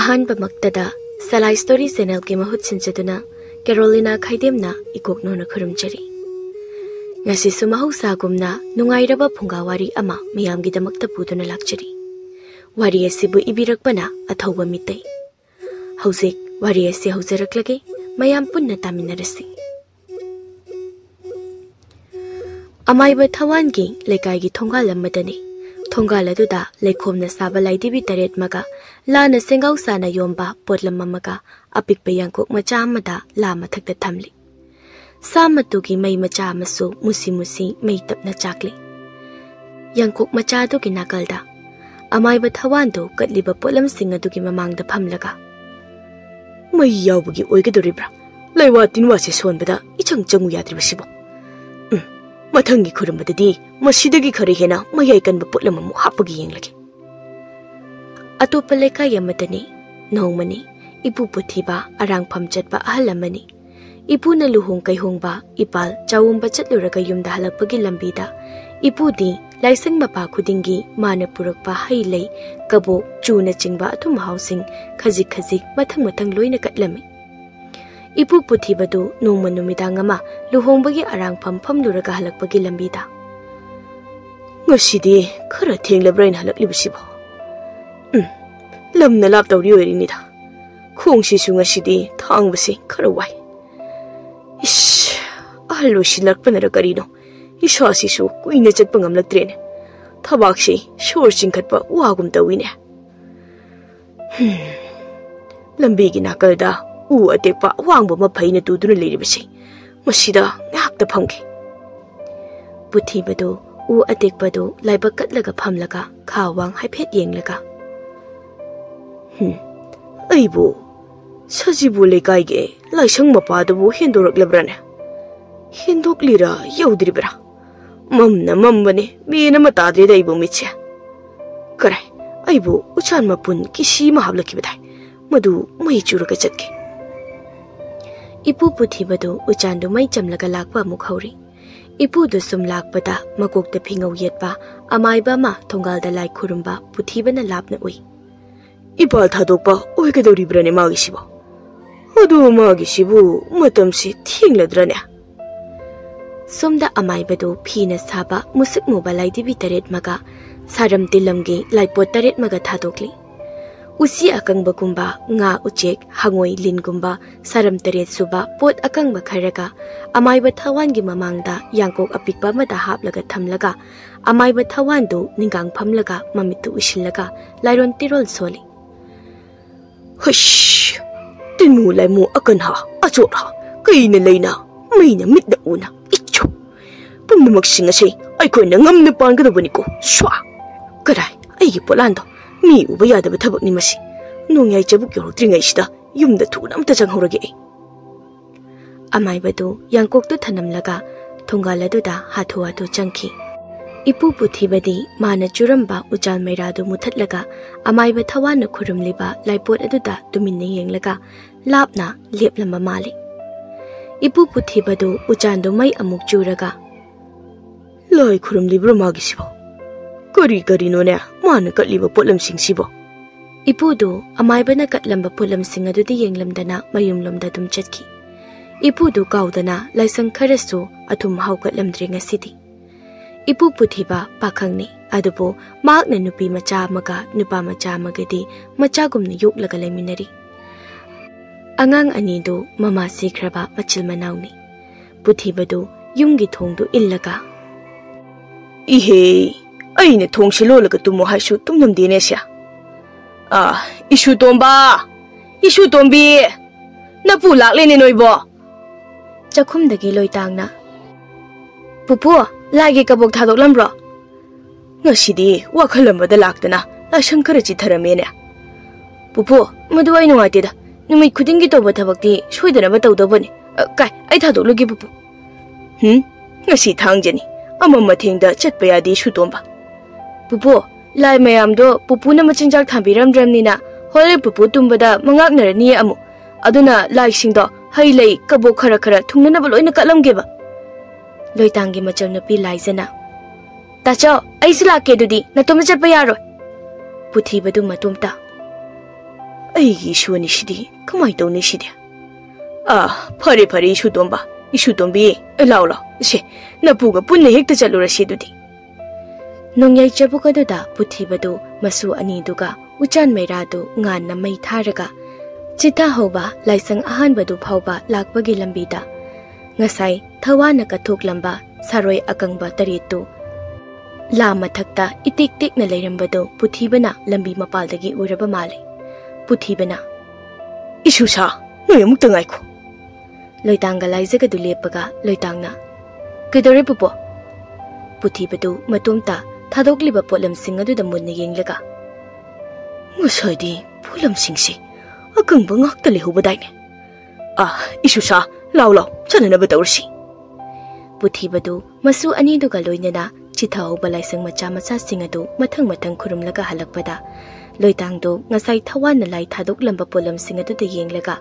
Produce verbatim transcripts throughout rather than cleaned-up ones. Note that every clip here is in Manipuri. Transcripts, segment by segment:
ꯑꯍꯥꯟꯕꯃꯛꯇꯗ ꯁꯂꯥꯏ ꯁ꯭ꯇꯣꯔꯤ ꯆꯦꯅꯦꯜꯒꯤ ꯃꯍꯨꯠ ꯁꯤꯟꯖꯗꯨꯅ ꯀꯦꯔꯣꯂꯤꯅꯥ ꯈꯥꯏꯗꯦꯝꯅ ꯏꯀꯣꯛꯅꯣꯅ ꯈꯨꯔꯨꯝꯖꯔꯤ꯫ ꯉꯁꯤꯁꯨ ꯃꯍꯧꯁꯥꯒꯨꯝꯅ ꯅꯨꯡꯉꯥꯏꯔꯕ ꯐꯨꯡꯒꯥ ꯋꯥꯔꯤ ꯑꯃ ꯃꯌꯥꯝꯒꯤꯗꯃꯛꯇ ꯄꯨꯗꯨꯅ ꯂꯥꯛꯆꯔꯤ꯫ ꯋꯥꯔꯤ ꯑꯁꯤꯕꯨ ꯏꯕꯤꯔꯛꯄꯅ ꯑꯊꯧꯕ ꯃꯤꯇꯩ꯫ ꯍꯧꯖꯤꯛ ꯋꯥꯔꯤ ꯑꯁꯤ ꯍꯧꯖꯔꯛꯂꯒꯦ, ꯃꯌꯥꯝ ꯄꯨꯟꯅ ꯇꯥꯃꯤꯟꯅꯔꯁꯤ꯫ ꯑꯃꯥꯏꯕ ꯊꯋꯥꯟꯒꯤ ꯂꯩꯀꯥꯏꯒꯤ ꯊꯣꯡꯒꯥꯜ ꯑꯃꯗꯅꯤ꯫ ꯊꯣꯡꯒꯥꯜ ꯑꯗꯨꯗ ꯂꯩꯈꯣꯝꯅ ꯁꯥꯕ ꯂꯥꯏꯙꯤꯕꯤ ꯇꯔꯦꯠꯃꯒ ꯂꯥꯅ ꯁꯦꯡꯒꯥꯎ ꯁꯥꯅ ꯌꯣꯝꯕ ꯄꯣꯠꯂꯝ ꯑꯃꯒ ꯑꯄꯤꯛꯄ ꯌꯥꯡꯀꯣꯛ ꯃꯆꯥ ꯑꯃꯗ ꯂꯥ ꯃꯊꯛꯇ ꯊꯝꯂꯤ꯫ ꯁꯥ ꯃꯇꯨꯒꯤ ꯃꯩ ꯃꯆꯥ ꯑꯃꯁꯨ ꯃꯨꯁꯤ ꯃꯨꯁꯤ ꯃꯩ ꯇꯞꯅ ꯆꯥꯛꯂꯤ꯫ ꯌꯥꯡꯀꯣꯛ ꯃꯆꯥ ꯑꯗꯨꯒꯤ ꯅꯥꯀꯜꯗ ꯑꯃꯥꯏꯕ ꯊꯋꯥꯟꯗꯨ ꯀꯠꯂꯤꯕ ꯄꯣꯠꯂꯝꯁꯤꯡ ꯑꯗꯨꯒꯤ ꯃꯃꯥꯡꯗ ꯐꯝꯂꯒ, "ꯃꯩ ꯌꯥꯎꯕꯒꯤ ꯑꯣꯏꯒꯗꯧꯔꯤꯕ꯭ꯔꯥ? ꯂꯩꯋꯥ ꯇꯤꯟꯋꯥꯁꯦ ꯁꯣꯟꯕꯗ ꯏꯆꯪ ꯆꯪꯉꯨ ꯌꯥꯗ꯭ꯔꯤꯕꯁꯤꯕꯣ꯫ ꯎꯝ, ꯃꯊꯪꯒꯤ ꯈꯨꯔꯨꯝꯕꯗꯗꯤ ꯃꯁꯤꯗꯒꯤ ꯈꯔ ꯍꯦꯟꯅ ꯃꯌꯥꯏ ꯀꯟꯕ ꯄꯣꯠꯂꯝ ꯑꯃꯨꯛ ꯍꯥꯞꯄꯒ ꯌꯦꯡꯂꯒꯦ"꯫ ꯑꯇꯣꯞꯄ ꯂꯩꯀꯥꯏ ꯑꯃꯗꯅꯤ꯫ ꯅꯣꯡꯃꯅꯤ ꯏꯄꯨ ꯄꯨꯊꯤꯕ ꯑꯔꯥꯡꯐꯝ ꯆꯠꯄ ꯑꯍꯜ ꯑꯃꯅꯤ꯫ ꯏꯄꯨꯅ ꯂꯨꯍꯣꯡ ꯀꯩꯍꯣꯡꯕ, ꯏꯄꯥꯜ ꯆꯥꯎꯝꯕ ꯆꯠꯂꯨꯔꯒ ꯌꯨꯝꯗ ꯍꯜꯂꯛꯄꯒꯤ ꯂꯝꯕꯤꯗ ꯏꯄꯨꯗꯤ ꯂꯥꯏꯁꯪ ꯃꯄꯥ ꯈꯨꯗꯤꯡꯒꯤ ꯃꯥꯅ ꯄꯨꯔꯛꯄ ꯍꯩ ꯂꯩ, ꯀꯕꯣꯛ, ꯆꯨꯅꯆꯤꯡꯕ ꯑꯊꯨꯝ ꯑꯍꯥꯎꯁꯤꯡ ꯈꯖꯤꯛ ꯈꯖꯤꯛ ꯃꯊꯪ ꯃꯊꯪ ꯂꯣꯏꯅ ꯀꯠꯂꯝꯃꯤ꯫ ꯏꯄꯨ ꯄꯨꯊꯤꯕꯗꯨ ꯅꯣꯡꯃ ꯅꯨꯃꯤꯗꯥꯡ ꯑꯃ ꯂꯨꯍꯣꯡꯕꯒꯤ ꯑꯔꯥꯡꯐꯝ ꯐꯝꯂꯨꯔꯒ ꯍꯜꯂꯛꯄꯒꯤ ꯂꯝꯕꯤꯗ, "ꯉꯁꯤꯗꯤ ꯈꯔ ꯊꯦꯡꯂꯕ꯭ꯔꯥ ꯑꯩꯅ ꯍꯜꯂꯛꯂꯤꯕꯁꯤꯕꯣ? ꯎꯝ, ꯂꯝꯅ ꯂꯥꯞꯇꯧꯔꯤ ꯑꯣꯏꯔꯤꯅꯤꯗ꯫ ꯈꯣꯡꯁꯤꯁꯨ ꯉꯁꯤꯗꯤ ꯊꯥꯡꯕꯁꯤ ꯈꯔ ꯋꯥꯏ꯫ ꯏꯁ, ꯑꯍꯜ ꯑꯣꯏꯁꯤꯜꯂꯛꯄꯅꯔ ꯀꯔꯤꯅꯣ, ꯏꯁꯥꯁꯤꯁꯨ ꯀꯨꯏꯅ ꯆꯠꯄ ꯉꯝꯂꯛꯇ꯭ꯔꯦꯅꯦ꯫ ꯊꯕꯥꯛꯁꯤ ꯁꯣꯔ ꯆꯤꯡꯈꯠꯄ ꯋꯥꯒꯨꯝ ꯇꯧꯏꯅꯦ꯫ ꯍꯝ, ꯂꯝꯕꯤꯒꯤ ꯅꯥꯀꯜꯗ ꯎ ꯑꯇꯦꯛꯄ ꯑꯋꯥꯡꯕ ꯑꯃ ꯐꯩꯅ ꯇꯨꯗꯨꯅ ꯂꯩꯔꯤꯕꯁꯤ, ꯃꯁꯤꯗ ꯉꯥꯏꯍꯥꯛꯇ ꯐꯝꯒꯦ"꯫ ꯄꯨꯊꯤꯕꯗꯨ ꯎ ꯑꯇꯦꯛꯄꯗꯨ ꯂꯥꯏꯕꯛ ꯀꯠꯂꯒ ꯐꯝꯂꯒ ꯈꯥ ꯋꯥꯡ ꯍꯥꯏꯐꯦꯠ ꯌꯦꯡꯂꯒ, "ꯍꯝ, ꯑꯩꯕꯨ ꯁꯖꯤꯕꯨ ꯂꯩꯀꯥꯏꯒꯤ ꯂꯥꯏꯁꯪ ꯃꯄꯥꯗꯨꯕꯨ ꯍꯦꯟꯗꯣꯔꯛꯂꯕ꯭ꯔꯥꯅꯦ? ꯍꯦꯟꯗꯣꯛꯂꯤꯔꯥ ꯌꯧꯗ꯭ꯔꯤꯕ꯭ꯔꯥ? ꯃꯝꯅ ꯃꯝꯕꯅꯦ, ꯃꯦꯟ ꯑꯃ ꯇꯥꯗ꯭ꯔꯦꯗ ꯑꯩꯕꯨ ꯃꯤꯠꯁꯦ꯫ ꯀꯔꯥꯏ, ꯑꯩꯕꯨ ꯎꯆꯥꯟ ꯃꯄꯨꯟ ꯀꯤꯁꯤ ꯑꯃ ꯍꯥꯞꯂꯛꯈꯤꯕꯗꯥꯏ, ꯃꯗꯨ ꯃꯩ ꯆꯨꯔꯒ ꯆꯠꯀꯦ"꯫ ꯏꯄꯨ ꯄꯨꯊꯤꯕꯗꯨ ꯎꯆꯥꯟꯗꯨ ꯃꯩ ꯆꯝꯂꯒ ꯂꯥꯛꯄ ꯑꯃꯨꯛ ꯍꯧꯔꯤ꯫ ꯏꯄꯨꯗꯨ ꯁꯨꯝ ꯂꯥꯛꯄꯗ ꯃꯀꯣꯛꯇ ꯐꯤꯉꯧ ꯌꯦꯠꯄ ꯑꯃꯥꯏꯕ ꯑꯃ ꯊꯣꯡꯒꯥꯜꯗ ꯂꯥꯏ ꯈꯨꯔꯨꯝꯕ ꯄꯨꯊꯤꯕꯅ ꯂꯥꯞꯅ ꯎꯏ꯫ ꯏꯝꯐꯥꯜ ꯊꯥꯗꯣꯛꯄ ꯑꯣꯏꯒꯗꯧꯔꯤꯕ꯭ꯔꯥꯅꯦ ꯃꯥꯒꯤꯁꯤꯕꯣ? ꯑꯗꯨ ꯃꯥꯒꯤꯁꯤꯕꯨ ꯃꯇꯝꯁꯤ ꯊꯦꯡꯂꯗ꯭ꯔꯅꯦ? ꯁꯣꯝꯗ ꯑꯃꯥꯏꯕꯗꯨ ꯐꯤꯅ ꯁꯥꯕ ꯃꯨꯁꯨꯛ ꯃꯨꯕ ꯂꯥꯏꯙꯤꯕꯤ ꯇꯔꯦꯠꯃꯒ ꯁꯥꯔꯝ ꯇꯤꯂꯝꯒꯤ ꯂꯥꯏꯄꯣꯠ ꯇꯔꯦꯠꯃꯒ ꯊꯥꯗꯣꯛꯂꯤ꯫ ꯎꯆꯤ ꯑꯀꯪꯕꯒꯨꯝꯕ, ꯉꯥ, ꯎꯆꯦꯛ, ꯍꯉꯣꯏ, ꯂꯤꯟꯒꯨꯝꯕ ꯁꯥꯔꯝ ꯇꯔꯦꯠ ꯁꯨꯕ ꯄꯣꯠ ꯑꯀꯪꯕ ꯈꯔꯒ ꯑꯃꯥꯏꯕ ꯊꯋꯥꯟꯒꯤ ꯃꯃꯥꯡꯗ ꯌꯥꯡꯀꯣꯛ ꯑꯄꯤꯛꯄ ꯑꯃꯗ ꯍꯥꯞꯂꯒ ꯊꯝꯂꯒ, ꯑꯃꯥꯏꯕ ꯊꯋꯥꯟꯗꯨ ꯅꯤꯡꯒꯥꯡ ꯐꯝꯂꯒ ꯃꯃꯤꯠꯇꯨ ꯎꯏꯁꯤꯜꯂꯒ ꯂꯥꯏꯔꯣꯟ ꯇꯤꯔꯣꯜ ꯁꯣꯜꯂꯤ꯫ ꯍꯨꯏꯁ! ꯇꯤꯟꯃꯨ ꯂꯥꯏꯃꯨ ꯑꯀꯟꯍꯥ, ꯑꯆꯣꯠꯍꯥ, ꯀꯩꯅ ꯂꯩꯅ, ꯃꯩꯅ ꯃꯤꯠꯅ ꯎꯅ, ꯏꯆꯨ! ꯄꯨꯝꯅꯃꯛꯁꯤꯡ ꯑꯁꯤ ꯑꯩꯈꯣꯏꯅ ꯉꯝꯅ ꯄꯥꯟꯒꯗꯧꯕꯅꯤꯀꯣ꯫ ꯁ꯭ꯋꯥ! ꯀꯔꯥꯏ, ꯑꯩꯒꯤ ꯄꯣꯂꯥꯟꯗꯣ! ꯃꯤ ꯎꯕ ꯌꯥꯗꯕ ꯊꯕꯛꯅꯤ ꯃꯁꯤ꯫ ꯅꯣꯡꯌꯥꯏ ꯆꯕꯨꯛ ꯌꯧꯔꯛꯇ꯭ꯔꯤꯉꯩꯁꯤꯗ ꯌꯨꯝꯗ ꯊꯨꯅ ꯑꯝꯇ ꯆꯪꯍꯧꯔꯒꯦ ꯑꯩ꯫ ꯑꯃꯥꯏꯕꯗꯨ ꯌꯥꯡꯀꯣꯛꯇꯨ ꯊꯅꯝꯂꯒ ꯊꯣꯡꯒꯥꯜ ꯑꯗꯨꯗ ꯍꯥꯊꯨ ꯍꯥꯊꯨ ꯆꯪꯈꯤ꯫ ꯏꯄꯨ ꯄꯨꯊꯤꯕꯗꯤ ꯃꯥꯅ ꯆꯨꯔꯝꯕ ꯎꯆꯥꯜ ꯃꯩꯔꯥꯗꯨ ꯃꯨꯊꯠꯂꯒ ꯑꯃꯥꯏꯕ ꯊꯋꯥꯟꯅ ꯈꯨꯔꯨꯝꯂꯤꯕ ꯂꯥꯏꯄꯣꯠ ꯑꯗꯨꯗ ꯇꯨꯃꯤꯟꯅ ꯌꯦꯡꯂꯒ ꯂꯥꯞꯅ ꯂꯦꯞꯂꯝꯕ ꯃꯥꯜꯂꯤ꯫ ꯏꯄꯨ ꯄꯨꯊꯤꯕꯗꯨ ꯎꯆꯥꯟꯗꯨ ꯃꯩ ꯑꯃꯨꯛ ꯆꯨꯔꯒ, "ꯂꯥꯏ ꯈꯨꯔꯨꯝꯂꯤꯕ꯭ꯔꯣ ꯃꯥꯒꯤꯁꯤꯕꯣ? ꯀꯔꯤ ꯀꯔꯤꯅꯣꯅꯦ ꯃꯥꯅ ꯀꯠꯂꯤꯕ ꯄꯣꯠꯂꯝꯁꯤꯡꯁꯤꯕꯣ?" ꯏꯄꯨꯗꯨ ꯑꯃꯥꯏꯕꯅ ꯀꯠꯂꯝꯕ ꯄꯣꯠꯂꯝꯁꯤꯡ ꯑꯗꯨꯗꯤ ꯌꯦꯡꯂꯝꯗꯅ ꯃꯌꯨꯝꯂꯣꯝꯗ ꯑꯗꯨꯝ ꯆꯠꯈꯤ꯫ ꯏꯄꯨꯗꯨ ꯀꯥꯎꯗꯅ ꯂꯥꯏꯁꯪ ꯈꯔꯁꯨ ꯑꯊꯨꯝ ꯍꯥꯎ ꯀꯠꯂꯝꯗ꯭ꯔꯦ ꯉꯁꯤꯗꯤ꯫ ꯏꯄꯨ ꯄꯨꯊꯤꯕ ꯄꯥꯈꯪꯅꯤ, ꯑꯗꯨꯕꯨ ꯃꯍꯥꯛꯅ ꯅꯨꯄꯤ ꯃꯆꯥ ꯑꯃꯒ ꯅꯨꯄꯥ ꯃꯆꯥ ꯑꯃꯒꯗꯤ ꯃꯆꯥꯒꯨꯝꯅ ꯌꯣꯛꯂꯒ ꯂꯩꯃꯤꯟꯅꯔꯤ꯫ ꯑꯉꯥꯡ ꯑꯅꯤꯗꯨ ꯃꯃꯥ ꯁꯤꯈ꯭ꯔꯕ ꯃꯆꯤꯜ ꯃꯅꯥꯎꯅꯤ꯫ ꯄꯨꯊꯤꯕꯗꯨ ꯌꯨꯝꯒꯤ ꯊꯣꯡꯗꯨ ꯏꯜꯂꯒ, "ꯏꯍꯦ, ꯑꯩꯅ ꯊꯣꯡꯁꯤ ꯂꯣꯜꯂꯒ ꯇꯨꯝꯃꯣ ꯍꯥꯏꯁꯨ ꯇꯨꯝꯂꯝꯗꯦꯅꯦ ꯁꯦ꯫ ꯑꯥ, ꯏꯁꯨ ꯇꯣꯝꯕ! ꯏꯁꯨ ꯇꯣꯝꯕꯤ! ꯅꯄꯨ ꯂꯥꯛꯂꯦꯅꯦ ꯅꯣꯏꯕꯣ!" ꯆꯥꯛꯈꯨꯝꯗꯒꯤ ꯂꯣꯏꯇꯥꯡꯅ, "ꯄꯨꯄꯨ, ꯂꯥꯏꯒꯤ ꯀꯕꯣꯛ ꯊꯥꯗꯣꯛꯂꯝꯕ꯭ꯔꯣ?" "ꯉꯁꯤꯗꯤ ꯋꯥꯈꯜ ꯑꯃꯗ ꯂꯥꯛꯇꯅ ꯂꯥꯏꯁꯪ ꯈꯔ ꯆꯤꯠꯊꯔꯝꯃꯦꯅꯦ꯫ ꯄꯨꯄꯨ, ꯃꯗꯨ ꯑꯩ ꯅꯨꯡꯉꯥꯏꯇꯦꯗ꯫ ꯅꯨꯃꯤꯠ ꯈꯨꯗꯤꯡꯒꯤ ꯇꯧꯕ ꯊꯕꯛꯇꯤ ꯁꯣꯏꯗꯅꯕ ꯇꯧꯗꯧꯕꯅꯤ꯫ ꯑ, ꯀꯥꯏ, ꯑꯩ ꯊꯥꯗꯣꯛꯂꯨꯒꯦ, ꯄꯨꯄꯨ꯫ ꯍꯨꯝ? ꯉꯁꯤ ꯊꯥꯡꯖꯅꯤ꯫ ꯑꯃꯝ ꯑꯊꯦꯡꯗ ꯆꯠꯄ ꯌꯥꯗꯦ, ꯁꯨꯇꯣꯝꯕ꯫ ꯄꯨꯄꯨ, ꯂꯥꯏ ꯃꯌꯥꯝꯗꯣ ꯄꯨꯄꯨꯅ ꯃꯆꯤꯟꯖꯥꯛ ꯊꯥꯕꯤꯔꯝꯗ꯭ꯔꯕꯅꯤꯅ ꯍꯣꯔꯦꯟ ꯄꯨꯄꯨ ꯇꯨꯝꯕꯗ ꯃꯉꯥꯛꯅꯔꯅꯤꯌꯦ ꯑꯃꯨꯛ꯫ ꯑꯗꯨꯅ ꯂꯥꯏꯁꯤꯡꯗꯣ ꯍꯩ ꯂꯩ, ꯀꯕꯣꯛ ꯈꯔ ꯈꯔ ꯊꯨꯡꯅꯅꯕ ꯂꯣꯏꯅ ꯀꯠꯂꯝꯒꯦꯕ꯫" ꯂꯣꯏꯇꯥꯡꯒꯤ ꯃꯆꯜ ꯅꯨꯄꯤ ꯂꯥꯏꯖꯅ, "ꯇꯥꯆꯧ, ꯑꯩꯁꯨ ꯂꯥꯛꯀꯦ ꯑꯗꯨꯗꯤ, ꯅꯇꯣꯝꯇ ꯆꯠꯄ ꯌꯥꯔꯣꯏ꯫" ꯄꯨꯊꯤꯕꯗꯨ ꯃꯇꯣꯝꯇ, ꯑꯩꯒꯤ ꯏꯁꯨ ꯑꯅꯤꯁꯤꯗꯤ ꯀꯃꯥꯏ ꯇꯧꯅꯤ ꯁꯤꯗꯤ? ꯑꯥ, ꯐꯔꯦ, ꯐꯔꯦ, ꯏꯁꯨ ꯇꯣꯝꯕ, ꯏꯁꯨ ꯇꯣꯝꯕꯤ, ꯂꯥꯎ, ꯂꯥꯎ, ꯁꯦ, ꯅꯄꯨꯒ ꯄꯨꯟꯅ ꯍꯦꯛꯇ ꯆꯠꯂꯨꯔꯁꯤ ꯑꯗꯨꯗꯤ꯫ ꯅꯣꯡꯌꯥꯏ ꯆꯕꯨꯛ ꯑꯗꯨꯗ ꯄꯨꯊꯤꯕꯗꯨ ꯃꯁꯨ ꯑꯅꯤꯗꯨꯒ ꯎꯆꯥꯟ ꯃꯩꯔꯥꯗꯨ ꯉꯥꯟꯅ ꯃꯩ ꯊꯥꯔꯒ, ꯆꯤꯊꯍꯧꯕ ꯂꯥꯏꯁꯪ ꯑꯍꯥꯟꯕꯗꯨ ꯐꯥꯎꯕ ꯂꯥꯛꯄꯒꯤ ꯂꯝꯕꯤꯗ ꯉꯁꯥꯏ ꯊꯋꯥꯅ ꯀꯠꯊꯣꯛꯂꯝꯕ ꯁꯥꯔꯣꯏ ꯑꯀꯪꯕ ꯇꯔꯦꯠꯇꯨ ꯂꯥ ꯃꯊꯛꯇ ꯏꯇꯦꯛ ꯇꯦꯛꯅ ꯂꯩꯔꯝꯕꯗꯨ ꯄꯨꯊꯤꯕꯅ ꯂꯝꯕꯤ ꯃꯄꯥꯜꯗꯒꯤ ꯎꯔꯕ ꯃꯥꯜꯂꯤ꯫ ꯄꯨꯊꯤꯕꯅ, "ꯏꯁꯨꯁꯥ, ꯅꯣꯏ ꯑꯃꯨꯛꯇ ꯉꯥꯏꯈꯣ꯫" ꯂꯣꯏꯇꯥꯡꯒ ꯂꯥꯏꯖꯒꯗꯨ ꯂꯦꯞꯄꯒ ꯂꯣꯏꯇꯥꯡꯅ, "ꯀꯩꯗꯧꯔꯦ ꯄꯨꯄꯨ?" ꯄꯨꯊꯤꯕꯗꯨ ꯃꯇꯣꯝꯇ ꯊꯥꯗꯣꯛꯂꯤꯕ ꯄꯣꯠꯂꯝꯁꯤꯡ ꯑꯗꯨꯗ ꯃꯨꯟꯅ ꯌꯦꯡꯂꯒ, "ꯉꯁꯥꯏꯗꯤ ꯄꯣꯠꯂꯝꯁꯤꯡꯁꯤ ꯑꯀꯪꯕ ꯉꯥꯛꯇ ꯂꯩꯍꯧꯕꯗꯥꯏꯅꯦ? ꯑꯥ, ꯏꯁꯨꯁꯥ, ꯂꯥꯎ, ꯂꯥꯎ, ꯆꯠꯅꯅꯕ ꯇꯧꯔꯁꯤ꯫" ꯄꯨꯊꯤꯕꯗꯨ ꯃꯁꯨ ꯑꯅꯤꯗꯨꯒ ꯂꯣꯏꯅꯅ ꯆꯤꯊꯍꯧꯕ ꯂꯥꯏꯁꯪ ꯃꯆꯥ ꯃꯆꯥꯁꯤꯡ ꯑꯗꯨ ꯃꯊꯪ ꯃꯊꯪ ꯈꯨꯔꯨꯝꯂꯒ ꯍꯜꯂꯛꯄꯗ, ꯂꯣꯏꯇꯥꯡꯗꯣ ꯉꯁꯥꯏ ꯊꯋꯥꯟꯅ ꯂꯥꯏ ꯊꯥꯗꯣꯛꯂꯝꯕ ꯄꯣꯠꯂꯝꯁꯤꯡ ꯑꯗꯨꯗ ꯌꯦꯡꯂꯒ,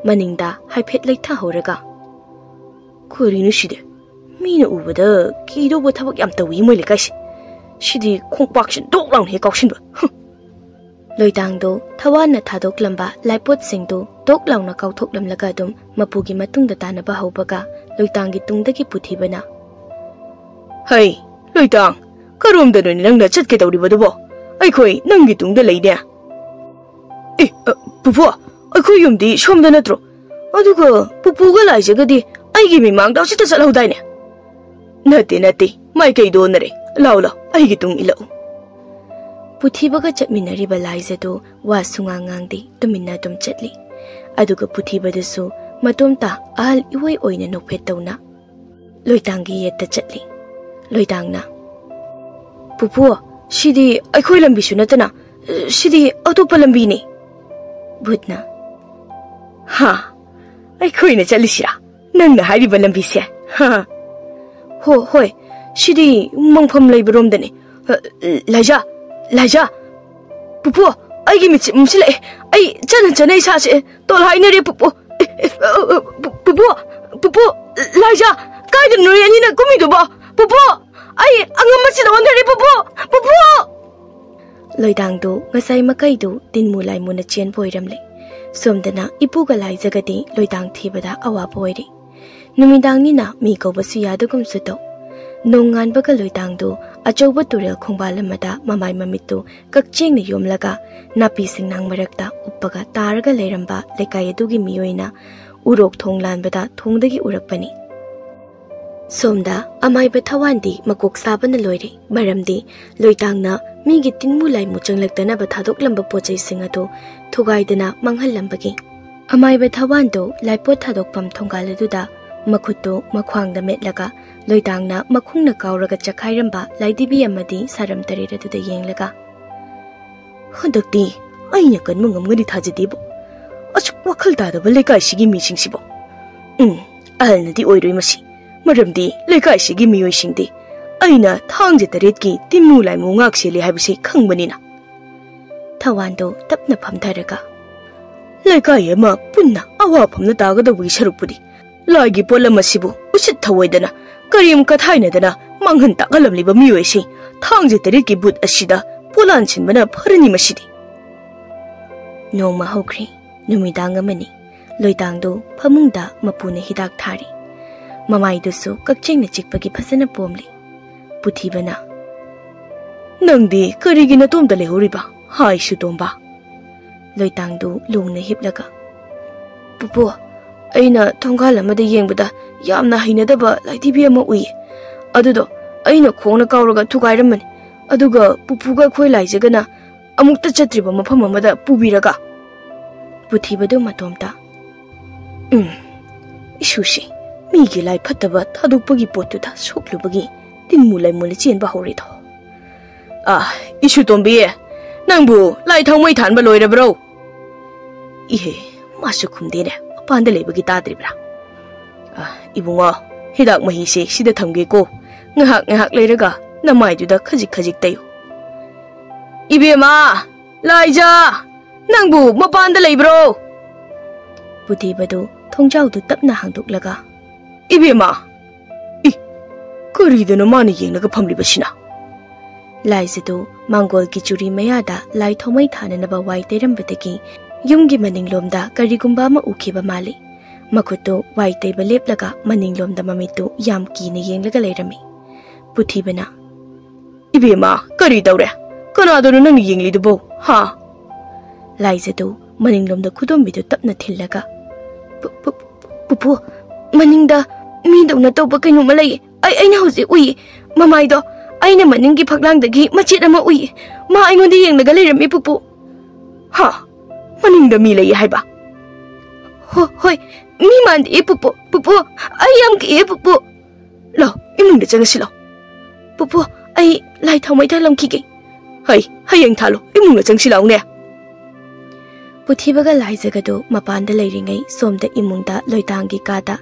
ꯃꯅꯤꯡꯗ ꯍꯥꯏꯐꯦꯠ ꯂꯩꯊꯍꯧꯔꯒ, "ꯀꯔꯤꯅꯣ ꯁꯤꯗꯤ? ꯃꯤꯅ ꯎꯕꯗ ꯀꯤꯗꯧꯕ ꯊꯕꯛ ꯌꯥꯝ ꯇꯧꯏ ꯃꯣꯏ ꯂꯩꯀꯥꯏꯁꯦ꯫ ꯁꯤꯗꯤ ꯈꯣꯡꯄꯥꯛꯁꯤ ꯗꯣꯛ ꯂꯥꯎꯅ ꯍꯦꯛ ꯀꯥꯎꯁꯤꯟꯕ꯫ ꯍꯨꯝ!" ꯂꯣꯏꯇꯥꯡꯗꯣ ꯊꯋꯥꯟꯅ ꯊꯥꯗꯣꯛꯂꯝꯕ ꯂꯥꯏꯄꯣꯠꯁꯤꯡꯗꯨ ꯇꯣꯛ ꯂꯥꯎꯅ ꯀꯥꯎꯊꯣꯛꯂꯝꯂꯒ ꯑꯗꯨꯝ ꯃꯄꯨꯒꯤ ꯃꯇꯨꯡꯗ ꯇꯥꯅꯕ ꯍꯧꯕꯒ, ꯂꯣꯏꯇꯥꯡꯒꯤ ꯇꯨꯡꯗꯒꯤ ꯄꯨꯊꯤꯕꯅ, "ꯍꯩ, ꯂꯣꯏꯇꯥꯡ, ꯀꯔꯣꯝꯗꯅꯣꯅꯦ ꯅꯪꯅ ꯆꯠꯀꯦ ꯇꯧꯔꯤꯕꯗꯨꯕꯣ? ꯑꯩꯈꯣꯏ ꯅꯪꯒꯤ ꯇꯨꯡꯗ ꯂꯩꯅꯦ꯫" "ꯑꯦ, ꯑ, ꯄꯨꯄꯨ, ꯑꯩꯈꯣꯏ ꯌꯨꯝꯗꯤ ꯁꯣꯝꯗ ꯅꯠꯇ꯭ꯔꯣ? ꯑꯗꯨꯒ ꯄꯨꯄꯨꯒ ꯂꯥꯏꯖꯒꯗꯤ ꯑꯩꯒꯤ ꯃꯤꯃꯥꯡꯗ ꯍꯧꯖꯤꯛꯇ ꯆꯠꯍꯧꯗꯥꯏꯅꯦ?" "ꯅꯠꯇꯦ, ꯅꯠꯇꯦ, ꯃꯥꯏꯀꯩꯗꯣ ꯑꯣꯟꯅꯔꯦ꯫ ꯂꯥꯎ, ꯂꯥꯎ, ꯑꯩꯒꯤ ꯇꯨꯡ ꯏꯜꯂꯛꯎ꯫" ꯄꯨꯊꯤꯕꯒ ꯆꯠꯃꯤꯟꯅꯔꯤꯕ ꯂꯥꯏꯖꯗꯨ ꯋꯥ ꯁꯨꯉꯥꯡ ꯉꯥꯡꯗꯦ, ꯇꯨꯃꯤꯟꯅ ꯑꯗꯨꯝ ꯆꯠꯂꯤ꯫ ꯑꯗꯨꯒ ꯄꯨꯊꯤꯕꯗꯨꯁꯨ ꯃꯇꯣꯝꯇ ꯑꯍꯜ ꯏꯑꯣꯏ ꯑꯣꯏꯅ ꯅꯣꯛꯐꯦꯠ ꯇꯧꯅ ꯂꯣꯏꯇꯥꯡꯒꯤ ꯌꯦꯠꯇ ꯆꯠꯂꯤ꯫ ꯂꯣꯏꯇꯥꯡꯅ, "ꯄꯨꯄꯨ, ꯁꯤꯗꯤ ꯑꯩꯈꯣꯏ ꯂꯝꯕꯤꯁꯨ ꯅꯠꯇꯅ, ꯁꯤꯗꯤ ꯑꯇꯣꯞꯄ ꯂꯝꯕꯤꯅꯤ꯫" ꯚꯨꯠꯅ, "ꯍꯥ? ꯑꯩꯈꯣꯏꯅ ꯆꯠꯂꯤꯁꯤꯔꯥ ꯅꯪꯅ ꯍꯥꯏꯔꯤꯕ ꯂꯝꯕꯤꯁꯦ? ꯍꯥ?" "ꯍꯣ, ꯍꯣꯏ, ꯁꯤꯗꯤ ꯃꯪꯐꯝ ꯂꯩꯕꯔꯣꯝꯗꯅꯤ꯫ ꯑ, ꯂꯥꯏꯖꯥ, ꯂꯥꯏꯖꯥ, ꯄꯨꯄꯨ, ꯑꯩꯒꯤ ꯃꯤꯠꯁꯦ ꯃꯝꯁꯤꯜꯂꯛꯑꯦ꯫ ꯑꯩ ꯆꯠꯅ ꯆꯠꯅ ꯏꯁꯥꯁꯦ ꯇꯣꯜꯍꯥꯏꯅꯔꯦ, ꯄꯨꯄꯨ꯫ ꯑꯦ, ꯑꯦ, ꯑ, ꯑ, ꯄꯨ-, ꯄꯨꯄꯨ, ꯄꯨꯄꯨ, ꯂꯥꯏꯖꯥ, ꯀꯥꯏꯗꯅꯣ ꯅꯣꯏ ꯑꯅꯤꯅ ꯀꯨꯝꯃꯤꯗꯨꯕꯣ? ꯄꯨꯄꯨ, ꯑꯩ ꯑꯉꯝꯕꯁꯤꯗ ꯑꯣꯟꯊꯔꯦ, ꯄꯨꯄꯨ, ꯄꯨꯄꯨ!" ꯂꯣꯏꯗꯥꯡꯗꯨ ꯉꯁꯥꯏ ꯃꯈꯩꯗꯨ ꯇꯤꯟꯃꯨ ꯂꯥꯏꯃꯨꯅ ꯆꯦꯟꯕ ꯑꯣꯏꯔꯝꯂꯦ꯫ ꯁꯣꯝꯗꯅ ꯏꯄꯨꯒ ꯂꯥꯏꯖꯒꯗꯤ ꯂꯣꯏꯗꯥꯡ ꯊꯤꯕꯗ ꯑꯋꯥꯕ ꯑꯣꯏꯔꯦ꯫ ꯅꯨꯃꯤꯗꯥꯡꯅꯤꯅ ꯃꯤ ꯀꯧꯕꯁꯨ ꯌꯥꯗꯒꯨꯝꯁꯨ ꯇꯧ꯫ ꯅꯣꯡꯉꯥꯟꯕꯒ ꯂꯣꯏꯗꯥꯡꯗꯨ ꯑꯆꯧꯕ ꯇꯨꯔꯦꯜ ꯈꯣꯡꯕꯥꯜ ꯑꯃꯗ ꯃꯃꯥꯏ ꯃꯃꯤꯠꯇꯨ ꯀꯛꯆꯦꯡꯅ ꯌꯣꯝꯂꯒ ꯅꯥꯄꯤ ꯁꯤꯡꯅꯥꯡ ꯃꯔꯛꯇ ꯎꯞꯄꯒ ꯇꯥꯔꯒ ꯂꯩꯔꯝꯕ ꯂꯩꯀꯥꯏ ꯑꯗꯨꯒꯤ ꯃꯤꯑꯣꯏꯅ ꯎꯔꯣꯛ ꯊꯣꯡ ꯂꯥꯟꯕꯗ ꯊꯣꯡꯗꯒꯤ ꯎꯔꯛꯄꯅꯤ꯫ ꯁꯣꯝꯗ ꯑꯃꯥꯏꯕ ꯊꯋꯥꯟꯗꯤ ꯃꯀꯣꯛ ꯁꯥꯕꯅ ꯂꯣꯏꯔꯦ꯫ ꯃꯔꯝꯗꯤ ꯂꯣꯏꯇꯥꯡꯅ ꯃꯤꯒꯤ ꯇꯤꯟꯃꯨ ꯂꯥꯏꯃꯨ ꯆꯪꯂꯛꯇꯅꯕ ꯊꯥꯗꯣꯛꯂꯝꯕ ꯄꯣꯠꯆꯩꯁꯤꯡ ꯑꯗꯨ ꯊꯨꯒꯥꯏꯗꯅ ꯃꯥꯡꯍꯜꯂꯝꯕꯒꯤ꯫ ꯑꯃꯥꯏꯕ ꯊꯋꯥꯟꯗꯨ ꯂꯥꯏꯄꯣꯠ ꯊꯥꯗꯣꯛꯐꯝ ꯊꯣꯡꯒꯥꯜ ꯑꯗꯨꯗ ꯃꯈꯨꯠꯇꯨ ꯃꯈ꯭ꯋꯥꯡꯗ ꯃꯦꯠꯂꯒ ꯂꯣꯏꯇꯥꯡꯅ ꯃꯈꯣꯡꯅ ꯀꯥꯎꯔꯒ ꯆꯈꯥꯏꯔꯝꯕ ꯂꯥꯏꯙꯤꯕꯤ ꯑꯃꯗꯤ ꯁꯥꯔꯝ ꯇꯔꯦꯠ ꯑꯗꯨꯗ ꯌꯦꯡꯂꯒ, "ꯍꯟꯗꯛꯇꯤ ꯑꯩꯅ ꯀꯟꯕ ꯉꯝꯒꯅꯤ ꯊꯥꯖꯗꯦꯕꯨ꯫ ꯑꯁꯨꯛ ꯋꯥꯈꯜ ꯇꯥꯗꯕ ꯂꯩꯀꯥꯏꯁꯤꯒꯤ ꯃꯤꯁꯤꯡꯁꯤꯕꯨ꯫ ꯎꯝ, ꯑꯍꯜꯅꯗꯤ ꯑꯣꯏꯔꯣꯏ ꯃꯁꯤ, ꯃꯔꯝꯗꯤ ꯂꯩꯀꯥꯏꯁꯤꯒꯤ ꯃꯤꯑꯣꯏꯁꯤꯡꯗꯤ ꯑꯩꯅ ꯊꯥꯡꯖ ꯇꯔꯦꯠꯀꯤ ꯇꯤꯟꯃꯨ ꯂꯥꯏꯃꯨ ꯉꯥꯛ ꯁꯦꯜꯂꯤ ꯍꯥꯏꯕꯁꯤ ꯈꯪꯕꯅꯤꯅ꯫" ꯊꯋꯥꯟꯗꯨ ꯇꯞꯅ ꯐꯝꯊꯔꯒ, "ꯂꯩꯀꯥꯏ ꯑꯃ ꯄꯨꯟꯅ ꯑꯋꯥꯐꯝꯅ ꯇꯥꯒꯗꯧꯕꯒꯤ ꯁꯔꯨꯛꯄꯨꯗꯤ ꯂꯥꯏꯒꯤ ꯄꯣꯠꯂꯝ ꯑꯁꯤꯕꯨ ꯎꯁꯤꯠ ꯊꯧꯑꯣꯏꯗꯅ ꯀꯔꯤꯝ ꯀꯊꯥꯏꯅꯗꯅ ꯃꯥꯡꯍꯟ ꯇꯥꯛꯍꯜꯂꯝꯂꯤꯕ ꯃꯤꯑꯣꯏꯁꯤ ꯊꯥꯡꯖ ꯇꯔꯦꯠꯀꯤ ꯕꯨꯠ ꯑꯁꯤꯗ ꯄꯣꯂꯥꯟ ꯁꯤꯟꯕꯅ ꯐꯔꯅꯤ ꯃꯁꯤꯗꯤ꯫" ꯅꯣꯡꯃ ꯍꯧꯈ꯭ꯔꯦ꯫ ꯅꯨꯃꯤꯗꯥꯡ ꯑꯃꯅꯤ꯫ ꯂꯣꯏꯇꯥꯡꯗꯨ ꯐꯃꯨꯡꯗ ꯃꯄꯨꯅ ꯍꯤꯗꯥꯛ ꯊꯥꯔꯤ꯫ ꯃꯃꯥꯏꯗꯨꯁꯨ ꯀꯛꯆꯦꯡꯅ ꯆꯤꯛꯄꯒꯤ ꯐꯖꯅ ꯄꯣꯝꯂꯤ꯫ ꯄꯨꯊꯤꯕꯅ, "ꯅꯪꯗꯤ ꯀꯔꯤꯒꯤ ꯅꯇꯣꯝꯇ ꯂꯩꯍꯧꯔꯤꯕ, ꯍꯥꯏ ꯁꯨꯇꯣꯝꯕ?" ꯂꯣꯏꯇꯥꯡꯗꯨ ꯂꯣꯡꯅ ꯍꯤꯞꯂꯒ, "ꯄꯨꯄꯨ, ꯑꯩꯅ ꯊꯣꯡꯒꯥꯜ ꯑꯃꯗ ꯌꯦꯡꯕꯗ ꯌꯥꯝꯅ ꯍꯩꯅꯗꯕ ꯂꯥꯏꯙꯤꯕꯤ ꯑꯃ ꯎꯏꯌꯦ꯫ ꯑꯗꯨꯗꯣ ꯑꯩꯅ ꯈꯣꯡꯅ ꯀꯥꯎꯔꯒ ꯊꯨꯒꯥꯏꯔꯝꯕꯅꯤ꯫ ꯑꯗꯨꯒ ꯄꯨꯄꯨꯒ ꯑꯩꯈꯣꯏ ꯂꯥꯏꯖꯒꯅ ꯑꯃꯨꯛꯇ ꯆꯠꯇ꯭ꯔꯤꯕ ꯃꯐꯝ ꯑꯃꯗ ꯄꯨꯕꯤꯔꯒ꯫" ꯄꯨꯊꯤꯕꯗꯨ ꯃꯇꯣꯝꯇ, "ꯎꯝ, ꯏꯁꯨꯁꯤ ꯃꯤꯒꯤ ꯂꯥꯏ ꯐꯠꯇꯕ ꯊꯥꯗꯣꯛꯄꯒꯤ ꯄꯣꯠꯇꯨꯗ ꯁꯣꯛꯂꯨꯕꯒꯤ ꯇꯤꯟꯃꯨ ꯂꯥꯏꯃꯨꯅ ꯆꯦꯟꯕ ꯍꯧꯔꯦꯗꯣ꯫ ꯑꯥ, ꯏꯁꯨꯇꯣꯝꯕꯤ, ꯅꯪꯕꯨ ꯂꯥꯏ ꯊꯥꯎꯃꯩ ꯊꯥꯟꯕ ꯂꯣꯏꯔꯕ꯭ꯔꯣ?" "ꯏꯍꯦ, ꯃꯥꯁꯨ ꯈꯨꯝꯗꯦꯅꯦ, ꯃꯄꯥꯟꯗ ꯂꯩꯕꯒꯤ ꯇꯥꯗ꯭ꯔꯤꯕ꯭ꯔꯥ? ꯑꯥ, ꯏꯕꯨꯡꯉꯣ, ꯍꯤꯗꯥꯛ ꯃꯍꯤꯁꯦ ꯁꯤꯗ ꯊꯝꯒꯦꯀꯣ꯫ ꯉꯥꯏꯍꯥꯛ ꯉꯥꯏꯍꯥꯛ ꯂꯩꯔꯒ ꯅꯃꯥꯏꯗꯨꯗ ꯈꯖꯤꯛ ꯈꯖꯤꯛ ꯇꯩꯌꯨ꯫" "ꯏꯕꯦꯝꯃ, ꯂꯥꯏꯖꯥ, ꯅꯪꯕꯨ ꯃꯄꯥꯟꯗ ꯂꯩꯕ꯭ꯔꯣ?" ꯄꯨꯊꯤꯕꯗꯨ ꯊꯣꯡꯖꯥꯎꯗꯨ ꯇꯞꯅ ꯍꯥꯡꯗꯣꯛꯂꯒ, "ꯏꯕꯦꯝꯃ! ꯏ, ꯀꯔꯤꯗꯅꯣ ꯃꯥꯅ ꯌꯦꯡꯂꯒ ꯐꯝꯂꯤꯕꯁꯤꯅ?" ꯂꯥꯏꯖꯗꯨ ꯃꯥꯡꯒꯣꯜꯒꯤ ꯆꯨꯔꯤ ꯃꯌꯥꯗ ꯂꯥꯏ ꯊꯥꯎꯃꯩ ꯊꯥꯅꯅꯕ ꯋꯥꯏ ꯇꯩꯔꯝꯕꯗꯒꯤ ꯌꯨꯝꯒꯤ ꯃꯅꯤꯡꯂꯣꯝꯗ ꯀꯔꯤꯒꯨꯝꯕ ꯑꯃ ꯎꯈꯤꯕ ꯃꯥꯜꯂꯤ꯫ ꯃꯈꯨꯠꯇꯨ ꯋꯥꯏ ꯇꯩꯕ ꯂꯦꯞꯂꯒ ꯃꯅꯤꯡꯂꯣꯝꯗ ꯃꯃꯤꯠꯇꯨ ꯌꯥꯝ ꯀꯤꯅ ꯌꯦꯡꯂꯒ ꯂꯩꯔꯝꯃꯤ꯫ ꯄꯨꯊꯤꯕꯅ, "ꯏꯕꯦꯝꯃ, ꯀꯔꯤ ꯇꯧꯔꯦ? ꯀꯅꯥꯗꯅꯣ ꯅꯪꯅ ꯌꯦꯡꯂꯤꯗꯨꯕꯣ? ꯍꯥ?" ꯂꯥꯏꯖꯗꯨ ꯃꯅꯤꯡꯂꯣꯝꯗ ꯈꯨꯗꯣꯝꯕꯤꯗꯨ ꯇꯞꯅ ꯊꯤꯜꯂꯒ, "ꯄꯨ-, ꯄꯨ-, ꯄꯨꯄꯨ, ꯃꯅꯤꯡꯗ ꯃꯤꯗꯧꯅ ꯇꯧꯕ ꯀꯩꯅꯣꯝꯃ ꯂꯩꯌꯦ꯫ ꯑꯩ, ꯑꯩꯅ ꯍꯧꯖꯤꯛ ꯎꯏꯌꯦ꯫ ꯃꯃꯥꯏꯗꯣ ꯑꯩꯅ ꯃꯅꯤꯡꯒꯤ ꯐꯛꯂꯥꯡꯗꯒꯤ ꯃꯆꯦꯠ ꯑꯃ ꯎꯏꯌꯦ꯫ ꯃꯥ ꯑꯩꯉꯣꯟꯗ ꯌꯦꯡꯂꯒ ꯂꯩꯔꯝꯃꯤ, ꯄꯨꯄꯨ꯫" "ꯍꯥ? ꯃꯅꯤꯡꯗ ꯃꯤ ꯂꯩꯌꯦ ꯍꯥꯏꯕ?" "ꯍꯣ-, ꯍꯣꯏ, ꯃꯤ ꯃꯥꯟꯗꯤꯌꯦ, ꯄꯨꯄꯨ, ꯄꯨꯄꯨ꯫ ꯑꯩ ꯌꯥꯝ ꯀꯤꯌꯦ, ꯄꯨꯄꯨ꯫" "ꯂꯥꯎ, ꯏꯃꯨꯡꯗ ꯆꯪꯉꯁꯤ ꯂꯥꯎ꯫" "ꯄꯨꯄꯨ, ꯑꯩ ꯂꯥꯏ ꯊꯥꯎꯃꯩ ꯊꯥꯜꯂꯝꯈꯤꯒꯦ꯫" "ꯍꯩ, ꯍꯌꯦꯡ ꯊꯥꯜꯂꯣ, ꯏꯃꯨꯡꯗ ꯆꯪꯁꯤ ꯂꯥꯎꯅꯦ꯫" ꯄꯨꯊꯤꯕꯒ ꯂꯥꯏꯖꯒꯗꯨ ꯃꯄꯥꯟꯗ ꯂꯩꯔꯤꯉꯩ ꯁꯣꯝꯗ ꯏꯃꯨꯡꯗ ꯂꯣꯏꯇꯥꯡꯒꯤ ꯀꯥꯗ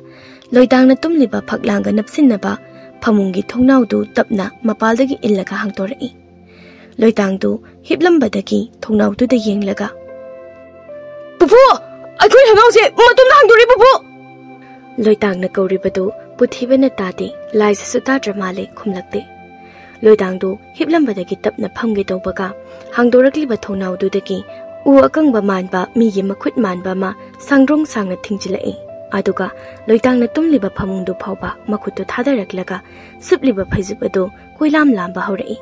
ꯂꯣꯏꯇꯥꯡꯅ ꯇꯨꯝꯂꯤꯕ ꯐꯛꯂꯥꯡꯒ ꯅꯞꯁꯤꯟꯅꯕ ꯐꯃꯨꯡꯒꯤ ꯊꯣꯡꯅꯥꯎꯗꯨ ꯇꯞꯅ ꯃꯄꯥꯜꯗꯒꯤ ꯏꯜꯂꯒ ꯍꯥꯡꯗꯣꯔꯛꯏ꯫ ꯂꯣꯏꯇꯥꯡꯗꯨ ꯍꯤꯞꯂꯝꯕꯗꯒꯤ ꯊꯣꯡꯅꯥꯎꯗꯨꯗ ꯌꯦꯡꯂꯒ, "ꯄꯨꯄꯨ! ꯑꯩꯈꯣꯏ ꯊꯣꯡꯅꯥꯎꯁꯦ ꯃꯇꯣꯝꯇ ꯍꯥꯡꯗꯣꯔꯛꯏ, ꯄꯨꯄꯨ!" ꯂꯣꯏꯇꯥꯡꯅ ꯀꯧꯔꯤꯕꯗꯨ ꯄꯨꯊꯤꯕꯅ ꯇꯥꯗꯦ, ꯂꯥꯏꯖꯁꯨ ꯇꯥꯗ꯭ꯔ ꯃꯥꯜꯂꯦ, ꯈꯨꯝꯂꯛꯇꯦ꯫ ꯂꯣꯏꯇꯥꯡꯗꯨ ꯍꯤꯞꯂꯝꯕꯗꯒꯤ ꯇꯞꯅ ꯐꯝꯒꯦ ꯇꯧꯕꯒ, ꯍꯥꯡꯗꯣꯔꯛꯂꯤꯕ ꯊꯣꯡꯅꯥꯎꯗꯨꯗꯒꯤ ꯎ ꯑꯀꯪꯕ ꯃꯥꯟꯕ ꯃꯤꯒꯤ ꯃꯈꯨꯠ ꯃꯥꯟꯕ ꯑꯃ ꯁꯥꯡꯗ꯭ꯔꯣꯡ ꯁꯥꯡꯅ ꯊꯤꯡꯖꯤꯜꯂꯛꯏ꯫ ꯑꯗꯨꯒ ꯂꯣꯏꯇꯥꯡꯅ ꯇꯨꯝꯂꯤꯕ ꯐꯃꯨꯡꯗꯨ ꯐꯥꯎꯕ ꯃꯈꯨꯠꯇꯨ ꯊꯥꯗꯔꯛꯂꯒ ꯁꯨꯞꯂꯤꯕ ꯐꯩꯖꯨꯞ ꯑꯗꯨ ꯀꯣꯏꯂꯥꯝ ꯂꯥꯝꯕ ꯍꯧꯔꯛꯏ꯫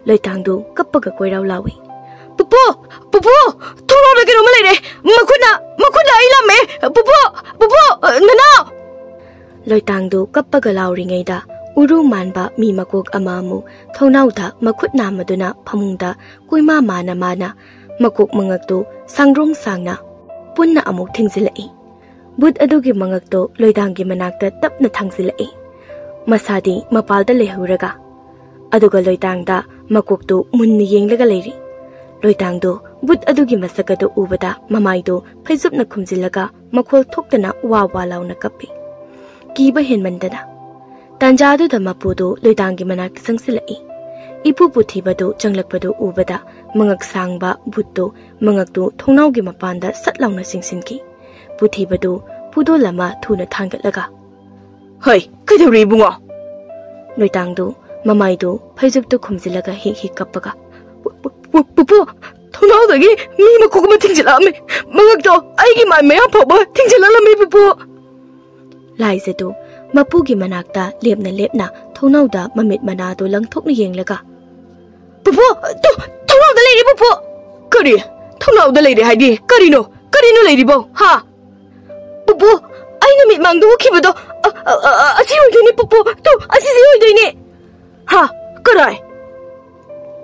ꯂꯣꯏꯇꯥꯡꯗꯨ ꯀꯞꯄꯒ ꯀꯣꯏꯔꯥꯎ ꯂꯥꯎꯏ꯫ "ꯄꯨꯄꯨ! ꯄꯨꯄꯨ! ꯊꯣꯡꯅꯥꯎꯗ ꯀꯩꯅꯣꯝꯃ ꯂꯩꯔꯦ! ꯃꯈꯨꯠꯅ, ꯃꯈꯨꯠꯅ ꯑꯩ ꯂꯥꯝꯃꯦ! ꯄꯨꯄꯨ! ꯄꯨꯄꯨ! ꯅꯅꯥꯎ!" ꯂꯣꯏꯇꯥꯡꯗꯨ ꯀꯞꯄꯒ ꯂꯥꯎꯔꯤꯉꯩꯗ ꯎꯔꯨ ꯃꯥꯟꯕ ꯃꯤ ꯃꯀꯣꯛ ꯑꯃ ꯑꯃꯨꯛ ꯊꯣꯡꯅꯥꯎꯗ ꯃꯈꯨꯠ ꯅꯥꯝꯃꯗꯨꯅ ꯐꯃꯨꯡꯗ ꯀꯣꯏꯃꯥ ꯃꯥꯅ ꯃꯥꯅ ꯃꯀꯣꯛ ꯃꯉꯛꯇꯨ ꯁꯥꯡꯗ꯭ꯔꯣꯡ ꯁꯥꯡꯅ ꯄꯨꯟꯅ ꯑꯃꯨꯛ ꯊꯤꯡꯖꯤꯜꯂꯛꯏ꯫ ꯚꯨꯠ ꯑꯗꯨꯒꯤ ꯃꯉꯛꯇꯨ ꯂꯣꯏꯇꯥꯡꯒꯤ ꯃꯅꯥꯛꯇ ꯇꯞꯅ ꯊꯥꯡꯖꯤꯜꯂꯛꯏ꯫ ꯃꯁꯥꯗꯤ ꯃꯄꯥꯜꯗ ꯂꯩꯍꯧꯔꯒ, ꯑꯗꯨꯒ ꯂꯣꯏꯇꯥꯡꯗ ꯃꯀꯣꯛꯇꯨ ꯃꯨꯟꯅ ꯌꯦꯡꯂꯒ ꯂꯩꯔꯤ꯫ ꯂꯣꯏꯇꯥꯡꯗꯨ ꯚꯨꯠ ꯑꯗꯨꯒꯤ ꯃꯁꯛ ꯑꯗꯨ ꯎꯕꯗ ꯃꯃꯥꯏꯗꯨ ꯐꯩꯖꯨꯞꯅ ꯈꯨꯝꯖꯤꯜꯂꯒ ꯃꯈꯣꯜ ꯊꯣꯛꯇꯅ ꯋꯥ ꯋꯥ ꯂꯥꯎꯅ ꯀꯞꯄꯤ꯫ ꯀꯤꯕ ꯍꯦꯟꯃꯟꯗꯅ꯫ ꯇꯥꯟꯖꯥꯗꯨꯗ ꯃꯄꯨꯗꯨ ꯂꯣꯏꯇꯥꯡꯒꯤ ꯃꯅꯥꯛꯇ ꯆꯪꯁꯤꯜꯂꯛꯏ꯫ ꯏꯄꯨ ꯄꯨꯊꯤꯕꯗꯨ ꯆꯪꯂꯛꯄꯗꯨ ꯎꯕꯗ ꯃꯉꯛ ꯁꯥꯡꯕ ꯚꯨꯠꯇꯨ ꯃꯉꯛꯇꯨ ꯊꯣꯡꯅꯥꯎꯒꯤ ꯃꯄꯥꯟꯗ ꯁꯠ ꯂꯥꯎꯅ ꯆꯤꯡꯁꯤꯟꯈꯤ꯫ ꯄꯨꯊꯤꯕꯗꯨ ꯄꯨꯗꯣꯜ ꯑꯃ ꯊꯨꯅ ꯊꯥꯡꯒꯠꯂꯒ, "ꯍꯩ, ꯀꯩꯗꯧꯔꯦ ꯏꯕꯨꯡꯉꯣ?" ꯂꯣꯏꯇꯥꯡꯗꯨ ꯃꯃꯥꯏꯗꯨ ꯐꯩꯖꯨꯞꯇꯨ ꯈꯨꯝꯖꯤꯜꯂꯒ ꯍꯤꯛ ꯍꯤꯛ ꯀꯞꯄꯒ, ꯄꯨ- ꯄꯨꯄꯨ, ꯊꯣꯡꯅꯥꯎꯗꯒꯤ ꯃꯤ ꯃꯀꯣꯛ ꯑꯃ ꯊꯤꯡꯖꯤꯜꯂꯛꯑꯝꯃꯦ꯫ ꯃꯉꯛꯇꯣ ꯑꯩꯒꯤ ꯃꯥꯏ ꯃꯌꯥ ꯐꯥꯎꯕ ꯊꯤꯡꯖꯤꯜꯂꯛꯂꯝꯃꯦ, ꯄꯨꯄꯨ꯫ ꯂꯥꯏꯖꯗꯨ ꯃꯄꯨꯒꯤ ꯃꯅꯥꯛꯇ ꯂꯦꯞꯅ ꯂꯦꯞꯅ ꯊꯣꯡꯅꯥꯎꯗ ꯃꯃꯤꯠ ꯃꯅꯥꯗꯨ ꯂꯪꯊꯣꯛꯅ ꯌꯦꯡꯂꯒ, "ꯄꯨꯄꯨ, ꯊꯣ- ꯊꯣꯡꯅꯥꯎꯗ ꯂꯩꯔꯦ, ꯄꯨꯄꯨ!" "ꯀꯔꯤ? ꯊꯣꯡꯅꯥꯎꯗ ꯂꯩꯔꯦ ꯍꯥꯏꯗꯤ ꯀꯔꯤꯅꯣ? ꯀꯔꯤꯅꯣ ꯂꯩꯔꯤꯕꯣ, ꯍꯥ?" "ꯄꯨꯄꯨ, ꯑꯩꯅ ꯃꯤꯠꯃꯥꯡꯗ ꯎꯈꯤꯕꯗꯣ, ꯑ- ꯑ- ꯑ- ꯑꯁꯤ ꯑꯣꯏꯗꯣꯏꯅꯦ, ꯄꯨꯄꯨ꯫ ꯇꯨ, ꯑꯁꯤꯁꯤ ꯑꯣꯏꯗꯣꯏꯅꯦ!" "ꯍꯥ? ꯀꯔꯥꯏ?"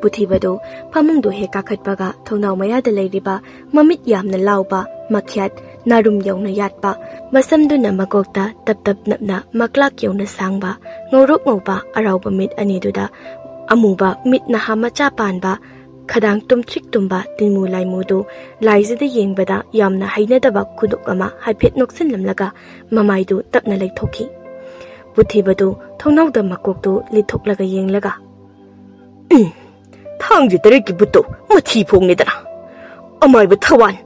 ꯄꯨꯊꯤꯕꯗꯨ ꯐꯃꯨꯡꯗꯨ ꯍꯦꯛ ꯀꯥꯈꯠꯄꯒ ꯊꯣꯡꯅꯥꯎ ꯃꯌꯥꯗ ꯂꯩꯔꯤꯕ ꯃꯃꯤꯠ ꯌꯥꯝꯅ ꯂꯥꯎꯕ, ꯃꯈ꯭ꯌꯥꯠ, ꯅꯥꯔꯨꯝ ꯌꯧꯅ ꯌꯥꯠꯄ, ꯃꯁꯝꯗꯨꯅ ꯃꯀꯣꯛꯇ ꯇꯞ ꯇꯞ ꯅꯞꯅ ꯃꯀ꯭ꯂꯥꯛ ꯌꯧꯅ ꯁꯥꯡꯕ, ꯉꯧꯔꯣꯛ ꯉꯧꯕ ꯑꯔꯥꯎꯕ ꯃꯤꯠ ꯑꯅꯤꯗꯨꯗ ꯑꯃꯨꯕ ꯃꯤꯠ ꯅꯍꯥ ꯃꯆꯥ ꯄꯥꯟꯕ, ꯈꯗꯥꯡ ꯇꯨꯝꯇ꯭ꯔꯤꯛ ꯇꯨꯝꯕ ꯇꯤꯟꯃꯨ ꯂꯥꯏꯃꯨꯗꯨ ꯂꯥꯏꯖꯗ ꯌꯦꯡꯕꯗ ꯌꯥꯝꯅ ꯍꯩꯅꯗꯕ ꯈꯨꯅꯣꯛ ꯑꯃ ꯍꯥꯏꯐꯦꯠ ꯅꯣꯛꯁꯤꯜꯂꯝꯂꯒ ꯃꯃꯥꯏꯗꯨ ꯇꯞꯅ ꯂꯩꯊꯣꯛꯈꯤ꯫ ꯄꯨꯊꯤꯕꯗꯨ ꯊꯣꯡꯅꯥꯎꯗ ꯃꯀꯣꯛꯇꯨ ꯂꯤꯊꯣꯛꯂꯒ ꯌꯦꯡꯂꯒ, "ꯎꯝ, ꯊꯥꯡꯖ ꯇꯔꯦꯠꯀꯤ ꯕꯨꯠꯇꯣ ꯃꯊꯤ ꯐꯣꯡꯉꯦꯗꯅ꯫ ꯑꯃꯥꯏꯕ ꯊꯋꯥꯟ,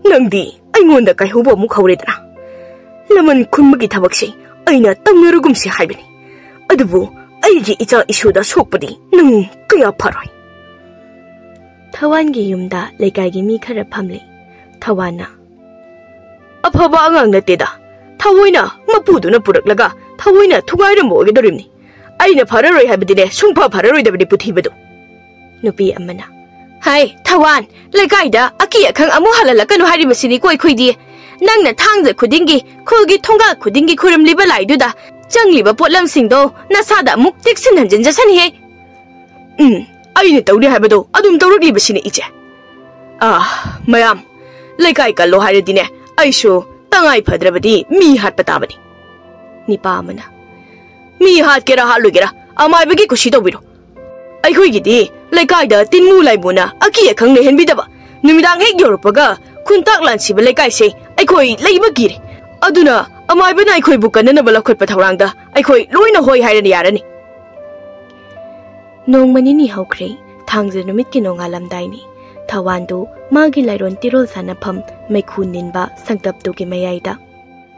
ꯅꯪꯗꯤ ꯑꯩꯉꯣꯟꯗ ꯀꯥꯏꯍꯧꯕ ꯑꯃꯨꯛ ꯍꯧꯔꯦꯗꯅ꯫ ꯂꯃꯟ ꯈꯨꯝꯕꯒꯤ ꯊꯕꯛꯁꯦ ꯑꯩꯅ ꯇꯧꯅꯔꯨꯒꯨꯝꯁꯤ ꯍꯥꯏꯕꯅꯤ, ꯑꯗꯨꯕꯨ ꯑꯩꯒꯤ ꯏꯆꯥ ꯏꯁꯨꯗ ꯁꯣꯛꯄꯗꯤ ꯅꯪ ꯀꯌꯥ ꯐꯔꯣꯏ꯫" ꯊꯋꯥꯟꯒꯤ ꯌꯨꯝꯗ ꯂꯩꯀꯥꯏꯒꯤ ꯃꯤ ꯈꯔ ꯐꯝꯂꯤ꯫ ꯊꯋꯥꯟꯅ, "ꯑꯐꯕ ꯑꯉꯥꯡ ꯅꯠꯇꯦꯗ, ꯊꯑꯣꯏꯅ ꯃꯄꯨꯗꯨꯅ ꯄꯨꯔꯛꯂꯒ ꯊꯑꯣꯏꯅ ꯊꯨꯒꯥꯏꯔꯝꯕ ꯑꯣꯏꯒꯗꯧꯔꯤꯕꯅꯤ꯫ ꯑꯩꯅ ꯐꯔꯔꯣꯏ ꯍꯥꯏꯕꯗꯤꯅꯦ, ꯁꯨꯡꯐ ꯐꯔꯔꯣꯏꯗꯕꯅꯤ ꯄꯨꯊꯤꯕꯗꯨ꯫" ꯅꯨꯄꯤ ꯑꯃꯅ, "ꯍꯥꯏ ꯊꯋꯥꯟ, ꯂꯩꯀꯥꯏꯗ ꯑꯀꯤ ꯑꯈꯪ ꯑꯃꯨꯛ ꯍꯜꯍꯜꯂꯛꯀꯅꯨ ꯍꯥꯏꯔꯤꯕꯁꯤꯅꯤ ꯀꯣꯏ ꯈꯨꯏꯗꯤ꯫ ꯅꯪꯅ ꯊꯥꯡꯖ ꯈꯨꯗꯤꯡꯒꯤ, ꯈꯨꯜꯒꯤ ꯊꯣꯡꯒꯥꯜ ꯈꯨꯗꯤꯡꯒꯤ ꯈꯨꯔꯨꯝꯂꯤꯕ ꯂꯥꯏꯗꯨꯗ ꯆꯪꯂꯤꯕ ꯄꯣꯠꯂꯝꯁꯤꯡꯗꯣ ꯅꯁꯥꯗ ꯑꯃꯨꯛ ꯇꯦꯛꯁꯤꯟ ꯍꯟꯖꯤꯟꯖꯁꯅꯤꯍꯦ꯫" "ꯎꯝ, ꯑꯩꯅ ꯇꯧꯅꯤ ꯍꯥꯏꯕꯗꯣ ꯑꯗꯨꯝ ꯇꯧꯔꯛꯂꯤꯕꯁꯤꯅꯤ ꯏꯆꯦ꯫ ꯑꯥ, ꯃꯌꯥꯝ, ꯂꯩꯀꯥꯏ ꯀꯜꯂꯣ ꯍꯥꯏꯔꯗꯤꯅꯦ, ꯑꯩꯁꯨ ꯇꯉꯥꯏ ꯐꯗ꯭ꯔꯕꯗꯤ ꯃꯤ ꯍꯥꯠꯄ ꯇꯥꯕꯅꯤ꯫" ꯅꯤꯄꯥ ꯑꯃꯅ, "ꯃꯤ ꯍꯥꯠꯀꯦꯔꯥ ꯍꯥꯠꯂꯣꯏꯒꯦꯔꯥ, ꯑꯃꯥꯏꯕꯒꯤ ꯀꯨꯁꯤ ꯇꯧꯕꯤꯔꯣ꯫ ꯑꯩꯈꯣꯏꯒꯤꯗꯤ ꯂꯩꯀꯥꯏꯗ ꯇꯤꯟꯃꯨ ꯂꯥꯏꯃꯨꯅ ꯑꯀꯤ ꯑꯈꯪ ꯂꯩꯍꯟꯕꯤꯗꯕ, ꯅꯨꯃꯤꯗꯥꯡ ꯍꯦꯛ ꯌꯧꯔꯛꯄꯒ ꯈꯨꯟꯇꯥꯛ ꯂꯥꯟꯁꯤꯕ ꯂꯩꯀꯥꯏꯁꯦ ꯑꯩꯈꯣꯏ ꯂꯩꯕ ꯀꯤꯔꯦ꯫ ꯑꯗꯨꯅ ꯑꯃꯥꯏꯕꯅ ꯑꯩꯈꯣꯏꯕꯨ ꯀꯟꯅꯅꯕ ꯂꯧꯈꯠꯄ ꯊꯧꯔꯥꯡꯗ ꯑꯩꯈꯣꯏ ꯂꯣꯏꯅ ꯍꯣꯏ ꯍꯥꯏꯔꯅꯤ ꯌꯥꯔꯅꯤ꯫" ꯅꯣꯡꯃ ꯅꯤꯅꯤ ꯍꯧꯈ꯭ꯔꯦ꯫ ꯊꯥꯡꯖ ꯅꯨꯃꯤꯠꯀꯤ ꯅꯣꯡꯉꯥꯜꯂꯝꯗꯥꯏꯅꯤ꯫ ꯊꯋꯥꯟꯗꯨ ꯃꯥꯒꯤ ꯂꯥꯏꯔꯣꯟ ꯇꯤꯔꯣꯜ ꯁꯥꯟꯅꯐꯝ ꯃꯩꯈꯨ ꯅꯤꯟꯕ ꯁꯪꯇꯞꯇꯨꯒꯤ ꯃꯌꯥꯏꯗ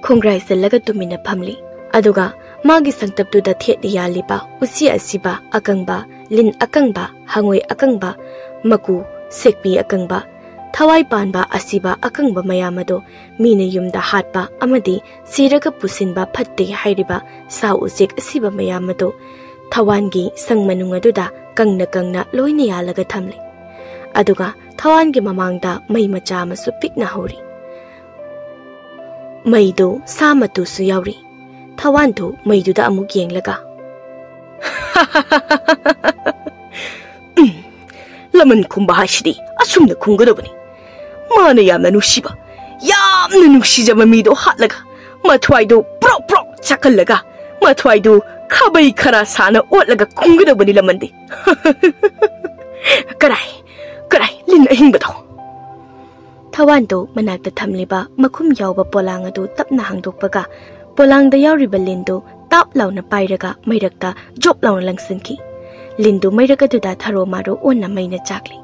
ꯈꯣꯡꯒ꯭ꯔꯥꯏ ꯆꯜꯂꯒ ꯇꯨꯃꯤꯟꯅ ꯐꯝꯂꯤ꯫ ꯑꯗꯨꯒ ꯃꯥꯒꯤ ꯁꯪꯇꯞꯇꯨꯗ ꯊꯦꯠꯂꯤ ꯌꯥꯜꯂꯤꯕ ꯎꯆꯤ ꯑꯁꯤꯕ ꯑꯀꯪꯕ, ꯂꯤꯟ ꯑꯀꯪꯕ, ꯍꯉꯣꯏ ꯑꯀꯪꯕ, ꯃꯀꯨ, ꯁꯦꯛꯄꯤ ꯑꯀꯪꯕ, ꯊꯋꯥꯏ ꯄꯥꯟꯕ ꯑꯁꯤꯕ ꯑꯀꯪꯕ ꯃꯌꯥꯝ ꯑꯗꯨ ꯃꯤꯅ ꯌꯨꯝꯗ ꯍꯥꯠꯄ ꯑꯃꯗꯤ ꯁꯤꯔꯒ ꯄꯨꯁꯤꯟꯕ ꯐꯠꯇꯦ ꯍꯥꯏꯔꯤꯕ ꯁꯥ ꯎꯆꯦꯛ ꯑꯁꯤꯕ ꯃꯌꯥꯝ ꯑꯗꯨ ꯊꯋꯥꯟꯒꯤ ꯁꯪ ꯃꯅꯨꯡ ꯑꯗꯨꯗ ꯀꯪꯅ ꯀꯪꯅ ꯂꯣꯏꯅ ꯌꯥꯜꯂꯒ ꯊꯝꯂꯤ꯫ ꯑꯗꯨꯒ ꯊꯋꯥꯟꯒꯤ ꯃꯃꯥꯡꯗ ꯃꯩ ꯃꯆꯥ ꯑꯃꯁꯨ ꯄꯤꯛꯅ ꯍꯧꯔꯤ꯫ ꯃꯩꯗꯨ ꯁꯥ ꯃꯇꯨꯁꯨ ꯌꯥꯎꯔꯤ꯫ ꯊꯋꯥꯟꯗꯨ ꯃꯩꯗꯨꯗ ꯑꯃꯨꯛ ꯌꯦꯡꯂꯒ, "ꯎꯝ, ꯂꯃꯟ ꯈꯨꯝꯕ ꯍꯥꯏꯁꯤꯗꯤ ꯑꯁꯨꯝꯅ ꯈꯨꯝꯒꯗꯕꯅꯤ꯫ ꯃꯥꯅ ꯌꯥꯝꯅ ꯅꯨꯡꯁꯤꯕ, ꯌꯥꯝꯅ ꯅꯨꯡꯁꯤꯖꯕ ꯃꯤꯗꯣ ꯍꯥꯠꯂꯒ, ꯃꯊ꯭ꯋꯥꯏꯗꯨ ꯄ꯭ꯔꯣꯛ ꯄ꯭ꯔꯣꯛ ꯆꯥꯛꯍꯜꯂꯒ, ꯃꯊ꯭ꯋꯥꯏꯗꯨ ꯈꯥꯕꯩ ꯈꯔ ꯁꯥꯅ ꯑꯣꯠꯂꯒ ꯈꯨꯝꯒꯗꯕꯅꯤ ꯂꯃꯟꯗꯤ꯫ ꯀꯔꯥꯏ, ꯀꯔꯥꯏ, ꯂꯤꯟ ꯑꯍꯤꯡꯕꯗꯣ?" ꯊꯋꯥꯟꯗꯨ ꯃꯅꯥꯛꯇ ꯊꯝꯂꯤꯕ ꯃꯈꯨꯝ ꯌꯥꯎꯕ ꯄꯣꯂꯥꯡ ꯑꯗꯨ ꯇꯞꯅ ꯍꯥꯡꯗꯣꯛꯄꯒ, ꯄꯣꯂꯥꯡꯗ ꯌꯥꯎꯔꯤꯕ ꯂꯤꯟꯗꯨ ꯇꯥꯞ ꯂꯥꯎꯅ ꯄꯥꯏꯔꯒ ꯃꯩꯔꯛꯇ ꯖꯣꯞ ꯂꯥꯎꯅ ꯂꯪꯁꯤꯟꯈꯤ꯫ ꯂꯤꯟꯗꯨ ꯃꯩꯔꯛ ꯑꯗꯨꯗ ꯊꯔꯣ ꯃꯥꯔꯣ ꯑꯣꯟꯅ ꯃꯩꯅ ꯆꯥꯛꯂꯤ꯫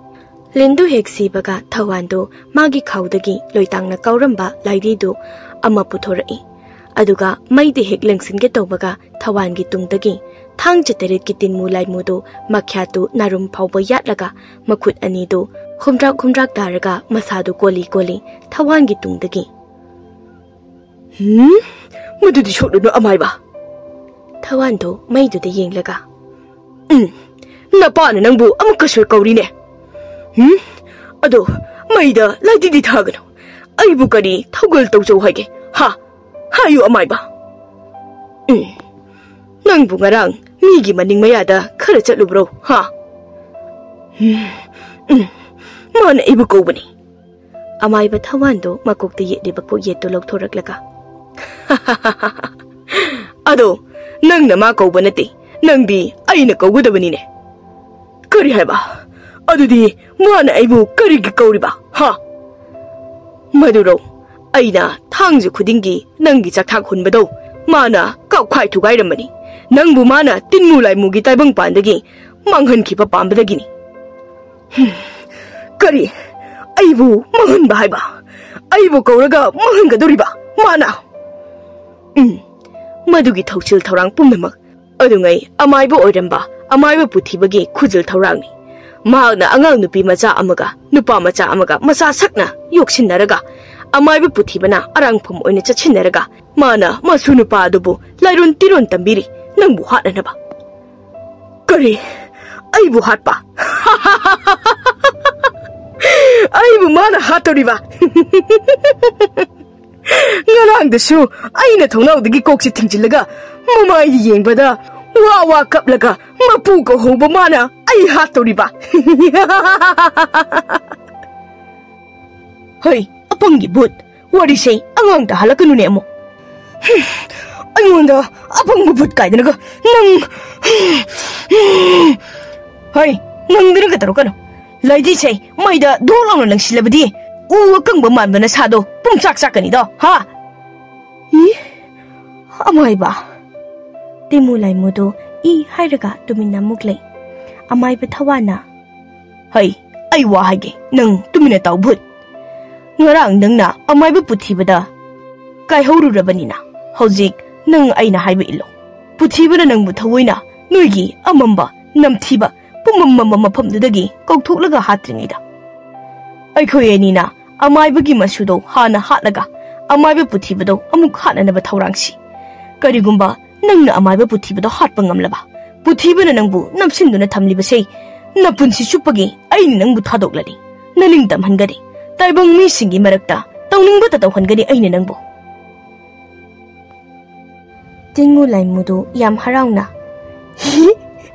ꯂꯤꯟꯗꯨ ꯍꯦꯛ ꯁꯤꯕꯒ ꯊꯋꯥꯟꯗꯨ ꯃꯥꯒꯤ ꯈꯥꯎꯗꯒꯤ ꯂꯣꯏꯇꯥꯡꯅ ꯀꯥꯎꯔꯝꯕ ꯂꯥꯏꯙꯤꯗꯨ ꯑꯃ ꯄꯨꯊꯣꯔꯛꯏ꯫ ꯑꯗꯨꯒ ꯃꯩꯗ ꯍꯦꯛ ꯂꯪꯁꯤꯟꯒꯦ ꯇꯧꯕꯒ ꯊꯋꯥꯟꯒꯤ ꯇꯨꯡꯗꯒꯤ ꯊꯥꯡ ꯆꯇꯔꯦꯠꯀꯤ ꯇꯤꯟꯃꯨ ꯂꯥꯏꯃꯨꯗꯨ ꯃꯈ꯭ꯌꯥꯠꯇꯨ ꯅꯥꯔꯨꯝ ꯐꯥꯎꯕ ꯌꯥꯠꯂꯒ ꯃꯈꯨꯠ ꯑꯅꯤꯗꯨ ꯍꯨꯝꯗ꯭ꯔꯥꯛ ꯍꯨꯝꯗ꯭ꯔꯥꯛ ꯇꯥꯔꯒ ꯃꯁꯥꯗꯨ ꯀꯣꯜꯂꯤ ꯀꯣꯜꯂꯤ ꯊꯋꯥꯟꯒꯤ ꯇꯨꯡꯗꯒꯤ꯫ "ꯍꯨꯝ? ꯃꯗꯨꯗꯤ ꯁꯣꯛꯂꯨꯅꯨ ꯑꯃꯥꯏꯕ!" ꯊꯋꯥꯟꯗꯨ ꯃꯩꯗꯨꯗ ꯌꯦꯡꯂꯒ, "ꯎꯝ, ꯅꯄꯥꯅ ꯅꯪꯕꯨ ꯑꯃꯨꯛꯀꯁꯨ ꯀꯧꯔꯤꯅꯦ꯫ ꯎꯝ? ꯑꯗꯣ ꯃꯩꯗ ꯂꯥꯏꯙꯤꯗꯤ ꯊꯥꯒꯅꯨ꯫ ꯑꯩꯕꯨ ꯀꯔꯤ ꯊꯧꯒꯜ ꯇꯧꯖꯧ ꯍꯥꯏꯒꯦ? ꯍꯥ? ꯍꯥꯏꯌꯨ ꯑꯃꯥꯏꯕ꯫ ꯎꯝ, ꯅꯪꯕꯨ ꯉꯔꯥꯡ ꯃꯤꯒꯤ ꯃꯅꯤꯡ ꯃꯌꯥꯗ ꯈꯔ ꯆꯠꯂꯨꯕ꯭ꯔꯣ? ꯍꯥ?" "ꯎꯝ, ꯎꯝ, ꯃꯥꯅ ꯑꯩꯕꯨ ꯀꯧꯕꯅꯤ꯫" ꯑꯃꯥꯏꯕ ꯊꯋꯥꯟꯗꯨ ꯃꯀꯣꯛꯇ ꯌꯦꯠꯂꯤꯕ ꯀꯣꯛꯌꯦꯠꯇꯨ ꯂꯧꯊꯣꯔꯛꯂꯒ, "ꯑꯗꯣ ꯅꯪꯅ ꯃꯥ ꯀꯧꯕ ꯅꯠꯇꯦ, ꯅꯪꯗꯤ ꯑꯩꯅ ꯀꯧꯒꯗꯕꯅꯤꯅꯦ꯫ ꯀꯔꯤ ꯍꯥꯏꯕ? ꯑꯗꯨꯗꯤ ꯃꯥꯅ ꯑꯩꯕꯨ ꯀꯔꯤꯒꯤ ꯀꯧꯔꯤꯕ? ꯍꯥ? ꯃꯗꯨꯔꯣ, ꯑꯩꯅ ꯊꯥꯡꯖ ꯈꯨꯗꯤꯡꯒꯤ ꯅꯪꯒꯤ ꯆꯥꯛꯊꯥꯛ ꯍꯨꯟꯕꯗꯣ ꯃꯥꯅ ꯀꯥꯎꯈꯥꯏ ꯊꯨꯒꯥꯏꯔꯝꯕꯅꯤ꯫ ꯅꯪꯕꯨ ꯃꯥꯅ ꯇꯤꯟꯃꯨ ꯂꯥꯏꯃꯨꯒꯤ ꯇꯥꯏꯕꯪ ꯄꯥꯟꯗꯒꯤ ꯃꯥꯡꯍꯟꯈꯤꯕ ꯄꯥꯝꯕꯗꯒꯤꯅꯤ꯫" "ꯍꯨꯝ, ꯀꯔꯤ? ꯑꯩꯕꯨ ꯃꯥꯡꯍꯟꯕ ꯍꯥꯏꯕ? ꯑꯩꯕꯨ ꯀꯧꯔꯒ ꯃꯥꯡꯍꯟꯒꯗꯧꯔꯤꯕ ꯃꯥꯅ? ꯎꯝ, ꯃꯗꯨꯒꯤ ꯊꯧꯁꯤꯜ ꯊꯧꯔꯥꯡ ꯄꯨꯝꯅꯃꯛ ꯑꯗꯨꯉꯩ ꯑꯃꯥꯏꯕ ꯑꯣꯏꯔꯝꯕ ꯑꯃꯥꯏꯕ ꯄꯨꯊꯤꯕꯒꯤ ꯈꯨꯖꯤꯜ ꯊꯧꯔꯥꯡꯅꯤ꯫ ꯃꯍꯥꯛꯅ ꯑꯉꯥꯡ ꯅꯨꯄꯤ ꯃꯆꯥ ꯑꯃꯒ ꯅꯨꯄꯥ ꯃꯆꯥ ꯑꯃꯒ ꯃꯆꯥ ꯁꯛꯅ ꯌꯣꯛꯁꯤꯟꯅꯔꯒ, ꯑꯃꯥꯏꯕ ꯄꯨꯊꯤꯕꯅ ꯑꯔꯥꯡꯐꯝ ꯑꯣꯏꯅ ꯆꯠꯁꯤꯟꯅꯔꯒ, ꯃꯥꯅ ꯃꯁꯨ ꯅꯨꯄꯥ ꯑꯗꯨꯕꯨ ꯂꯥꯏꯔꯣꯟ ꯇꯤꯔꯣꯟ ꯇꯝꯕꯤꯔꯤ, ꯅꯪꯕꯨ ꯍꯥꯠꯅꯅꯕ꯫ ꯀꯔꯤ? ꯑꯩꯕꯨ ꯍꯥꯠꯄ? ꯑꯩꯕꯨ ꯃꯥꯅ ꯍꯥꯠꯇꯧꯔꯤꯕ? ꯉꯔꯥꯡꯗꯁꯨ ꯑꯩꯅ ꯊꯣꯡꯅꯥꯎꯗꯒꯤ ꯀꯣꯛꯁꯤ ꯊꯤꯡꯖꯤꯜꯂꯒ ꯃꯃꯥꯏꯗ ꯌꯦꯡꯕꯗ ꯋꯥ ꯋꯥ ꯀꯞꯂꯒ ꯃꯄꯨ ꯀꯧꯍꯧꯕ ꯃꯥꯅ ꯑꯩ ꯍꯥꯠꯇꯧꯔꯤꯕ꯫ ꯍꯩ, ꯑꯄꯪꯒꯤ ꯚꯨꯠ, ꯋꯥꯔꯤꯁꯦ ꯑꯉꯥꯡꯗ ꯍꯜꯂꯛꯀꯅꯨꯅꯦ ꯑꯃꯨꯛ꯫ ꯍꯨꯝ, ꯑꯩꯉꯣꯟꯗ ꯑꯄꯪꯕ ꯚꯨꯠ ꯀꯥꯏꯗꯅꯒ ꯅꯪ꯫ ꯍꯩ, ꯉꯪꯗꯅꯒ ꯇꯧꯔꯛꯀꯅꯨ꯫ ꯂꯩꯗꯤꯁꯦ ꯃꯩꯗ ꯙꯣꯛ ꯂꯥꯎꯅ ꯂꯪꯁꯤꯜꯂꯕꯗꯤ ꯎ ꯑꯀꯪꯕ ꯃꯥꯟꯕ ꯅꯁꯥꯗꯣ ꯄꯨꯡꯆꯥꯛ ꯆꯥꯛꯀꯅꯤꯗꯣ, ꯍꯥ? ꯏ, ꯑꯃꯥꯏꯕ꯫ ꯇꯤꯃꯨ ꯂꯥꯏꯃꯨꯗꯨ ꯏ ꯍꯥꯏꯔꯒ ꯇꯨꯃꯤꯟꯅ ꯑꯃꯨꯛ ꯂꯩ꯫ ꯑꯃꯥꯏꯕ ꯊꯋꯥꯟꯅ, "ꯍꯩ, ꯑꯩ ꯋꯥ ꯍꯥꯏꯒꯦ, ꯅꯪ ꯇꯨꯃꯤꯟꯅ ꯇꯥꯎ ꯚꯨꯠ꯫ ꯉꯔꯥꯡ ꯅꯪꯅ ꯑꯃꯥꯏꯕ ꯄꯨꯊꯤꯕꯗ ꯀꯥꯏꯍꯧꯔꯨꯔꯕꯅꯤꯅ, ꯍꯧꯖꯤꯛ ꯅꯪ ꯑꯩꯅ ꯍꯥꯏꯕ ꯏꯜꯂꯣ꯫ ꯄꯨꯊꯤꯕꯅ ꯅꯪꯕꯨ ꯊꯑꯣꯏꯅ ꯅꯣꯏꯒꯤ ꯑꯃꯝꯕ, ꯅꯝꯊꯤꯕ, ꯄꯨꯝꯃꯝ ꯃꯝꯕ ꯃꯐꯝꯗꯨꯗꯒꯤ ꯀꯧꯊꯣꯛꯂꯒ ꯍꯥꯠꯇ꯭ꯔꯤꯉꯩꯗ, ꯑꯩꯈꯣꯏ ꯑꯅꯤꯅ ꯑꯃꯥꯏꯕꯒꯤ ꯃꯁꯨꯗꯣ ꯍꯥꯟꯅ ꯍꯥꯠꯂꯒ ꯑꯃꯥꯏꯕ ꯄꯨꯊꯤꯕꯗꯣ ꯑꯃꯨꯛ ꯍꯥꯠꯅꯅꯕ ꯊꯧꯔꯥꯡꯁꯤ꯫ ꯀꯔꯤꯒꯨꯝꯕ ꯅꯪꯅ ꯑꯃꯥꯏꯕ ꯄꯨꯊꯤꯕꯗꯣ ꯍꯥꯠꯄ ꯉꯝꯂꯕ, ꯄꯨꯊꯤꯕꯅ ꯅꯪꯕꯨ ꯅꯝꯁꯤꯟꯗꯨꯅ ꯊꯝꯂꯤꯕꯁꯦ ꯅꯄꯨꯟꯁꯤ ꯆꯨꯞꯄꯒꯤ ꯑꯩꯅ ꯅꯪꯕꯨ ꯊꯥꯗꯣꯛꯂꯅꯤ, ꯅꯅꯤꯡ ꯇꯝꯍꯟꯒꯅꯤ, ꯇꯥꯏꯕꯪ ꯃꯤꯁꯤꯡꯒꯤ ꯃꯔꯛꯇ ꯇꯧꯅꯤꯡꯕꯇ ꯇꯧꯍꯟꯒꯅꯤ ꯑꯩꯅ ꯅꯪꯕꯨ꯫" ꯇꯤꯡꯉꯨ ꯂꯥꯏꯃꯨꯗꯨ ꯌꯥꯝ ꯍꯔꯥꯎꯅ, "ꯍꯤ,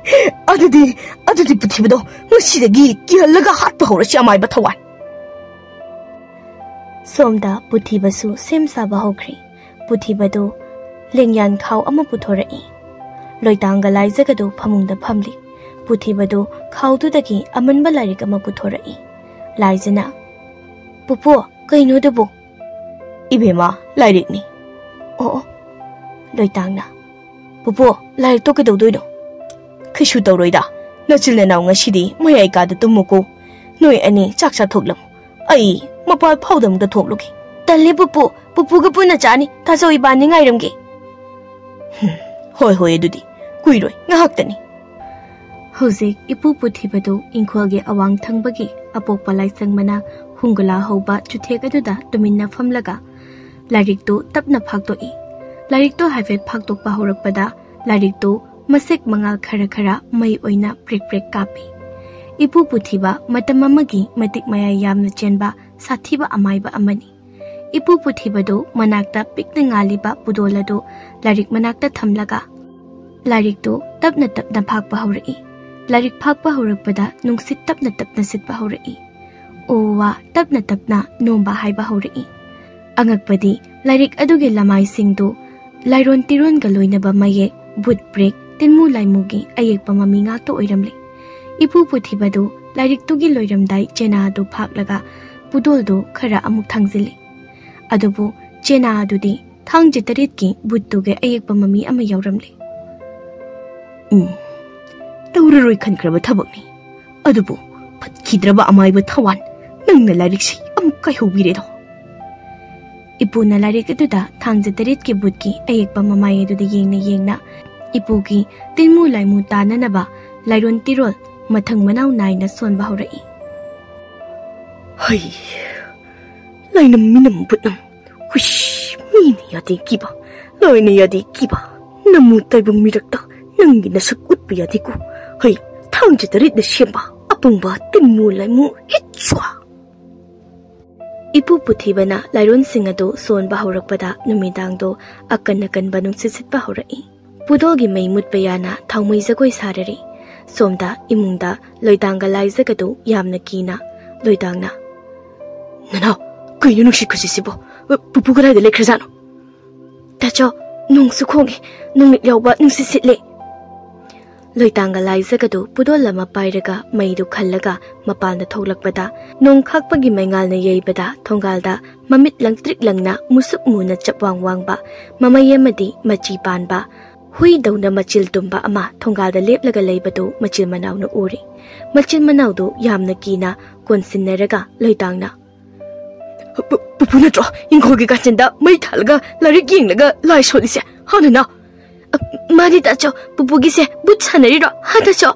ꯑꯗꯨꯗꯤ, ꯑꯗꯨꯗꯤ ꯄꯨꯊꯤꯕꯗꯣ ꯉꯁꯤꯗꯒꯤ ꯀꯤꯍꯜꯂꯒ ꯍꯥꯠꯄ ꯍꯧꯔꯁꯤ, ꯑꯃꯥꯏꯕ ꯊꯋꯥꯟ꯫" ꯁꯣꯝꯗ ꯄꯨꯊꯤꯕꯁꯨ ꯁꯦꯝ ꯁꯥꯕ ꯍꯧꯈ꯭ꯔꯦ꯫ ꯄꯨꯊꯤꯕꯗꯨ ꯂꯦꯡꯌꯥꯟ ꯈꯥꯎ ꯑꯃ ꯄꯨꯊꯣꯔꯛꯏ꯫ ꯂꯣꯏꯇꯥꯡꯒ ꯂꯥꯏꯖꯒꯗꯨ ꯐꯃꯨꯡꯗ ꯐꯝꯂꯤ꯫ ꯄꯨꯊꯤꯕꯗꯨ ꯈꯥꯎꯗꯨꯗꯒꯤ ꯑꯃꯟꯕ ꯂꯥꯏꯔꯤꯛ ꯑꯃ ꯄꯨꯊꯣꯔꯛꯏ꯫ ꯂꯥꯏꯖꯅ, "ꯄꯨꯄꯨ, ꯀꯩꯅꯣꯗꯨꯕꯨ?" "ꯏꯕꯦꯝꯃ, ꯂꯥꯏꯔꯤꯛꯅꯤ꯫" "ꯑꯣ, ꯑꯣ꯫" ꯂꯣꯏꯇꯥꯡꯅ, "ꯄꯨꯄꯨ, ꯂꯥꯏꯔꯤꯛꯇꯣ ꯀꯩꯗꯧꯗꯣꯏꯅꯣ?" "ꯀꯩꯁꯨ ꯇꯧꯔꯣꯏꯗ꯫ ꯅꯆꯤꯜ ꯅꯅꯥꯎ ꯉꯁꯤꯗꯤ ꯃꯌꯥꯏ ꯀꯥꯗ ꯇꯨꯝꯃꯨꯀꯣ꯫ ꯅꯣꯏ ꯑꯅꯤ ꯆꯥꯛ ꯆꯥꯊꯣꯛꯂꯝꯃꯨ꯫ ꯑꯩ ꯃꯄꯥꯜ ꯐꯥꯎꯗ ꯑꯃꯨꯛꯇ ꯊꯣꯛꯂꯨꯒꯦ꯫" "ꯇꯜꯂꯦ ꯄꯨꯄꯨ, ꯄꯨꯄꯨꯒ ꯄꯨꯟꯅ ꯆꯥꯅꯤ꯫ ꯇꯥꯆꯧ ꯏꯕꯥꯅꯤ ꯉꯥꯏꯔꯝꯒꯦ꯫" "ꯍꯨꯝ, ꯍꯣꯏ, ꯍꯣꯏ, ꯑꯗꯨꯗꯤ ꯀꯨꯏꯔꯣꯏ, ꯉꯥꯏꯍꯥꯛꯇꯅꯤ꯫" ꯍꯧꯖꯤꯛ ꯏꯄꯨ ꯄꯨꯊꯤꯕꯗꯨ ꯏꯪꯈꯣꯜꯒꯤ ꯑꯋꯥꯡ ꯊꯪꯕꯒꯤ ꯑꯄꯣꯛꯄ ꯂꯥꯏꯁꯪ ꯃꯅꯥ ꯍꯨꯡꯒꯨꯂꯥ ꯍꯧꯕ ꯆꯨꯊꯦꯛ ꯑꯗꯨꯗ ꯇꯨꯃꯤꯟꯅ ꯐꯝꯂꯒ ꯂꯥꯏꯔꯤꯛꯇꯨ ꯇꯞꯅ ꯐꯥꯛꯇꯣꯛꯏ꯫ ꯂꯥꯏꯔꯤꯛꯇꯨ ꯍꯥꯏꯐꯦꯠ ꯐꯥꯛꯇꯣꯛꯄ ꯍꯧꯔꯛꯄꯗ ꯂꯥꯏꯔꯤꯛꯇꯨ ꯃꯁꯦꯛ ꯃꯉꯥꯜ ꯈꯔ ꯈꯔ ꯃꯩ ꯑꯣꯏꯅ ꯄ꯭ꯔꯤꯛ ꯄ꯭ꯔꯤꯛ ꯀꯥꯞꯄꯤ꯫ ꯏꯄꯨ ꯄꯨꯊꯤꯕ ꯃꯇꯝ ꯑꯃꯒꯤ ꯃꯇꯤꯛ ꯃꯌꯥꯏ ꯌꯥꯝꯅ ꯆꯦꯟꯕ ꯁꯥꯊꯤꯕ ꯑꯃꯥꯏꯕ ꯑꯃꯅꯤ꯫ ꯏꯄꯨ ꯄꯨꯊꯤꯕꯗꯨ ꯃꯅꯥꯛꯇ ꯄꯤꯛꯅ ꯉꯥꯜꯂꯤꯕ ꯄꯨꯗꯣꯜ ꯑꯗꯨ ꯂꯥꯏꯔꯤꯛ ꯃꯅꯥꯛꯇ ꯊꯝꯂꯒ ꯂꯥꯏꯔꯤꯛꯇꯨ ꯇꯞꯅ ꯇꯞꯅ ꯐꯥꯛꯄ ꯍꯧꯔꯛꯏ꯫ ꯂꯥꯏꯔꯤꯛ ꯐꯥꯛꯄ ꯍꯧꯔꯛꯄꯗ ꯅꯨꯡꯁꯤꯠ ꯇꯞꯅ ꯇꯞꯅ ꯁꯤꯠꯄ ꯍꯧꯔꯛꯏ꯫ ꯎ ꯋꯥ ꯇꯞꯅ ꯇꯞꯅ ꯅꯣꯝꯕ ꯍꯥꯏꯕ ꯍꯧꯔꯛꯏ꯫ ꯑꯉꯛꯄꯗꯤ ꯂꯥꯏꯔꯤꯛ ꯑꯗꯨꯒꯤ ꯂꯃꯥꯏꯁꯤꯡꯗꯨ ꯂꯥꯏꯔꯣꯟ ꯇꯤꯔꯣꯟꯒ ꯂꯣꯏꯅꯕ ꯃꯌꯦꯛ, ꯕꯨꯠ ꯕ꯭ꯔꯦꯛ, ꯇꯤꯟꯃꯨ ꯂꯥꯏꯃꯨꯒꯤ ꯑꯌꯦꯛꯄ ꯃꯃꯤ ꯉꯥꯛꯇ ꯑꯣꯏꯔꯝꯂꯦ꯫ ꯏꯄꯨ ꯄꯨꯊꯤꯕꯗꯨ ꯂꯥꯏꯔꯤꯛꯇꯨꯒꯤ ꯂꯣꯏꯔꯝꯗꯥꯏ ꯆꯦꯅꯥ ꯑꯗꯨ ꯐꯥꯛꯂꯒ ꯄꯨꯗꯣꯜꯗꯨ ꯈꯔ ꯑꯃꯨꯛ ꯊꯥꯡꯖꯤꯜꯂꯤ꯫ ꯑꯗꯨꯕꯨ ꯆꯦꯅꯥ ꯑꯗꯨꯗꯤ ꯊꯥꯡꯖ ꯇꯔꯦꯠꯀꯤ ꯕꯨꯠꯇꯨꯒꯤ ꯑꯌꯦꯛꯄ ꯃꯃꯤ ꯑꯃ ꯌꯥꯎꯔꯝꯂꯦ꯫ "ꯎꯝ, ꯇꯧꯔꯔꯣꯏ ꯈꯟꯈ꯭ꯔꯕ ꯊꯕꯛꯅꯤ꯫ ꯑꯗꯨꯕꯨ ꯐꯠꯈꯤꯗ꯭ꯔꯕ ꯑꯃꯥꯏꯕ ꯊꯋꯥꯟ, ꯅꯪꯅ ꯂꯥꯏꯔꯤꯛꯁꯤ ꯑꯃꯨꯛ ꯀꯥꯏꯍꯧꯕꯤꯔꯦꯗꯣ!" ꯏꯄꯨꯅ ꯂꯥꯏꯔꯤꯛ ꯑꯗꯨꯗ ꯊꯥꯡꯖ ꯇꯔꯦꯠꯀꯤ ꯕꯨꯠꯀꯤ ꯑꯌꯦꯛꯄ ꯃꯃꯥꯏ ꯑꯗꯨꯗ ꯌꯦꯡꯅ ꯌꯦꯡꯅ ꯏꯄꯨꯒꯤ ꯇꯤꯟꯃꯨ ꯂꯥꯏꯃꯨ ꯇꯥꯅꯅꯕ ꯂꯥꯏꯔꯣꯟ ꯇꯤꯔꯣꯜ ꯃꯊꯪ ꯃꯅꯥꯎ ꯅꯥꯏꯅ ꯁꯣꯟꯕ ꯍꯧꯔꯛꯏ꯫ "ꯍꯩ, ꯂꯥꯏꯅꯝ ꯃꯤꯅꯝ ꯕꯨꯠꯅꯝ, ꯍꯨꯏꯁ, ꯃꯤꯅ ꯌꯥꯗꯦ ꯀꯤꯕ, ꯂꯥꯏꯅ ꯌꯥꯗꯦ ꯀꯤꯕ, ꯅꯃꯨ ꯇꯥꯏꯕꯪ ꯃꯤꯔꯛꯇ ꯅꯪꯒꯤ ꯅꯁꯛ ꯎꯠꯄ ꯌꯥꯗꯦꯀꯣ꯫ ꯍꯩ, ꯊꯥꯡꯖ ꯇꯔꯦꯠꯅ ꯁꯦꯝꯕ ꯑꯄꯪꯕ ꯇꯤꯟꯃꯨ ꯂꯥꯏꯃꯨ, ꯍꯤꯠꯁ꯭ꯋꯥ!" ꯏꯄꯨ ꯄꯨꯊꯤꯕꯅ ꯂꯥꯏꯔꯣꯟꯁꯤꯡ ꯑꯗꯨ ꯁꯣꯟꯕ ꯍꯧꯔꯛꯄꯗ ꯅꯨꯃꯤꯗꯥꯡꯗꯣ ꯑꯀꯟ ꯑꯀꯟꯕ ꯅꯨꯡꯁꯤꯠ ꯁꯤꯠꯄ ꯍꯧꯔꯛꯏ꯫ ꯄꯨꯗꯣꯜꯒꯤ ꯃꯩ ꯃꯨꯠꯄ ꯌꯥꯅ ꯊꯥꯎꯃꯩ ꯖꯒꯣꯏ ꯁꯥꯔꯔꯤ꯫ ꯁꯣꯝꯗ ꯏꯃꯨꯡꯗ ꯂꯣꯏꯇꯥꯡꯒ ꯂꯥꯏꯖꯒꯗꯨ ꯌꯥꯝꯅ ꯀꯤꯅ ꯂꯣꯏꯇꯥꯡꯅ, "ꯅꯅꯥꯎ, ꯀꯩꯅꯣ ꯅꯨꯡꯁꯤꯠ ꯈꯨꯁꯤꯠꯁꯤꯕꯣ? ꯄꯨꯄꯨ ꯀꯗꯥꯏꯗ ꯂꯩꯈ꯭ꯔꯖꯥꯠꯅꯣ?" "ꯇꯥꯆꯧ, ꯅꯣꯡꯁꯨ ꯈꯣꯡꯉꯦ, ꯅꯣꯡꯂꯤꯛ ꯌꯥꯎꯕ ꯅꯨꯡꯁꯤꯠ ꯁꯤꯠꯂꯦ꯫" ꯂꯣꯏꯇꯥꯡꯒ ꯂꯥꯏꯖꯒꯗꯨ ꯄꯨꯗꯣꯜ ꯑꯃ ꯄꯥꯏꯔꯒ ꯃꯩꯗꯨ ꯈꯜꯂꯒ ꯃꯄꯥꯟꯗ ꯊꯣꯛꯂꯛꯄꯗ, ꯅꯣꯡ ꯈꯥꯛꯄꯒꯤ ꯃꯩꯉꯥꯜꯅ ꯌꯩꯕꯗ ꯊꯣꯡꯒꯥꯜꯗ ꯃꯃꯤꯠ ꯂꯪꯇ꯭ꯔꯤꯛ ꯂꯪꯅ ꯃꯨꯁꯨꯛ ꯃꯨꯅ ꯆꯞ ꯋꯥꯡ ꯋꯥꯡꯕ ꯃꯃꯩ ꯑꯃꯗꯤ ꯃꯆꯤ ꯄꯥꯟꯕ ꯍꯨꯏꯗꯧꯅ ꯃꯆꯤꯜ ꯇꯨꯝꯕ ꯑꯃ ꯊꯣꯡꯒꯥꯜꯗ ꯂꯦꯞꯂꯒ ꯂꯩꯕꯗꯨ ꯃꯆꯤꯟ ꯃꯅꯥꯎꯅ ꯎꯔꯤ꯫ ꯃꯆꯤꯟ ꯃꯅꯥꯎꯗꯨ ꯌꯥꯝꯅ ꯀꯤꯅ ꯀꯣꯟꯁꯤꯟꯅꯔꯒ ꯂꯣꯏꯇꯥꯡꯅ, "ꯄꯨ-, ꯄꯨꯄꯨ ꯅꯠꯇ꯭ꯔꯣ ꯏꯪꯈꯣꯜꯒꯤ ꯀꯥꯆꯤꯟꯗ ꯃꯩ ꯊꯥꯜꯂꯒ ꯂꯥꯏꯔꯤꯛ ꯌꯦꯡꯂꯒ ꯂꯥꯏ ꯁꯣꯜꯂꯤꯁꯦ, ꯍꯥ ꯅꯅꯥꯎ?" "ꯑ, ꯃꯥꯅꯤ ꯇꯥꯆꯧ, ꯄꯨꯄꯨꯒꯤꯁꯦ ꯕꯨꯠ ꯁꯥꯟꯅꯔꯤꯔꯣ, ꯍꯥ ꯇꯥꯆꯧ?"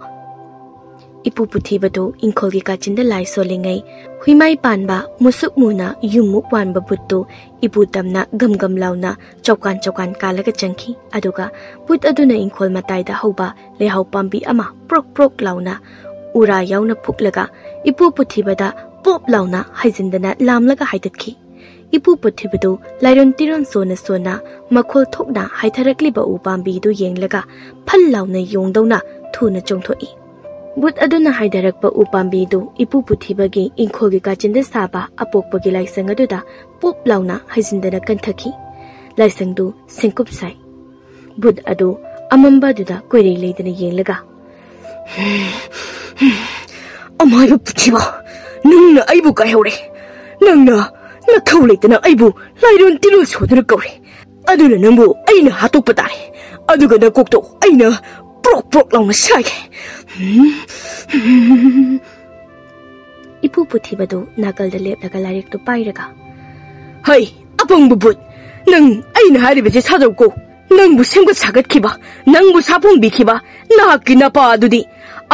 ꯏꯄꯨ ꯄꯨꯊꯤꯕꯗꯨ ꯏꯪꯈꯣꯜꯒꯤ ꯀꯥꯆꯤꯟꯗ ꯂꯥꯏ ꯁꯣꯜꯂꯤꯉꯩ, ꯍꯨꯏꯃꯥꯏ ꯄꯥꯟꯕ ꯃꯨꯁꯨꯛ ꯃꯨꯅ ꯌꯨꯝꯃꯨꯛ ꯋꯥꯟꯕ ꯕꯨꯠꯇꯨ ꯏꯄꯨ ꯇꯝꯅ ꯒꯝ ꯒꯝ ꯂꯥꯎꯅ ꯆꯧꯀꯥꯟ ꯆꯧꯀꯥꯟ ꯀꯥꯜꯂꯒ ꯆꯪꯈꯤ꯫ ꯑꯗꯨꯒ ꯕꯨꯠ ꯑꯗꯨꯅ ꯏꯪꯈꯣꯜ ꯃꯇꯥꯏꯗ ꯍꯧꯕ ꯂꯩꯍꯥꯎ ꯄꯥꯝꯕꯤ ꯑꯃ ꯄ꯭ꯔꯣꯛ ꯄ꯭ꯔꯣꯛ ꯂꯥꯎꯅ ꯎꯔꯥ ꯌꯥꯎꯅ ꯐꯨꯛꯂꯒ ꯏꯄꯨ ꯄꯨꯊꯤꯕꯗ ꯄꯣꯞ ꯂꯥꯎꯅ ꯍꯥꯏꯖꯤꯟꯗꯅ ꯂꯥꯝꯂꯒ ꯍꯥꯏꯗꯠꯈꯤ꯫ ꯏꯄꯨ ꯄꯨꯊꯤꯕꯗꯨ ꯂꯥꯏꯔꯣꯟ ꯇꯤꯔꯣꯟ ꯁꯣꯟꯅ ꯁꯣꯟꯅ ꯃꯈꯣꯜ ꯊꯣꯛꯅ ꯍꯥꯏꯊꯔꯛꯂꯤꯕ ꯎ ꯄꯥꯝꯕꯤꯗꯨ ꯌꯦꯡꯂꯒ ꯐꯜ ꯂꯥꯎꯅ ꯌꯣꯡꯗꯧꯅ ꯊꯨꯅ ꯆꯣꯡꯊꯣꯛꯏ꯫ ꯕꯨꯠ ꯑꯗꯨꯅ ꯍꯥꯏꯊꯔꯛꯄ ꯎ ꯄꯥꯝꯕꯤꯗꯨ ꯏꯄꯨ ꯄꯨꯊꯤꯕꯒꯤ ꯏꯪꯈꯣꯜꯒꯤ ꯀꯥꯆꯤꯟꯗ ꯁꯥꯕ ꯑꯄꯣꯛꯄꯒꯤ ꯂꯥꯏꯁꯪ ꯑꯗꯨꯗ ꯄꯣꯞ ꯂꯥꯎꯅ ꯍꯩꯖꯤꯟꯗꯅ ꯀꯟꯊꯈꯤ꯫ ꯂꯥꯏꯁꯪꯗꯨ ꯁꯦꯡꯀꯨꯞ ꯁꯥꯏ꯫ ꯕꯨꯠ ꯑꯗꯨ ꯑꯃꯝꯕ ꯑꯗꯨꯗ ꯀꯣꯏꯔꯩ ꯂꯩꯗꯅ ꯌꯦꯡꯂꯒ, "ꯑꯃꯥꯏꯕ ꯄꯨꯊꯤꯕ, ꯅꯪꯅ ꯑꯩꯕꯨ ꯀꯥꯏꯍꯧꯔꯦ꯫ ꯅꯪꯅ ꯅꯊꯧ ꯂꯩꯇꯅ ꯑꯩꯕꯨ ꯂꯥꯏꯔꯣꯟ ꯇꯤꯔꯣꯜ ꯁꯣꯗꯨꯅ ꯀꯧꯔꯦ꯫ ꯑꯗꯨꯅ ꯅꯪꯕꯨ ꯑꯩꯅ ꯍꯥꯠꯇꯣꯛꯄ ꯇꯥꯔꯦ꯫ ꯑꯗꯨꯒ ꯅꯀꯣꯛꯇꯣ ꯑꯩꯅ ꯄ꯭ꯔꯣꯛ ꯄ꯭ꯔꯣꯛ ꯂꯥꯎꯅ ꯁꯥꯏꯒꯦ꯫" ꯏꯄꯨ ꯄꯨꯊꯤꯕꯗꯨ ꯅꯥꯀꯜꯗ ꯂꯦꯞꯂꯒ ꯂꯥꯏꯔꯤꯛꯇꯨ ꯄꯥꯏꯔꯒ, "ꯍꯩ, ꯑꯄꯪꯕ ꯕꯨꯠ! ꯅꯪ ꯑꯩꯅ ꯍꯥꯏꯔꯤꯕꯁꯦ ꯁꯥꯖꯧꯀꯣ꯫ ꯅꯪꯕꯨ ꯁꯦꯝꯒꯠ ꯁꯥꯒꯠꯈꯤꯕ, ꯅꯪꯕꯨ ꯁꯥꯐꯣꯡꯕꯤꯈꯤꯕ ꯅꯍꯥꯛꯀꯤ ꯅꯄꯥ ꯑꯗꯨꯗꯤ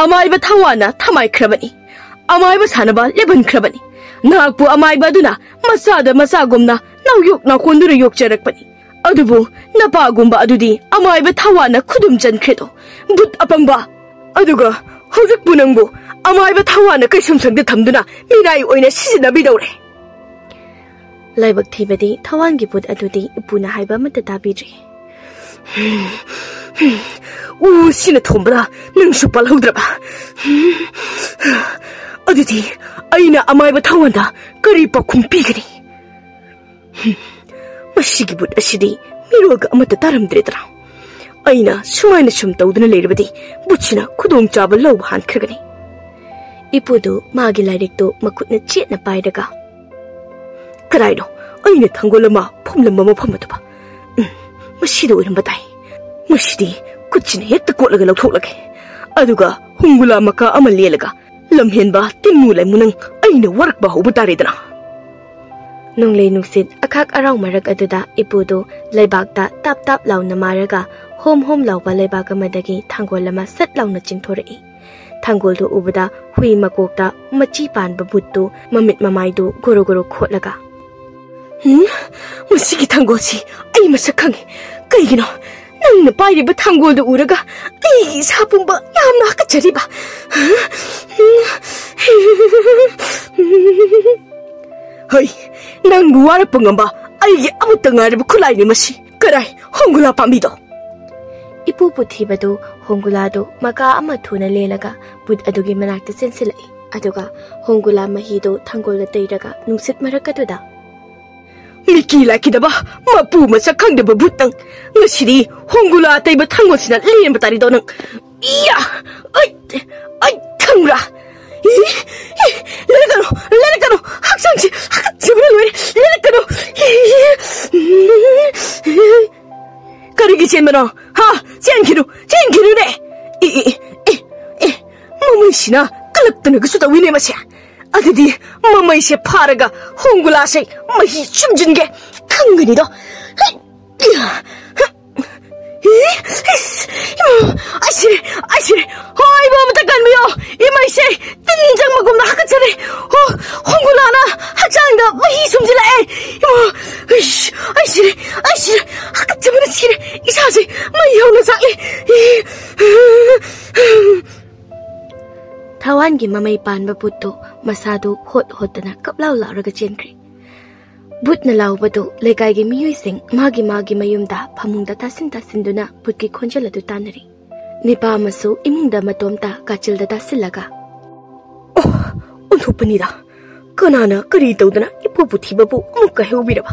ꯑꯃꯥꯏꯕ ꯊꯋꯥꯅ ꯊꯃꯥꯏꯈ꯭ꯔꯕꯅꯤ꯫ ꯑꯃꯥꯏꯕ ꯁꯥꯟꯅꯕ ꯂꯦꯞꯍꯟꯈ꯭ꯔꯕꯅꯤ꯫ ꯅꯍꯥꯛꯄꯨ ꯑꯃꯥꯏꯕ ꯑꯗꯨꯅ ꯃꯆꯥꯗ ꯃꯆꯥꯒꯨꯝꯅ ꯅꯥꯎꯌꯣꯛ ꯅꯥꯎꯀꯣꯟꯗꯨꯅ ꯌꯣꯛꯆꯔꯛꯄꯅꯤ꯫ ꯑꯗꯨꯕꯨ ꯅꯄꯥꯒꯨꯝꯕ ꯑꯗꯨꯗꯤ ꯑꯃꯥꯏꯕ ꯊꯋꯥꯅ ꯈꯨꯗꯨꯝ ꯆꯟꯈ꯭ꯔꯦꯗꯣ, ꯕꯨꯠ ꯑꯄꯪꯕ꯫ ꯑꯗꯨꯒ ꯍꯧꯖꯤꯛꯄꯨ ꯅꯪꯕꯨ ꯑꯃꯥꯏꯕ ꯊꯋꯥꯅ ꯀꯩꯁꯨꯝꯁꯪꯗ ꯊꯝꯗꯨꯅ ꯃꯤꯅꯥꯏ ꯑꯣꯏꯅ ꯁꯤꯖꯤꯟꯅꯕꯤꯗꯧꯔꯦ꯫" ꯂꯥꯏꯕꯛ ꯊꯤꯕꯗꯤ ꯊꯋꯥꯟꯒꯤ ꯕꯨꯠ ꯑꯗꯨꯗꯤ ꯏꯄꯨꯅ ꯍꯥꯏꯕ ꯑꯃꯠꯇ ꯇꯥꯕꯤꯗ꯭ꯔꯤ꯫ "ꯎꯁꯤꯅ ꯊꯣꯝꯕꯗ ꯅꯪꯁꯨ ꯄꯥꯜꯍꯧꯗ꯭ꯔꯕ? ꯑꯗꯨꯗꯤ ꯑꯩꯅ ꯑꯃꯥꯏꯕ ꯊꯋꯥꯟꯗ ꯀꯔꯤ ꯄꯥꯎꯈꯨꯝ ꯄꯤꯒꯅꯤ? ꯃꯁꯤꯒꯤ ꯕꯨꯠ ꯑꯁꯤꯗꯤ ꯃꯤꯔꯣꯜꯒ ꯑꯃꯠꯇ ꯇꯥꯔꯝꯗ꯭ꯔꯦꯗꯅ꯫ ꯑꯩꯅ ꯁꯨꯃꯥꯏꯅ ꯁꯨꯝ ꯇꯧꯗꯨꯅ ꯂꯩꯔꯕꯗꯤ ꯕꯨꯠꯁꯤꯅ ꯈꯨꯗꯣꯡꯆꯥꯕ ꯂꯧꯕ ꯍꯥꯟꯈ꯭ꯔꯒꯅꯤ꯫" ꯏꯄꯨꯗꯨ ꯃꯥꯒꯤ ꯂꯥꯏꯔꯤꯛꯇꯨ ꯃꯈꯨꯠꯅ ꯆꯦꯠꯅ ꯄꯥꯏꯔꯒ, "ꯀꯗꯥꯏꯅꯣ ꯑꯩꯅ ꯊꯥꯡꯒꯣꯜ ꯑꯃ ꯐꯨꯝꯂꯝꯕ ꯃꯐꯝ ꯑꯗꯨꯕ? ꯎꯝ, ꯃꯁꯤꯗ ꯑꯣꯏꯔꯝꯕ ꯇꯥꯏ꯫ ꯃꯁꯤꯗꯤ ꯈꯨꯠꯁꯤꯅ ꯍꯦꯛꯇ ꯀꯣꯠꯂꯒ ꯂꯧꯊꯣꯛꯂꯒꯦ꯫ ꯑꯗꯨꯒ ꯍꯨꯝꯒꯨꯂꯥ ꯃꯀꯥ ꯑꯃ ꯂꯦꯜꯂꯒ ꯂꯝꯍꯦꯟꯕ ꯇꯤꯟꯃꯨ ꯂꯩꯃꯨ ꯅꯪ ꯑꯩꯅ ꯋꯥꯔꯛꯄ ꯍꯧꯕ ꯇꯥꯔꯦꯗꯅ꯫" ꯅꯣꯡꯂꯩ ꯅꯨꯡꯁꯤꯠ ꯑꯈꯥꯛ ꯑꯔꯥꯎ ꯃꯔꯛ ꯑꯗꯨꯗ ꯏꯄꯨꯗꯨ ꯂꯩꯕꯥꯛꯇ ꯇꯥꯞ ꯇꯥꯞ ꯂꯥꯎꯅ ꯃꯥꯔꯒ ꯍꯣꯝ ꯍꯣꯝ ꯂꯥꯎꯕ ꯂꯩꯕꯥꯛ ꯑꯃꯗꯒꯤ ꯊꯥꯡꯒꯣꯜ ꯑꯃ ꯁꯠ ꯂꯥꯎꯅ ꯆꯤꯡꯊꯣꯔꯛꯏ꯫ ꯊꯥꯡꯒꯣꯜꯗꯨ ꯎꯕꯗ ꯍꯨꯏ ꯃꯀꯣꯛꯇ ꯃꯆꯤ ꯄꯥꯟꯕ ꯕꯨꯠꯇꯨ ꯃꯃꯤꯠ ꯃꯃꯥꯏꯗꯨ ꯒꯣꯔꯣ ꯒꯣꯔꯣ ꯈꯣꯠꯂꯒ, "ꯍꯨꯝ, ꯃꯁꯤꯒꯤ ꯊꯥꯡꯒꯣꯜꯁꯤ ꯑꯩ ꯃꯁꯛ ꯈꯪꯉꯤ꯫ ꯀꯩꯒꯤꯅꯣ ꯅꯪꯅ ꯄꯥꯏꯔꯤꯕ ꯊꯥꯡꯒꯣꯜꯗꯨ ꯎꯔꯒ ꯑꯩꯒꯤ ꯏꯁꯥ ꯄꯨꯝꯕ ꯌꯥꯝꯅ ꯍꯥꯀꯠꯆꯔꯤꯕ?" "ꯍꯩ, ꯅꯪꯕꯨ ꯋꯥꯔꯛꯄ ꯉꯝꯕ ꯑꯩꯒꯤ ꯑꯃꯠꯇ ꯉꯥꯏꯔꯕ ꯈꯨꯠꯂꯥꯏꯅꯤ ꯃꯁꯤ꯫ ꯀꯔꯥꯏ, ꯍꯣꯡꯒꯨꯂꯥ ꯄꯥꯝꯕꯤꯗꯣ?" ꯏꯄꯨ ꯄꯨꯊꯤꯕꯗꯨ ꯍꯣꯡꯒꯨꯂꯥꯗꯨ ꯃꯀꯥ ꯑꯃ ꯊꯨꯅ ꯂꯦꯜꯂꯒ ꯕꯨꯠ ꯑꯗꯨꯒꯤ ꯃꯅꯥꯛꯇ ꯆꯦꯟꯁꯤꯜꯂꯛꯏ꯫ ꯑꯗꯨꯒ ꯍꯣꯡꯒꯨꯂꯥ ꯃꯍꯤꯗꯨ ꯊꯥꯡꯒꯣꯜꯗ ꯇꯩꯔꯒ ꯅꯨꯡꯁꯤꯠ ꯃꯔꯛ ꯑꯗꯨꯗ, "ꯃꯤꯀꯤ ꯂꯥꯏꯈꯤꯗꯕ, ꯃꯄꯨ ꯃꯁꯛ ꯈꯪꯗꯕ ꯕꯨꯠ ꯅꯪ! ꯉꯁꯤꯗꯤ ꯍꯣꯡꯒꯨꯂꯥ ꯑꯇꯩꯕ ꯊꯥꯡꯒꯣꯜꯁꯤꯅ ꯂꯦꯟꯕ ꯇꯥꯔꯤꯗꯣ ꯅꯪ! ꯏꯌꯥ! ꯑꯩ, ꯑꯩ ꯈꯪꯕ꯭ꯔꯥ? E, E, ꯂꯦꯜꯂꯛꯀꯅꯨ, ꯂꯦꯜꯂꯛꯀꯅꯨ! ꯍꯛꯆꯥꯡꯁꯤ ꯍꯥꯀꯠꯆꯕꯅ ꯂꯣꯏꯔꯦ! ꯂꯦꯜꯂꯛꯀꯅꯨ!" ꯏ, ꯏ, ꯏ, ꯀꯔꯤꯒꯤ ꯆꯦꯟꯕꯅꯣ? ꯍꯥ? ꯆꯦꯟꯈꯤꯅꯨ! ꯆꯦꯟꯈꯤꯅꯨꯅꯦ! ꯑꯦ, ꯑꯦ, ꯑꯦ, ꯑꯦ, ꯑꯦ, ꯃꯃꯩꯁꯤꯅ ꯀꯜꯂꯛꯇꯅꯒꯁꯨ ꯇꯧꯏꯅꯦ ꯃꯁꯦ꯫ ꯑꯗꯨꯗꯤ ꯃꯃꯩꯁꯦ ꯐꯥꯔꯒ ꯍꯣꯡꯒꯨꯂꯥꯁꯦ ꯃꯍꯤ ꯁꯨꯝꯖꯤꯟꯒꯦ꯫ ꯈꯪꯒꯅꯤꯗꯣ꯫ ꯍꯩ! ꯏ! ꯏꯁ! ꯏꯃꯥ! ꯑꯩ ꯁꯤꯔꯦ! ꯑꯩ ꯁꯤꯔꯦ! ꯍꯣ, ꯑꯩꯕꯨ ꯑꯃꯇ ꯀꯟꯕꯤꯌꯣ! ꯏꯃꯩꯁꯦ! ꯇꯤꯟ ꯆꯪꯕꯒꯨꯝꯅ ꯍꯥꯀꯠꯆꯔꯦ! ꯍꯣ! ꯍꯣꯡꯒꯨꯂꯥꯅ ꯍꯛꯆꯥꯡꯗ ꯃꯍꯤ ꯁꯨꯝꯖꯤꯜꯂꯛꯑꯦ! ꯏꯃꯥ! ꯏꯁ! ꯑꯩ ꯁꯤꯔꯦ! ꯑꯩ ꯁꯤꯔꯦ! ꯍꯥꯀꯠꯆꯕꯅ ꯁꯤꯔꯦ! ꯏꯁꯥꯁꯦ ꯃꯩ ꯍꯧꯅ ꯆꯥꯛꯂꯦ! ꯏ! ꯊꯋꯥꯟꯒꯤ ꯃꯃꯩ ꯄꯥꯟꯕ ꯕꯨꯠꯇꯨ ꯃꯁꯥꯗꯨ ꯍꯣꯠ ꯍꯣꯠꯇꯅ ꯀꯞꯂꯥꯎ ꯂꯥꯎꯔꯒ ꯆꯦꯟꯈ꯭ꯔꯦ꯫ ꯕꯨꯠꯅ ꯂꯥꯎꯕꯗꯨ ꯂꯩꯀꯥꯏꯒꯤ ꯃꯤꯑꯣꯏꯁꯤꯡ ꯃꯥꯒꯤ ꯃꯥꯒꯤ ꯃꯌꯨꯝꯗ ꯐꯃꯨꯡꯗ ꯇꯥꯁꯤꯟ ꯇꯥꯁꯤꯟꯗꯨꯅ ꯕꯨꯠꯀꯤ ꯈꯣꯟꯖꯦꯜ ꯑꯗꯨ ꯇꯥꯅꯔꯤ꯫ ꯅꯤꯄꯥ ꯑꯃꯁꯨ ꯏꯃꯨꯡꯗ ꯃꯇꯣꯝꯇ ꯀꯥꯆꯤꯜꯗ ꯇꯥꯁꯤꯜꯂꯒ, "ꯑꯣ, ꯑꯣꯟꯊꯣꯛꯄꯅꯤꯗ! ꯀꯅꯥꯅ ꯀꯔꯤ ꯇꯧꯗꯅ ꯏꯄꯨ ꯄꯨꯊꯤꯕꯕꯨ ꯑꯃꯨꯛꯀ ꯍꯦꯛꯎꯕꯤꯔꯕ?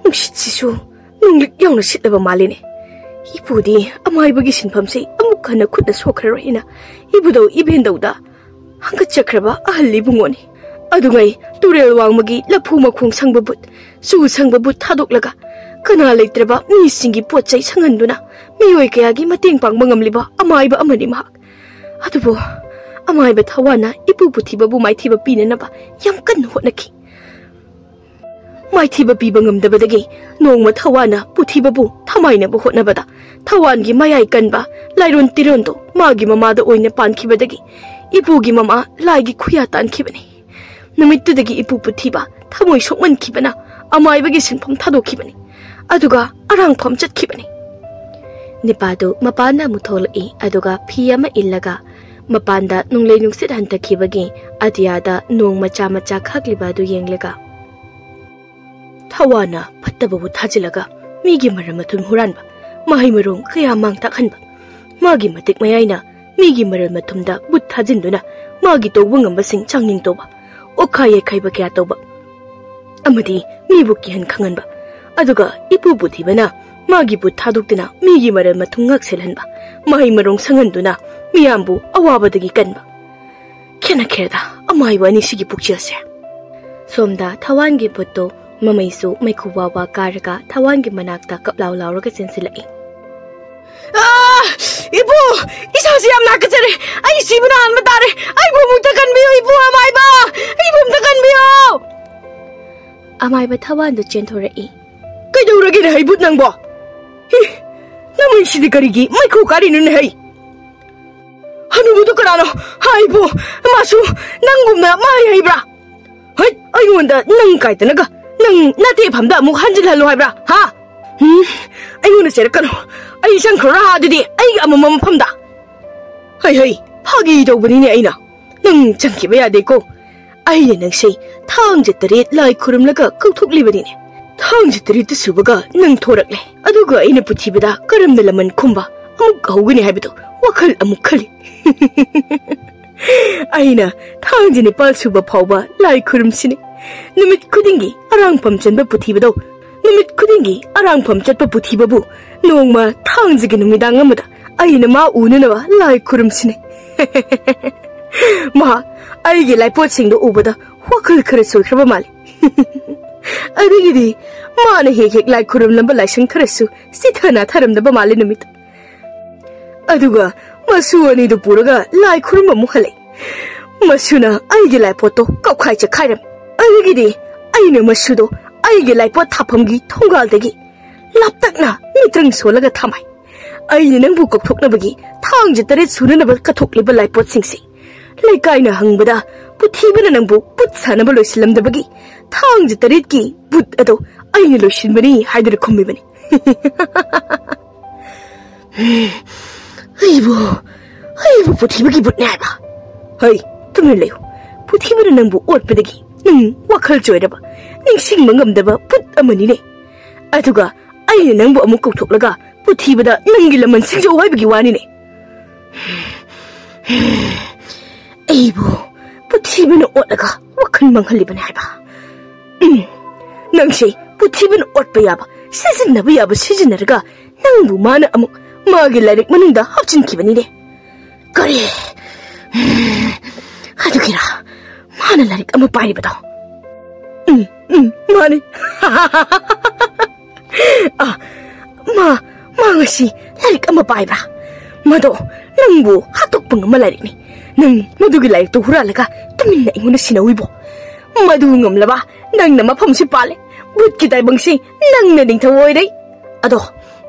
ꯅꯨꯡꯁꯤꯠꯁꯤꯁꯨ ꯅꯨꯡꯂꯤꯛ ꯌꯥꯎꯅ ꯁꯤꯠꯂꯕ ꯃꯥꯜꯂꯤꯅꯦ꯫ ꯏꯄꯨꯗꯤ ꯑꯃꯥꯏꯕꯒꯤ ꯁꯤꯟꯐꯝꯁꯦ ꯑꯃꯨꯛ ꯍꯟꯅ ꯈꯨꯠꯅ ꯁꯣꯛꯈ꯭ꯔꯔꯣꯏꯅ ꯏꯕꯨꯙꯧ ꯏꯕꯦꯟꯗꯧꯗ ꯍꯪꯒꯠꯆꯈ꯭ꯔꯕ ꯑꯍꯜ ꯏꯕꯨꯡꯉꯣꯅꯤ꯫ ꯑꯗꯨꯉꯩ ꯇꯨꯔꯦꯜ ꯋꯥꯡꯃꯒꯤ ꯂꯐꯨ ꯃꯈꯣꯡ ꯁꯪꯕ ꯕꯨꯠ, ꯆꯨ ꯁꯪꯕ ꯕꯨꯠ ꯊꯥꯗꯣꯛꯂꯒ ꯀꯅꯥ ꯂꯩꯇ꯭ꯔꯕ ꯃꯤꯁꯤꯡꯒꯤ ꯄꯣꯠ ꯆꯩ ꯁꯪꯍꯟꯗꯨꯅ ꯃꯤꯑꯣꯏ ꯀꯌꯥꯒꯤ ꯃꯇꯦꯡ ꯄꯥꯡꯕ ꯉꯝꯂꯤꯕ ꯑꯃꯥꯏꯕ ꯑꯃꯅꯤ ꯃꯍꯥꯛ꯫ ꯑꯗꯨꯕꯨ ꯑꯃꯥꯏꯕ ꯊꯋꯥꯟꯅ ꯏꯄꯨ ꯄꯨꯊꯤꯕꯕꯨ ꯃꯥꯏꯊꯤꯕ ꯄꯤꯅꯅꯕ ꯌꯥꯝ ꯀꯟꯅ ꯍꯣꯠꯅꯈꯤ꯫ ꯃꯥꯏꯊꯤꯕ ꯄꯤꯕ ꯉꯝꯗꯕꯗꯒꯤ ꯅꯣꯡꯃ ꯊꯋꯥꯟꯅ ꯄꯨꯊꯤꯕꯕꯨ ꯃꯥꯏꯅꯕ ꯍꯣꯠꯅꯕꯗ ꯊꯋꯥꯟꯒꯤ ꯃꯌꯥꯏ ꯀꯟꯕ ꯂꯥꯏꯔꯣꯟ ꯇꯤꯔꯣꯟꯗꯣ ꯃꯥꯒꯤ ꯃꯃꯥꯗ ꯑꯣꯏꯅ ꯄꯥꯟꯈꯤꯕꯗꯒꯤ ꯏꯄꯨꯒꯤ ꯃꯃꯥ ꯂꯥꯏꯒꯤ ꯈꯨꯌꯥ ꯇꯥꯟꯈꯤꯕꯅꯤ꯫ ꯅꯨꯃꯤꯠꯇꯨꯗꯒꯤ ꯏꯄꯨ ꯄꯨꯊꯤꯕ ꯊꯃꯣꯏ ꯁꯣꯛꯃꯟꯈꯤꯕꯅ ꯑꯃꯥꯏꯕꯒꯤ ꯁꯤꯟꯐꯝ ꯊꯥꯗꯣꯛꯈꯤꯕꯅꯤ꯫ ꯑꯗꯨꯒ ꯑꯔꯥꯡꯐꯝ ꯆꯠꯈꯤꯕꯅꯤ꯫ ꯅꯤꯄꯥꯗꯨ ꯃꯄꯥꯟꯗ ꯑꯃꯨꯛ ꯊꯣꯛꯂꯛꯏ, ꯑꯗꯨꯒ ꯐꯤ ꯑꯃ ꯏꯜꯂꯒ ꯃꯄꯥꯟꯗ ꯅꯨꯡꯂꯩ ꯅꯨꯡꯁꯤꯠ ꯍꯟꯊꯈꯤꯕꯒꯤ ꯑꯇꯤꯌꯥꯗ ꯅꯣꯡ ꯃꯆꯥ ꯃꯆꯥ ꯈꯥꯛꯂꯤꯕ ꯑꯗꯨ ꯌꯦꯡꯂꯒ, ꯊꯋꯥꯟꯅ ꯐꯠꯇꯕꯕꯨ ꯊꯥꯖꯤꯜꯂꯒ ꯃꯤꯒꯤ ꯃꯔꯜ ꯃꯊꯨꯝ ꯍꯨꯔꯥꯟꯕ, ꯃꯍꯩ ꯃꯔꯣꯡ ꯀꯌꯥ ꯃꯥꯡ ꯇꯥꯛꯍꯟꯕ, ꯃꯥꯒꯤ ꯃꯇꯤꯛ ꯃꯌꯥꯏꯅ ꯃꯤꯒꯤ ꯃꯔꯜ ꯃꯊꯨꯝꯗ ꯕꯨꯠ ꯊꯥꯖꯤꯟꯗꯨꯅ ꯃꯥꯒꯤ ꯇꯧꯕ ꯉꯝꯕꯁꯤꯡ ꯆꯥꯡꯌꯦꯡ ꯇꯧꯕ, ꯑꯣꯠꯈꯥꯏ ꯌꯩꯈꯥꯏꯕ ꯀꯌꯥ ꯇꯧꯕ, ꯑꯃꯗꯤ ꯃꯤꯕꯨ ꯀꯤꯍꯟ ꯈꯪꯍꯟꯕ, ꯑꯗꯨꯒ ꯏꯄꯨ ꯄꯨꯊꯤꯕꯅ ꯃꯥꯒꯤ ꯕꯨꯠ ꯊꯥꯗꯣꯛꯇꯨꯅ ꯃꯤꯒꯤ ꯃꯔꯜ ꯃꯊꯨꯝ ꯉꯥꯛꯁꯦꯜꯍꯟꯕ, ꯃꯍꯩ ꯃꯔꯣꯡ ꯁꯪꯍꯟꯗꯨꯅ ꯃꯤꯌꯥꯝꯕꯨ ꯑꯋꯥꯕꯗꯒꯤ ꯀꯟꯕ꯫ ꯈꯦꯠꯅꯈ꯭ꯔꯦꯗ ꯑꯃꯥꯏꯕ ꯑꯅꯤꯁꯤꯒꯤ ꯄꯨꯛꯆꯦꯜꯁꯦ꯫ ꯁꯣꯝꯗ ꯊꯋꯥꯟꯒꯤ ꯕꯨꯠꯇꯣ ꯃꯃꯩꯁꯨ ꯃꯩꯈꯨ ꯋꯥ ꯋꯥ ꯀꯥꯔꯒ ꯊꯋꯥꯟꯒꯤ ꯃꯅꯥꯛꯇ ꯀꯞꯂꯥꯎ ꯂꯥꯎꯔꯒ ꯆꯦꯟꯁꯤꯜꯂꯛꯏ꯫ "ꯑꯥ! ꯏꯄꯨ! ꯏꯁꯥꯁꯤ ꯌꯥꯝ ꯅꯥꯀꯠꯆꯔꯦ꯫ ꯑꯩ ꯁꯤꯕꯅ ꯍꯥꯟꯕ ꯇꯥꯔꯦ꯫ ꯑꯩꯕꯨ ꯑꯃꯨꯛꯇ ꯀꯟꯕꯤꯌꯨ, ꯏꯄꯨ ꯑꯃꯥꯏꯕ! ꯑꯩꯕꯨ ꯑꯃꯨꯛꯇ ꯀꯟꯕꯤꯌꯨ!" ꯑꯃꯥꯏꯕ ꯊꯋꯥꯟꯗꯨ ꯆꯦꯟꯊꯣꯔꯛꯏ꯫ "ꯀꯩꯗꯧꯔꯒꯦꯅꯦ ꯍꯩ ꯕꯨꯠ ꯅꯪꯕꯣ? ꯍꯤ! ꯅꯃꯩꯁꯤꯗꯤ ꯀꯔꯤꯒꯤ ꯃꯩꯈꯨ ꯀꯥꯔꯤꯅꯣꯅꯦ ꯍꯩ? ꯍꯅꯨꯕꯗꯨ ꯀꯅꯥꯅꯣ? ꯍꯥ, ꯏꯄꯨ! ꯃꯥꯁꯨ ꯅꯪꯒꯨꯝꯅ ꯃꯍꯩ ꯍꯩꯕ꯭ꯔꯥ? ꯍꯩꯠ! ꯑꯩꯉꯣꯟꯗ ꯅꯪ ꯀꯥꯏꯗꯅꯒ ꯅꯪ ꯅꯥꯇꯦꯐꯝꯗ ꯑꯃꯨꯛ ꯍꯟꯖꯤꯜꯍꯜꯂꯨ ꯍꯥꯏꯕ꯭ꯔꯥ? ꯍꯥ? ꯎꯝ, ꯑꯩꯉꯣꯟꯗ ꯆꯩꯔꯛꯀꯅꯨ꯫ ꯑꯩ ꯆꯪꯈ꯭ꯔꯣꯔꯥ ꯑꯗꯨꯗꯤ ꯑꯩꯒꯤ ꯑꯃꯝꯕ ꯃꯐꯝꯗ?" "ꯍꯩ, ꯍꯩ, ꯐꯥꯒꯤ ꯇꯧꯕꯅꯤꯅꯦ ꯑꯩꯅ꯫ ꯅꯪ ꯆꯪꯈꯤꯕ ꯌꯥꯗꯦꯀꯣ꯫ ꯑꯩꯅ ꯅꯪꯁꯦ ꯊꯥꯡꯖ ꯇꯔꯦꯠ ꯂꯥꯏ ꯈꯨꯔꯨꯝꯂꯒ ꯀꯧꯊꯣꯛꯂꯤꯕꯅꯤꯅꯦ꯫ ꯊꯥꯡꯖ ꯇꯔꯦꯠꯇ ꯁꯨꯕꯒ ꯅꯪ ꯊꯣꯔꯛꯂꯦ꯫ ꯑꯗꯨꯒ ꯑꯩꯅ ꯄꯨꯊꯤꯕꯗ ꯀꯔꯝꯅ ꯂꯃꯟ ꯈꯨꯝꯕ ꯑꯃꯨꯛ ꯍꯧꯒꯅꯤ ꯍꯥꯏꯕꯗꯣ ꯋꯥꯈꯜ ꯑꯃꯨꯛ ꯈꯜꯂꯤ꯫" "ꯑꯩꯅ ꯊꯥꯡꯖ ꯅꯤꯄꯥꯜ ꯁꯨꯕ ꯐꯥꯎꯕ ꯂꯥꯏ ꯈꯨꯔꯨꯝꯁꯤꯅꯦ꯫ ꯅꯨꯃꯤꯠ ꯈꯨꯗꯤꯡꯒꯤ ꯑꯔꯥꯡꯐꯝ ꯆꯟꯕ ꯄꯨꯊꯤꯕꯗꯣ, ꯅꯨꯃꯤꯠ ꯈꯨꯗꯤꯡꯒꯤ ꯑꯔꯥꯡꯐꯝ ꯆꯠꯄ ꯄꯨꯊꯤꯕꯕꯨ ꯅꯣꯡꯃ ꯊꯥꯡꯖꯒꯤ ꯅꯨꯃꯤꯗꯥꯡ ꯑꯃꯗ ꯑꯩꯅ ꯃꯥ ꯎꯅꯅꯕ ꯂꯥꯏ ꯈꯨꯔꯨꯝꯁꯤꯅꯦ꯫" ꯃꯥ ꯑꯩꯒꯤ ꯂꯥꯏꯄꯣꯠꯁꯤꯡꯗꯣ ꯎꯕꯗ ꯋꯥꯈꯜ ꯈꯔ ꯁꯣꯏꯈ꯭ꯔꯕ ꯃꯥꯜꯂꯤ꯫ ꯑꯗꯒꯤꯗꯤ ꯃꯥꯅ ꯍꯦꯛ ꯍꯦꯛ ꯂꯥꯏ ꯈꯨꯔꯨꯝꯂꯝꯕ ꯂꯥꯏꯁꯪ ꯈꯔꯁꯨ ꯆꯤꯊ ꯅꯥꯊꯔꯝꯗꯕ ꯃꯥꯜꯂꯤ ꯅꯨꯃꯤꯠꯇ꯫ ꯑꯗꯨꯒ ꯃꯁꯨ ꯑꯅꯤꯗꯨ ꯄꯨꯔꯒ ꯂꯥꯏ ꯈꯨꯔꯨꯝꯕ ꯑꯃꯨꯛ ꯍꯜꯂꯛꯏ꯫ ꯃꯁꯨꯅ ꯑꯩꯒꯤ ꯂꯥꯏꯄꯣꯠꯇꯣ ꯀꯧꯈꯥꯏ ꯆꯦꯛꯈꯥꯏꯔꯝꯃꯤ꯫ ꯑꯗꯒꯤꯗꯤ ꯑꯩꯅ ꯃꯁꯨꯗꯣ ꯑꯩꯒꯤ ꯂꯥꯏꯄꯣꯠ ꯊꯥꯐꯝꯒꯤ ꯊꯣꯡꯒꯥꯜꯗꯒꯤ ꯂꯥꯞꯇꯛꯅ ꯃꯤꯠ ꯇ꯭ꯔꯪ ꯁꯣꯜꯂꯒ ꯊꯝꯃꯥꯏ꯫ ꯑꯩꯅ ꯅꯪꯕꯨ ꯀꯧꯊꯣꯛꯅꯕꯒꯤ ꯊꯥꯡꯖ ꯇꯔꯦꯠ ꯁꯨꯅꯅꯕ ꯀꯠꯊꯣꯛꯂꯤꯕ ꯂꯥꯏꯄꯣꯠꯁꯤꯡꯁꯦ꯫ ꯂꯩꯀꯥꯏꯅ ꯍꯪꯕꯗ ꯄꯨꯊꯤꯕꯅ ꯅꯪꯕꯨ ꯄꯨꯠ ꯁꯥꯅꯕ ꯂꯣꯏꯁꯤꯜꯂꯝꯗꯕꯒꯤ ꯊꯥꯡꯖ ꯇꯔꯦꯠꯀꯤ ꯕꯨꯠ ꯑꯗꯣ ꯑꯩꯅ ꯂꯣꯏꯁꯤꯟꯕꯅꯤ ꯍꯥꯏꯗꯨꯅ ꯈꯨꯝꯃꯤꯕꯅꯤ꯫ ꯑꯩꯕꯨ, ꯑꯩꯕꯨ ꯄꯨꯊꯤꯕꯒꯤ ꯕꯨꯠꯅꯦ ꯍꯥꯏꯕ? ꯍꯩ, ꯇꯨꯃꯤꯟ ꯂꯩꯌꯨ꯫ ꯄꯨꯊꯤꯕꯅ ꯅꯪꯕꯨ ꯑꯣꯠꯄꯗꯒꯤ ꯅꯪ ꯋꯥꯈꯜ ꯆꯣꯏꯔꯕ, ꯅꯤꯡꯁꯤꯡꯕ ꯉꯝꯗꯕ ꯕꯨꯠ ꯑꯃꯅꯤꯅꯦ꯫ ꯑꯗꯨꯒ ꯑꯩꯅ ꯅꯪꯕꯨ ꯑꯃꯨꯛ ꯀꯧꯊꯣꯛꯂꯒ ꯄꯨꯊꯤꯕꯗ ꯅꯪꯒꯤ ꯂꯃꯟ ꯁꯤꯡꯖꯧ ꯍꯥꯏꯕꯒꯤ ꯋꯥꯅꯤꯅꯦ꯫ ꯑꯩꯕꯨ ꯄꯨꯊꯤꯕꯅ ꯑꯣꯠꯂꯒ ꯋꯥꯈꯜ ꯃꯥꯡꯍꯜꯂꯤꯕꯅꯦ ꯍꯥꯏꯕ꯫ ꯎꯝ, ꯅꯪꯁꯦ ꯄꯨꯊꯤꯕꯅ ꯑꯣꯠꯄ ꯌꯥꯕ, ꯁꯤꯖꯤꯟꯅꯕ ꯌꯥꯕ ꯁꯤꯖꯤꯟꯅꯔꯒ ꯅꯪꯕꯨ ꯃꯥꯅ ꯑꯃꯨꯛ ꯃꯥꯒꯤ ꯂꯥꯏꯔꯤꯛ ꯃꯅꯨꯡꯗ ꯍꯥꯞꯆꯤꯟꯈꯤꯕꯅꯤꯅꯦ꯫ ꯀꯔꯤ? ꯑꯗꯨꯒꯤꯔ ꯃꯥꯅ ꯂꯥꯏꯔꯤꯛ ꯑꯃ ꯄꯥꯏꯔꯤꯕꯗꯣ? ꯎꯝ, ꯎꯝ, ꯃꯥꯅꯤ꯫ ꯑ, ꯃꯥ, ꯃꯥ ꯉꯁꯤ ꯂꯥꯏꯔꯤꯛ ꯑꯃ ꯄꯥꯏꯕ꯭ꯔꯥ? ꯃꯗꯣ ꯅꯪꯕꯨ ꯍꯥꯠꯇꯣꯛꯄ ꯉꯝꯕ ꯂꯥꯏꯔꯤꯛꯅꯤ꯫ ꯅꯪ ꯃꯗꯨꯒꯤ ꯂꯥꯏꯔꯤꯛꯇꯨ ꯍꯨꯔꯥꯜꯂꯒ ꯇꯨꯃꯤꯟꯅ ꯑꯩꯉꯣꯟꯗ ꯁꯤꯟꯅꯧꯏꯕꯣ꯫ ꯃꯗꯨ ꯉꯝꯂꯕ ꯅꯪꯅ ꯃꯐꯝꯁꯤ ꯄꯥꯜꯂꯦ꯫ ꯕꯨꯠꯀꯤ ꯇꯥꯏꯕꯪꯁꯤ ꯅꯪꯅ ꯅꯤꯡꯊꯧ ꯑꯣꯏꯔꯦ꯫ ꯑꯗꯣ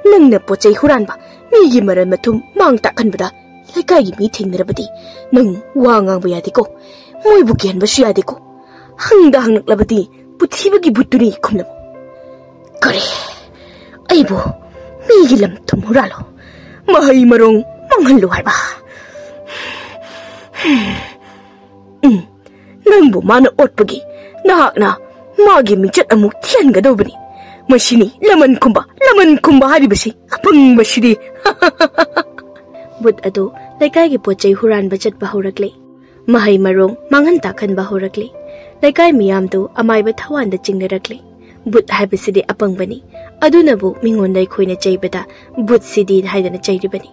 ꯅꯪꯅ ꯄꯣꯠ ꯆꯩ ꯍꯨꯔꯥꯟꯕ, ꯃꯤꯒꯤ ꯃꯔꯜ ꯃꯊꯨꯝ ꯃꯥꯡ ꯇꯥꯛꯍꯟꯕꯗ ꯂꯩꯀꯥꯏꯒꯤ ꯃꯤ ꯊꯦꯡꯅꯔꯕꯗꯤ ꯅꯪ ꯋꯥ ꯉꯥꯡꯕ ꯌꯥꯗꯦꯀꯣ꯫ ꯃꯣꯏꯕꯨ ꯀꯤꯍꯟꯕꯁꯨ ꯌꯥꯗꯦꯀꯣ꯫ ꯍꯪꯗ ꯍꯪꯂꯛꯂꯕꯗꯤ ꯄꯨꯊꯤꯕꯒꯤ ꯕꯨꯠꯇꯨꯅꯤ ꯈꯨꯝꯂꯕ꯫ ꯀꯔꯤ? ꯑꯩꯕꯨ ꯃꯤꯒꯤ ꯂꯝ ꯊꯨꯝ ꯍꯨꯔꯥꯜꯂꯣ, ꯃꯍꯩ ꯃꯔꯣꯡ ꯃꯥꯡꯍꯜꯂꯨ ꯍꯥꯏꯕ? ꯎꯝ, ꯅꯪꯕꯨ ꯃꯥꯅ ꯑꯣꯠꯄꯒꯤ ꯅꯍꯥꯛꯅ ꯃꯥꯒꯤ ꯃꯤꯡꯆꯠ ꯑꯃꯨꯛ ꯊꯤꯍꯟꯒꯗꯧꯕꯅꯤ꯫ ꯃꯁꯤꯅꯤ ꯂꯃꯟ ꯈꯨꯝꯕ, ꯂꯃꯟ ꯈꯨꯝꯕ ꯍꯥꯏꯔꯤꯕꯁꯤ꯫ ꯑꯄꯪꯕꯁꯤꯗꯤ꯫ ꯕꯨꯠ ꯑꯗꯨ ꯂꯩꯀꯥꯏꯒꯤ ꯄꯣꯠ ꯆꯩ ꯍꯨꯔꯥꯟꯕ ꯆꯠꯄ ꯍꯧꯔꯛꯂꯦ꯫ ꯃꯍꯩ ꯃꯔꯣꯡ ꯃꯥꯡꯍꯟ ꯇꯥꯛꯍꯟꯕ ꯍꯧꯔꯛꯂꯦ꯫ ꯂꯩꯀꯥꯏ ꯃꯤꯌꯥꯝꯗꯨ ꯑꯃꯥꯏꯕ ꯊꯋꯥꯟꯗ ꯆꯤꯡꯅꯔꯛꯂꯦ꯫ ꯕꯨꯠ ꯍꯥꯏꯕꯁꯤꯗꯤ ꯑꯄꯪꯕꯅꯤ꯫ ꯑꯗꯨꯅꯕꯨ ꯃꯤꯉꯣꯟ ꯂꯩꯈꯣꯏꯅ ꯆꯩꯕꯗ ꯕꯨꯠꯁꯤꯗꯤ ꯍꯥꯏꯗꯅ ꯆꯩꯔꯤꯕꯅꯤ꯫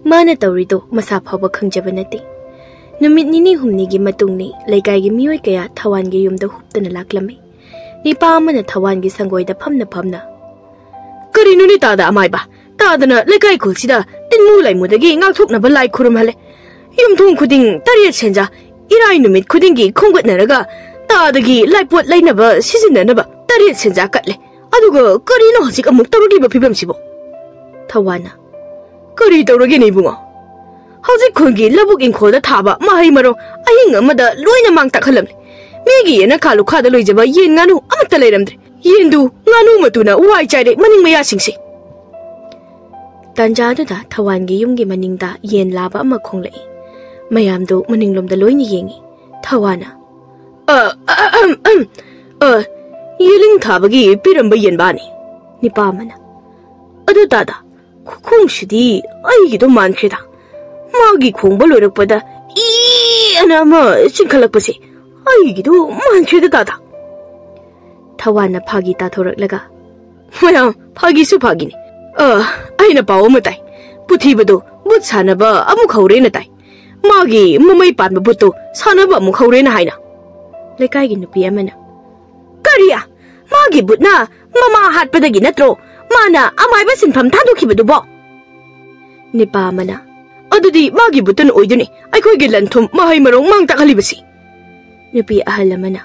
ꯃꯥꯅ ꯇꯧꯔꯤꯗꯣ ꯃꯁꯥ ꯐꯥꯎꯕ ꯈꯪꯖꯕ ꯅꯠꯇꯦ꯫ ꯅꯨꯃꯤꯠ ꯅꯤꯅꯤ ꯍꯨꯝꯅꯤꯒꯤ ꯃꯇꯨꯡꯅꯤ ꯂꯩꯀꯥꯏꯒꯤ ꯃꯤꯑꯣꯏ ꯀꯌꯥ ꯊꯋꯥꯟꯒꯤ ꯌꯨꯝꯗ ꯍꯨꯞꯇꯅ ꯂꯥꯛꯂꯝꯃꯤ꯫ ꯅꯤꯄꯥ ꯑꯃꯅ ꯊꯋꯥꯟꯒꯤ ꯁꯪꯒꯣꯏꯗ ꯐꯝꯅ ꯐꯝꯅ, "ꯀꯔꯤꯅꯣꯅꯦ ꯇꯥꯗ ꯑꯃꯥꯏꯕ? ꯇꯥꯗꯅ ꯂꯩꯀꯥꯏ ꯈꯨꯜꯁꯤꯗ ꯇꯤꯟꯃꯨ ꯂꯥꯏꯃꯨꯗꯒꯤ ꯉꯥꯛꯊꯣꯛꯅꯕ ꯂꯥꯏ ꯈꯨꯔꯨꯝꯍꯜꯂꯦ꯫ ꯌꯨꯝꯊꯣꯡ ꯈꯨꯗꯤꯡ ꯇꯔꯦꯠ ꯁꯦꯟꯖꯥ, ꯏꯔꯥꯏ ꯅꯨꯃꯤꯠ ꯈꯨꯗꯤꯡꯒꯤ ꯈꯣꯝꯒꯠꯅꯔꯒ ꯇꯥꯗꯒꯤ ꯂꯥꯏꯄꯣꯠ ꯂꯩꯅꯕ ꯁꯤꯖꯤꯟꯅꯅꯕ ꯇꯔꯦꯠ ꯁꯦꯟꯖꯥ ꯀꯠꯂꯦ꯫ ꯑꯗꯨꯒ ꯀꯔꯤꯅꯣ ꯍꯧꯖꯤꯛ ꯑꯃꯨꯛ ꯇꯧꯔꯛꯂꯤꯕ ꯐꯤꯕꯝꯁꯤꯕꯣ? ꯊꯧꯋꯥꯟꯅ, ꯀꯔꯤ ꯇꯧꯔꯒꯦꯅꯦ ꯏꯕꯨꯡꯉꯣ? ꯍꯧꯖꯤꯛ ꯈꯨꯜꯒꯤ ꯂꯧꯕꯨꯛ ꯏꯪꯈꯣꯜꯗ ꯊꯥꯕ ꯃꯍꯩ ꯃꯔꯣꯡ ꯑꯍꯤꯡ ꯑꯃꯗ ꯂꯣꯏꯅ ꯃꯥꯡ ꯇꯥꯛꯍꯜꯂꯝꯂꯦ꯫ ꯃꯤꯒꯤ ꯌꯦꯅꯈꯥ ꯂꯨꯈꯥꯗ ꯂꯣꯏꯖꯕ ꯌꯦꯟ ꯉꯥꯅꯨ ꯑꯃꯠꯇ ꯂꯩꯔꯝꯗ꯭ꯔꯦ꯫ ꯌꯦꯟꯗꯨ ꯉꯥꯅꯨ ꯃꯇꯨꯅ ꯋꯥꯏ ꯆꯥꯏꯔꯦ ꯃꯅꯤꯡ ꯃꯌꯥꯁꯤꯡꯁꯦ꯫ ꯇꯥꯟꯖꯥꯗꯨꯗ ꯊꯧꯋꯥꯟꯒꯤ ꯌꯨꯝꯒꯤ ꯃꯅꯤꯡꯗ ꯌꯦꯟ ꯂꯥꯕ ꯑꯃ ꯈꯣꯡꯂꯛꯏ꯫ ꯃꯌꯥꯝꯗꯨ ꯃꯅꯤꯡꯂꯣꯝꯗ ꯂꯣꯏꯅ ꯌꯦꯡꯉꯤ꯫ ꯊꯧꯋꯥꯟꯅ, "ꯑ, ꯑ, ꯑ, ꯑ, ꯑ, ꯌꯦꯂꯤꯡ ꯊꯥꯕꯒꯤ ꯄꯤꯔꯝꯕ ꯌꯦꯟꯕꯥꯅꯤ꯫" ꯅꯤꯄꯥ ꯑꯃꯅ, "ꯑꯗꯨ ꯇꯥꯗ, ꯈꯨꯈꯣꯡꯁꯤꯗꯤ ꯑꯩꯒꯤꯗꯣ ꯃꯥꯟꯈ꯭ꯔꯦꯗ꯫ ꯃꯥꯒꯤ ꯈꯣꯡꯕ ꯂꯣꯏꯔꯛꯄꯗ ꯏ ꯑꯅ ꯑꯃ ꯆꯤꯡꯈꯠꯂꯛꯄꯁꯦ ꯑꯩꯒꯤꯗꯣ ꯃꯥꯟꯈ꯭ꯔꯦꯗ ꯇꯥꯗ꯫" ꯊꯧꯋꯥꯟꯅ ꯐꯥꯒꯤ ꯇꯥꯊꯣꯔꯛꯂꯒ, "ꯃꯌꯥꯝ, ꯐꯥꯒꯤꯁꯨ ꯐꯥꯒꯤꯅꯤ꯫ ꯑ, ꯑꯩꯅ ꯄꯥꯎ ꯑꯃ ꯇꯥꯏ꯫ ꯄꯨꯊꯤꯕꯗꯣ ꯕꯨꯠ ꯁꯥꯟꯅꯕ ꯑꯃꯨꯛ ꯍꯧꯔꯦꯅ ꯇꯥꯏ꯫ ꯃꯥꯒꯤ ꯃꯃꯩ ꯄꯥꯟꯕ ꯕꯨꯠꯇꯣ ꯁꯥꯟꯅꯕ ꯑꯃꯨꯛ ꯍꯧꯔꯦꯅ ꯍꯥꯏꯅ꯫" ꯂꯩꯀꯥꯏꯒꯤ ꯅꯨꯄꯤ ꯑꯃꯅ, "ꯀꯔꯤ? ꯃꯥꯒꯤ ꯕꯨꯠꯅ ꯃꯃꯥ ꯍꯥꯠꯄꯗꯒꯤ ꯅꯠꯇ꯭ꯔꯣ ꯃꯥꯅ ꯑꯃꯥꯏꯕ ꯁꯤꯟꯐꯝ ꯊꯥꯗꯣꯛꯈꯤꯕꯗꯨꯕꯣ?" ꯅꯤꯄꯥ ꯑꯃꯅ, "ꯑꯗꯨꯗꯤ ꯃꯥꯒꯤ ꯕꯨꯠꯇꯨꯅ ꯑꯣꯏꯗꯣꯏꯅꯤ ꯑꯩꯈꯣꯏꯒꯤ ꯂꯟ ꯊꯨꯝ ꯃꯍꯩ ꯃꯔꯣꯡ ꯃꯥꯡ ꯇꯥꯛꯍꯜꯂꯤꯕꯁꯤ꯫" ꯅꯨꯄꯤ ꯑꯍꯜ ꯑꯃꯅ,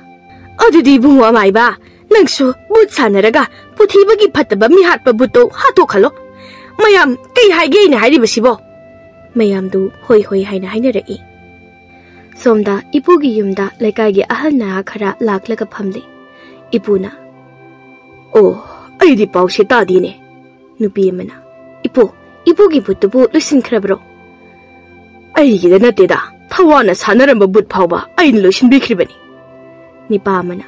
"ꯑꯗꯨꯗꯤ ꯏꯕꯨꯡꯉꯣ ꯑꯃꯥꯏꯕ, ꯅꯪꯁꯨ ꯕꯨꯠ ꯁꯥꯟꯅꯔꯒ ꯄꯨꯊꯤꯕꯒꯤ ꯐꯠꯇꯕ ꯃꯤꯍꯥꯠꯄ ꯕꯨꯠꯇꯣ ꯍꯥꯠꯇꯣꯛꯍꯜꯂꯣ꯫ ꯃꯌꯥꯝ, ꯀꯩ ꯍꯥꯏꯒꯦ ꯑꯩꯅ ꯍꯥꯏꯔꯤꯕꯁꯤꯕꯣ?" ꯃꯌꯥꯝꯗꯨ ꯍꯣꯏ ꯍꯣꯏ ꯍꯥꯏꯅ ꯍꯥꯏꯅꯔꯛꯏ꯫ ꯁꯣꯝꯗ ꯏꯄꯨꯒꯤ ꯌꯨꯝꯗ ꯂꯩꯀꯥꯏꯒꯤ ꯑꯍꯜ ꯅꯍꯥ ꯈꯔ ꯂꯥꯛꯂꯒ ꯐꯝꯂꯦ꯫ ꯏꯄꯨꯅ, "ꯑꯣ, ꯑꯩꯗꯤ ꯄꯥꯎꯁꯦ ꯇꯥꯗꯦꯅꯦ꯫" ꯅꯨꯄꯤ ꯑꯃꯅ, "ꯏꯄꯨ, ꯏꯄꯨꯒꯤ ꯕꯨꯠꯇꯨꯕꯨ ꯂꯣꯏꯁꯤꯟꯈ꯭ꯔꯕ꯭ꯔꯣ?" "ꯑꯩꯒꯤꯗ ꯅꯠꯇꯦꯗ, ꯊꯧꯋꯥꯟꯅ ꯁꯥꯟꯅꯔꯝꯕ ꯕꯨꯠ ꯐꯥꯎꯕ ꯑꯩꯅ ꯂꯣꯏꯁꯤꯟꯕꯤꯈ꯭ꯔꯤꯕꯅꯤ꯫" ꯅꯤꯄꯥ ꯑꯃꯅ,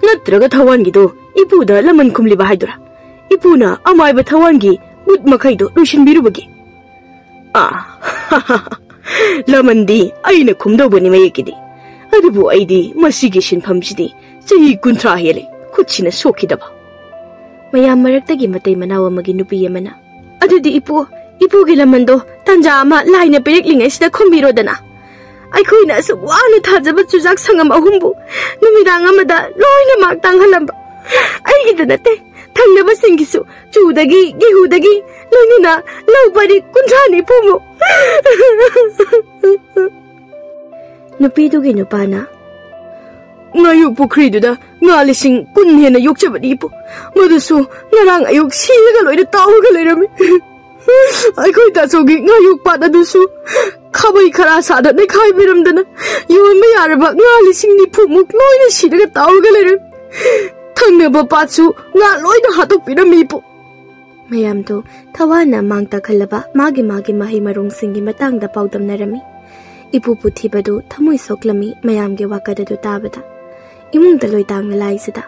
"ꯅꯠꯇ꯭ꯔꯒ ꯊꯧꯋꯥꯟꯒꯤꯗꯣ ꯏꯄꯨꯗ ꯂꯃꯟ ꯈꯨꯝꯂꯤꯕ ꯍꯥꯏꯗꯨꯔꯥ? ꯏꯄꯨꯅ ꯑꯃꯥꯏꯕ ꯊꯧꯋꯥꯟꯒꯤ ꯕꯨꯠ ꯃꯈꯩꯗꯣ ꯂꯣꯏꯁꯤꯟꯕꯤꯔꯨꯕꯒꯤ?" "ꯑꯥ, ꯂꯃꯟꯗꯤ ꯑꯩꯅ ꯈꯨꯝꯗꯧꯕꯅꯤ ꯃꯌꯦꯛꯀꯤꯗꯤ꯫ ꯑꯗꯨꯕꯨ ꯑꯩꯗꯤ ꯃꯁꯤꯒꯤ ꯁꯤꯟꯐꯝꯁꯤꯗꯤ ꯆꯍꯤ ꯀꯨꯟꯊ꯭ꯔꯥ ꯍꯦꯜꯂꯦ ꯈꯨꯠꯁꯤꯅ ꯁꯣꯛꯈꯤꯗꯕ꯫" ꯃꯌꯥꯝ ꯃꯔꯛꯇꯒꯤ ꯃꯇꯩ ꯃꯅꯥꯎ ꯑꯃꯒꯤ ꯅꯨꯄꯤ ꯑꯃꯅ, "ꯑꯗꯨꯗꯤ ꯏꯄꯨ, ꯏꯄꯨꯒꯤ ꯂꯃꯟꯗꯣ ꯇꯟꯖꯥ ꯑꯃ ꯂꯥꯏꯅ ꯄꯤꯔꯛꯂꯤꯉꯩꯁꯤꯗ ꯈꯨꯝꯕꯤꯔꯣꯗꯅ꯫ ꯑꯩꯈꯣꯏꯅ ꯑꯁꯨꯛ ꯋꯥꯅ ꯊꯥꯖꯕ ꯆꯨꯖꯥꯛ ꯁꯪꯉꯝ ꯑꯍꯨꯝꯕꯨ ꯅꯨꯃꯤꯗꯥꯡ ꯑꯃꯗ ꯂꯣꯏꯅꯃꯛ ꯇꯥꯡꯍꯜꯂꯝꯕ꯫ ꯑꯩꯒꯤꯗ ꯅꯠꯇꯦ, ꯊꯪꯅꯕꯁꯤꯡꯒꯤꯁꯨ ꯆꯨꯗꯒꯤ, ꯒꯦꯍꯨꯗꯒꯤ ꯂꯣꯏꯅꯅ ꯂꯧ ꯄꯔꯤ ꯀꯨꯟꯊ꯭ꯔꯥ ꯅꯤꯐꯨꯃꯨꯛ꯫" ꯅꯨꯄꯤꯗꯨꯒꯤ ꯅꯨꯄꯥꯅ, ꯉꯥꯌꯣꯛ ꯄꯨꯈ꯭ꯔꯤꯗꯨꯗ ꯉꯥ ꯂꯤꯁꯤꯡ ꯀꯨꯟ ꯍꯦꯟꯅ ꯌꯣꯛꯆꯕꯅꯤ ꯏꯄꯨ꯫ ꯃꯗꯨꯁꯨ ꯉꯔꯥꯡ ꯑꯌꯨꯛ ꯁꯤꯔꯒ ꯂꯣꯏꯅ ꯇꯥꯎꯔꯒ ꯂꯩꯔꯝꯃꯤ꯫ ꯑꯩꯈꯣꯏ ꯇꯥꯆꯧꯒꯤ ꯉꯥꯌꯣꯛ ꯄꯥꯠ ꯑꯗꯨꯁꯨ ꯈꯥꯕꯩ ꯈꯔꯥ ꯁꯥꯗ ꯅꯩꯈꯥꯏꯕꯤꯔꯝꯗꯅ ꯌꯣꯟꯕ ꯌꯥꯔꯕ ꯉꯥ ꯂꯤꯁꯤꯡ ꯅꯤꯐꯨꯃꯨꯛ ꯂꯣꯏꯅ ꯁꯤꯔꯒ ꯇꯥꯎꯔꯒ ꯂꯩꯔꯝꯃꯤ꯫ ꯊꯪꯅꯕ ꯄꯥꯠꯁꯨ ꯉꯥ ꯂꯣꯏꯅ ꯍꯥꯠꯇꯣꯛꯄꯤꯔꯝꯃꯤ ꯏꯄꯨ꯫ ꯃꯌꯥꯝꯗꯨ ꯊꯋꯥꯟꯅ ꯃꯥꯡ ꯇꯥꯛꯍꯜꯂꯕ ꯃꯥꯒꯤ ꯃꯥꯒꯤ ꯃꯍꯩ ꯃꯔꯣꯡꯁꯤꯡꯒꯤ ꯃꯇꯥꯡꯗ ꯄꯥꯎꯗꯝꯅꯔꯝꯃꯤ꯫ ꯏꯄꯨ ꯄꯨꯊꯤꯕꯗꯨ ꯊꯃꯣꯏ ꯁꯣꯛꯂꯝꯃꯤ ꯃꯌꯥꯝꯒꯤ ꯋꯥꯀꯠ ꯑꯗꯨ ꯇꯥꯕꯗ꯫ ꯏꯃꯨꯡꯗ ꯂꯣꯏꯇꯥꯡꯅ ꯂꯥꯏꯁꯤꯗ,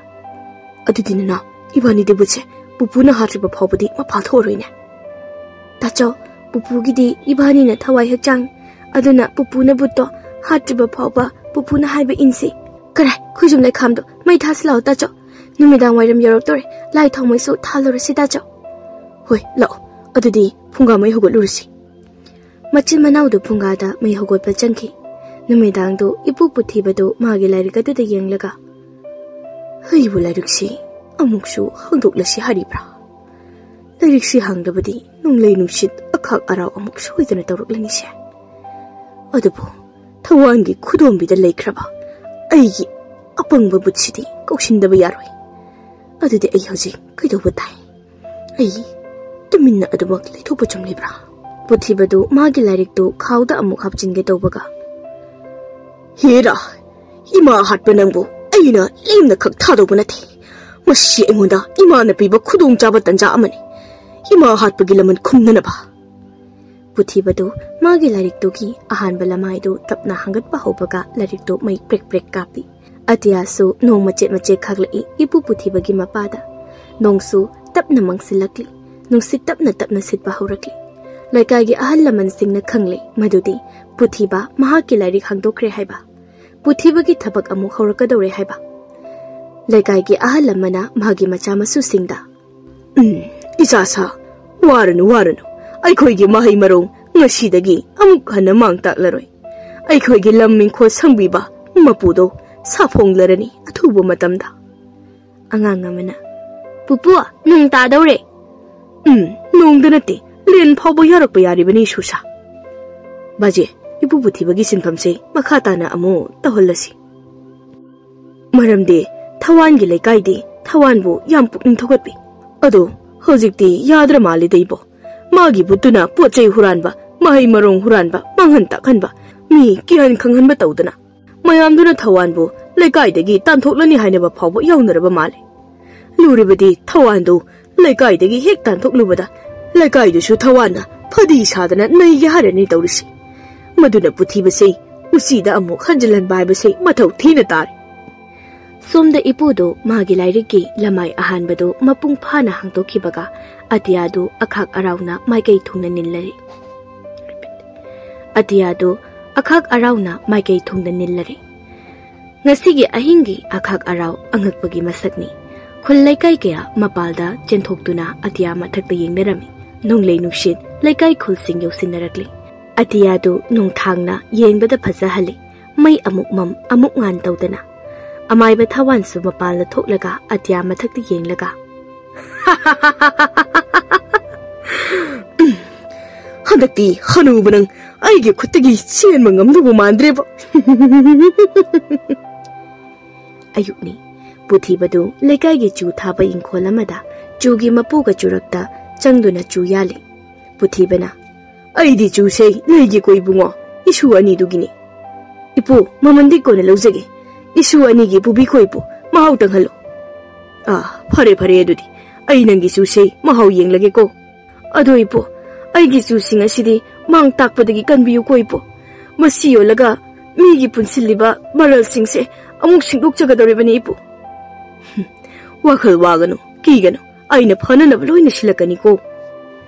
"ꯑꯗꯨꯗꯤ ꯅꯅꯥꯎ, ꯏꯕꯥꯅꯤꯗꯤ ꯕꯨꯠꯁꯦ ꯄꯨꯄꯨꯅ ꯍꯥꯠꯇ꯭ꯔꯤꯕ ꯐꯥꯎꯕꯗꯤ ꯃꯄꯥ ꯊꯣꯛꯑꯔꯣꯏꯅꯦ?" "ꯇꯥꯆꯧ, ꯄꯨꯄꯨꯒꯤꯗꯤ ꯏꯕꯥꯅꯤꯅ ꯊꯋꯥꯏ ꯍꯦꯛ ꯆꯥꯡ, ꯑꯗꯨꯅ ꯄꯨꯄꯨꯅ ꯕꯨꯠꯇꯣ ꯍꯥꯠꯇ꯭ꯔꯤꯕ ꯐꯥꯎꯕ ꯄꯨꯄꯨꯅ ꯍꯥꯏꯕ ꯏꯟꯁꯤ꯫ ꯀꯔꯥꯏ, ꯈꯨꯖꯨꯝ ꯂꯩꯈꯥꯝꯗꯣ ꯃꯩ ꯊꯥꯁꯤ ꯂꯥꯛꯑꯣ ꯇꯥꯆꯧ꯫ ꯅꯨꯃꯤꯗꯥꯡ ꯋꯥꯏꯔꯝ ꯌꯧꯔꯛꯇꯣꯔꯦ, ꯂꯥꯏ ꯊꯥꯎꯃꯩꯁꯨ ꯊꯥꯜꯂꯨꯔꯁꯤ ꯇꯥꯆꯧ꯫" "ꯍꯣꯏ, ꯂꯥꯛꯑꯣ, ꯑꯗꯨꯗꯤ ꯐꯨꯡꯒꯥ ꯃꯩ ꯍꯧꯒꯠꯂꯨꯔꯁꯤ꯫" ꯃꯆꯤꯟ ꯃꯅꯥꯎꯗꯨ ꯐꯨꯡꯒꯥꯗ ꯃꯩ ꯍꯧꯒꯠꯄ ꯆꯪꯈꯤ꯫ ꯅꯨꯃꯤꯗꯥꯡꯗꯨ ꯏꯄꯨ ꯄꯨꯊꯤꯕꯗꯨ ꯃꯥꯒꯤ ꯂꯥꯏꯔꯤꯛ ꯑꯗꯨꯗ ꯌꯦꯡꯂꯒ, "ꯑꯩꯕꯨ ꯂꯥꯏꯔꯤꯛꯁꯤ ꯑꯃꯨꯛꯁꯨ ꯍꯥꯡꯗꯣꯛꯂꯁꯤ ꯍꯥꯏꯔꯤꯕ꯭ꯔꯥ? ꯂꯥꯏꯔꯤꯛꯁꯤ ꯍꯥꯡꯗꯕꯗꯤ ꯅꯣꯡꯂꯩ ꯅꯨꯡꯁꯤꯠ ꯑꯈꯥꯛ ꯑꯔꯥꯎ ꯑꯃꯨꯛ ꯁꯣꯏꯗꯅ ꯇꯧꯔꯛꯂꯅꯤꯁꯦ꯫ ꯑꯗꯨꯕꯨ ꯊꯋꯥꯟꯒꯤ ꯈꯨꯗꯣꯝꯕꯤꯗ ꯂꯩꯈ꯭ꯔꯕ ꯑꯩꯒꯤ ꯑꯄꯪꯕ ꯕꯨꯠꯁꯤꯗꯤ ꯀꯧꯁꯤꯟꯗꯕ ꯌꯥꯔꯣꯏ꯫ ꯑꯗꯨꯗꯤ ꯑꯩ ꯍꯧꯖꯤꯛ ꯀꯩꯗꯧꯕ ꯇꯥꯏ? ꯑꯩ ꯇꯨꯃꯤꯟꯅ ꯑꯗꯨꯃꯛ ꯂꯩꯊꯣꯛꯄ ꯆꯨꯝꯂꯤꯕ꯭ꯔꯥ?" ꯄꯨꯊꯤꯕꯗꯨ ꯃꯥꯒꯤ ꯂꯥꯏꯔꯤꯛꯇꯨ ꯈꯥꯎꯗ ꯑꯃꯨꯛ ꯍꯥꯞꯆꯤꯟꯒꯦ ꯇꯧꯕꯒ, "ꯍꯦꯔꯥ, ꯏꯃꯥ ꯍꯥꯠꯄ ꯅꯪꯕꯨ ꯑꯩꯅ ꯂꯦꯝꯅ ꯈꯛ ꯊꯥꯗꯧꯕ ꯅꯠꯇꯦ꯫ ꯃꯁꯤ ꯑꯩꯉꯣꯟꯗ ꯏꯃꯥꯅ ꯄꯤꯕ ꯈꯨꯗꯣꯡꯆꯥꯕ ꯇꯟꯖꯥ ꯑꯃꯅꯤ꯫ ꯏꯃꯥ ꯍꯥꯠꯄꯒꯤ ꯂꯃꯟ ꯈꯨꯝꯅꯅꯕ꯫" ꯄꯨꯊꯤꯕꯗꯨ ꯃꯥꯒꯤ ꯂꯥꯏꯔꯤꯛꯇꯨꯒꯤ ꯑꯍꯥꯟꯕ ꯂꯃꯥꯏꯗꯨ ꯇꯞꯅ ꯍꯥꯡꯒꯠꯄ ꯍꯧꯕꯒ ꯂꯥꯏꯔꯤꯛꯇꯨ ꯃꯩ ꯄ꯭ꯔꯦꯛ ꯄ꯭ꯔꯦꯛ ꯀꯥꯞꯄꯤ꯫ ꯑꯇꯤꯌꯥꯁꯨ ꯅꯣꯡ ꯃꯆꯦꯠ ꯃꯆꯦꯠ ꯈꯥꯛꯂꯛꯏ ꯏꯄꯨ ꯄꯨꯊꯤꯕꯒꯤ ꯃꯄꯥꯗ꯫ ꯅꯣꯡꯁꯨ ꯇꯞꯅ ꯃꯪꯁꯤꯜꯂꯛꯂꯤ꯫ ꯅꯨꯡꯁꯤꯠ ꯇꯞꯅ ꯇꯞꯅ ꯁꯤꯠꯄ ꯍꯧꯔꯛꯂꯤ꯫ ꯂꯩꯀꯥꯏꯒꯤ ꯑꯍꯜ ꯂꯃꯟꯁꯤꯡꯅ ꯈꯪꯂꯦ ꯃꯗꯨꯗꯤ ꯄꯨꯊꯤꯕ ꯃꯍꯥꯛꯀꯤ ꯂꯥꯏꯔꯤꯛ ꯍꯥꯡꯗꯣꯛꯈ꯭ꯔꯦ ꯍꯥꯏꯕ꯫ ꯄꯨꯊꯤꯕꯒꯤ ꯊꯕꯛ ꯑꯃꯨꯛ ꯍꯧꯔꯛꯀꯗꯧꯔꯦ ꯍꯥꯏꯕ꯫ ꯂꯩꯀꯥꯏꯒꯤ ꯑꯍꯜ ꯑꯃꯅ ꯃꯥꯒꯤ ꯃꯆꯥ ꯃꯁꯨꯁꯤꯡꯗ, "ꯎꯝ, ꯏꯆꯥꯁꯥ, ꯋꯥꯔꯅꯨ, ꯋꯥꯔꯅꯨ꯫ ꯑꯩꯈꯣꯏꯒꯤ ꯃꯍꯩ ꯃꯔꯣꯡ ꯉꯁꯤꯗꯒꯤ ꯑꯃꯨꯛ ꯍꯟꯅ ꯃꯥꯡ ꯇꯥꯛꯂꯔꯣꯏ꯫ ꯑꯩꯈꯣꯏꯒꯤ ꯂꯝ ꯏꯪꯈꯣꯜ ꯁꯪꯕꯤꯕ ꯃꯄꯨꯗꯣ ꯁꯥꯐꯣꯡꯂꯔꯅꯤ ꯑꯊꯨꯕ ꯃꯇꯝꯗ꯫" ꯑꯉꯥꯡ ꯑꯃꯅ, "ꯄꯨꯄꯨ, ꯅꯣꯡ ꯇꯥꯗꯧꯔꯦ꯫" "ꯎꯝ, ꯅꯣꯡꯗ ꯅꯠꯇꯦ, ꯂꯦꯟ ꯐꯥꯎꯕ ꯌꯥꯔꯛꯄ ꯌꯥꯔꯤꯕꯅꯤ ꯁꯨꯁꯥ꯫ ꯕꯥꯖꯦ, ꯏꯄꯨ ꯄꯨꯊꯤꯕꯒꯤ ꯁꯤꯟꯐꯝꯁꯦ ꯃꯈꯥ ꯇꯥꯅ ꯑꯃꯨꯛ ꯇꯧꯍꯜꯂꯁꯤ꯫" ꯃꯔꯝꯗꯤ ꯊꯋꯥꯟꯒꯤ ꯂꯩꯀꯥꯏꯗꯤ ꯊꯋꯥꯟꯕꯨ ꯌꯥꯝ ꯄꯨꯛꯅꯤꯡ ꯊꯧꯒꯠꯄꯤ꯫ ꯑꯗꯣ ꯍꯧꯖꯤꯛꯇꯤ ꯌꯥꯗ꯭ꯔ ꯃꯥꯜꯂꯤꯗ ꯏꯕꯣ꯫ ꯃꯥꯒꯤ ꯕꯨꯠꯇꯨꯅ ꯄꯣꯠ ꯆꯩ ꯍꯨꯔꯥꯟꯕ, ꯃꯍꯩ ꯃꯔꯣꯡ ꯍꯨꯔꯥꯟꯕ, ꯃꯥꯡꯍꯟ ꯇꯥꯛꯍꯟꯕ, ꯃꯤ ꯀꯤꯍꯟ ꯈꯪꯍꯟꯕ ꯇꯧꯗꯅ ꯃꯌꯥꯝꯗꯨꯅ ꯊꯋꯥꯟꯕꯨ ꯂꯩꯀꯥꯏꯗꯒꯤ ꯇꯥꯟꯊꯣꯛꯂꯅꯤ ꯍꯥꯏꯅꯕ ꯐꯥꯎꯕ ꯌꯥꯎꯅꯔꯕ ꯃꯥꯜꯂꯤ꯫ ꯂꯨꯔꯤꯕꯗꯤ ꯊꯋꯥꯟꯗꯨ ꯂꯩꯀꯥꯏꯗꯒꯤ ꯍꯦꯛ ꯇꯥꯟꯊꯣꯛꯂꯨꯕꯗ ꯂꯩꯀꯥꯏꯗꯨꯁꯨ ꯊꯋꯥꯟꯅ ꯐꯗꯤ ꯁꯥꯗꯅ ꯅꯩꯒꯦ ꯍꯥꯏꯔꯅꯤ ꯇꯧꯔꯤꯁꯤ꯫ ꯃꯗꯨꯅ ꯄꯨꯊꯤꯕꯁꯤ ꯎꯆꯤꯗ ꯑꯃꯨꯛ ꯍꯟꯖꯤꯜꯍꯟꯕ ꯍꯥꯏꯕꯁꯤ ꯃꯊꯧ ꯊꯤꯅ ꯇꯥꯔꯦ꯫ ꯁꯣꯝꯗ ꯏꯄꯨꯗꯨ ꯃꯥꯒꯤ ꯂꯥꯏꯔꯤꯛꯀꯤ ꯂꯃꯥꯏ ꯑꯍꯥꯟꯕꯗꯨ ꯃꯄꯨꯡ ꯐꯥꯅ ꯍꯥꯡꯗꯣꯛꯈꯤꯕꯒ ꯑꯇꯤꯌꯥꯗꯨ ꯑꯈꯥꯛ ꯑꯔꯥꯎꯅ ꯃꯥꯏꯀꯩ ꯊꯨꯡꯅ ꯅꯤꯜꯂꯔꯤ꯫ ꯑꯇꯤꯌꯥꯗꯨ ꯑꯈꯥꯛ ꯑꯔꯥꯎꯅ ꯃꯥꯏꯀꯩ ꯊꯨꯡꯅ ꯅꯤꯜꯂꯔꯤ꯫ ꯉꯁꯤꯒꯤ ꯑꯍꯤꯡꯒꯤ ꯑꯈꯥꯛ ꯑꯔꯥꯎ ꯑꯉꯛꯄꯒꯤ ꯃꯁꯛꯅꯤ꯫ ꯈꯨꯜ ꯂꯩꯀꯥꯏ ꯀꯌꯥ ꯃꯄꯥꯜꯗ ꯆꯦꯟꯊꯣꯛꯇꯨꯅ ꯑꯇꯤꯌꯥ ꯃꯊꯛꯇ ꯌꯦꯡꯅꯔꯝꯃꯤ꯫ ꯅꯣꯡꯂꯩ ꯅꯨꯡꯁꯤꯠ ꯂꯩꯀꯥꯏ ꯈꯨꯜꯁꯤꯡ ꯌꯧꯁꯤꯟꯅꯔꯛꯂꯤ꯫ ꯑꯇꯤꯌꯥꯗꯨ ꯅꯣꯡꯊꯥꯡꯅ ꯌꯦꯡꯕꯗ ꯐꯖꯍꯜꯂꯤ꯫ ꯃꯩ ꯑꯃꯨꯛ ꯃꯝ ꯑꯃꯨꯛ ꯉꯥꯟ ꯇꯧꯗꯅ ꯑꯃꯥꯏꯕ ꯊꯋꯥꯟꯁꯨ ꯃꯄꯥꯟꯗ ꯊꯣꯛꯂꯒ ꯑꯇꯤꯌꯥ ꯃꯊꯛꯇ ꯌꯦꯡꯂꯒ, "ꯍꯟꯗꯛꯇꯤ ꯍꯅꯨꯕ ꯅꯪ ꯑꯩꯒꯤ ꯈꯨꯠꯇꯒꯤ ꯆꯦꯟꯕ ꯉꯝꯗꯧꯕ ꯃꯥꯟꯗ꯭ꯔꯦꯕ꯫" ꯑꯌꯨꯛꯅꯤ꯫ ꯄꯨꯊꯤꯕꯗꯨ ꯂꯩꯀꯥꯏꯒꯤ ꯆꯨ ꯊꯥꯕ ꯏꯪꯈꯣꯜ ꯑꯃꯗ ꯆꯨꯒꯤ ꯃꯄꯨꯒ ꯆꯨꯔꯛꯇ ꯆꯪꯗꯨꯅ ꯆꯨ ꯌꯥꯜꯂꯤ꯫ ꯄꯨꯊꯤꯕꯅ, "ꯑꯩꯗꯤ ꯆꯨꯁꯦ ꯂꯩꯒꯦꯀꯣ ꯏꯕꯨꯡꯉꯣ, ꯏꯁꯨ ꯑꯅꯤꯗꯨꯒꯤꯅꯤ꯫" "ꯏꯄꯨ, ꯃꯃꯟꯗꯤ ꯀꯣꯟꯅ ꯂꯧꯖꯒꯦ, ꯏꯁꯨ ꯑꯅꯤꯒꯤ ꯄꯨꯕꯤꯈꯣ ꯏꯄꯨ, ꯃꯍꯥꯎ ꯇꯪꯍꯜꯂꯨ꯫" "ꯑꯥ, ꯐꯔꯦ ꯐꯔꯦ, ꯑꯗꯨꯗꯤ ꯑꯩ ꯅꯪꯒꯤ ꯆꯨꯁꯦ ꯃꯍꯥꯎ ꯌꯦꯡꯂꯒꯦꯀꯣ꯫ ꯑꯗꯣ ꯏꯄꯨ, ꯑꯩꯒꯤ ꯆꯨꯁꯤꯡ ꯑꯁꯤꯗꯤ ꯃꯥꯡ ꯇꯥꯛꯄꯗꯒꯤ ꯀꯟꯕꯤꯌꯨꯀꯣ ꯏꯄꯨ꯫ ꯃꯁꯤ ꯌꯣꯜꯂꯒ ꯃꯤꯒꯤ ꯄꯨꯟꯁꯤꯜꯂꯤꯕ ꯃꯔꯜꯁꯤꯡꯁꯦ ꯑꯃꯨꯛ ꯁꯤꯡꯗꯣꯛꯆꯒꯗꯧꯔꯤꯕꯅꯤ ꯏꯄꯨ꯫" "ꯍꯨꯝ, ꯋꯥꯈꯜ ꯋꯥꯒꯅꯨ, ꯀꯤꯒꯅꯨ, ꯑꯩꯅ ꯐꯅꯅꯕ ꯂꯣꯏꯅ ꯁꯤꯜꯂꯛꯀꯅꯤꯀꯣ꯫"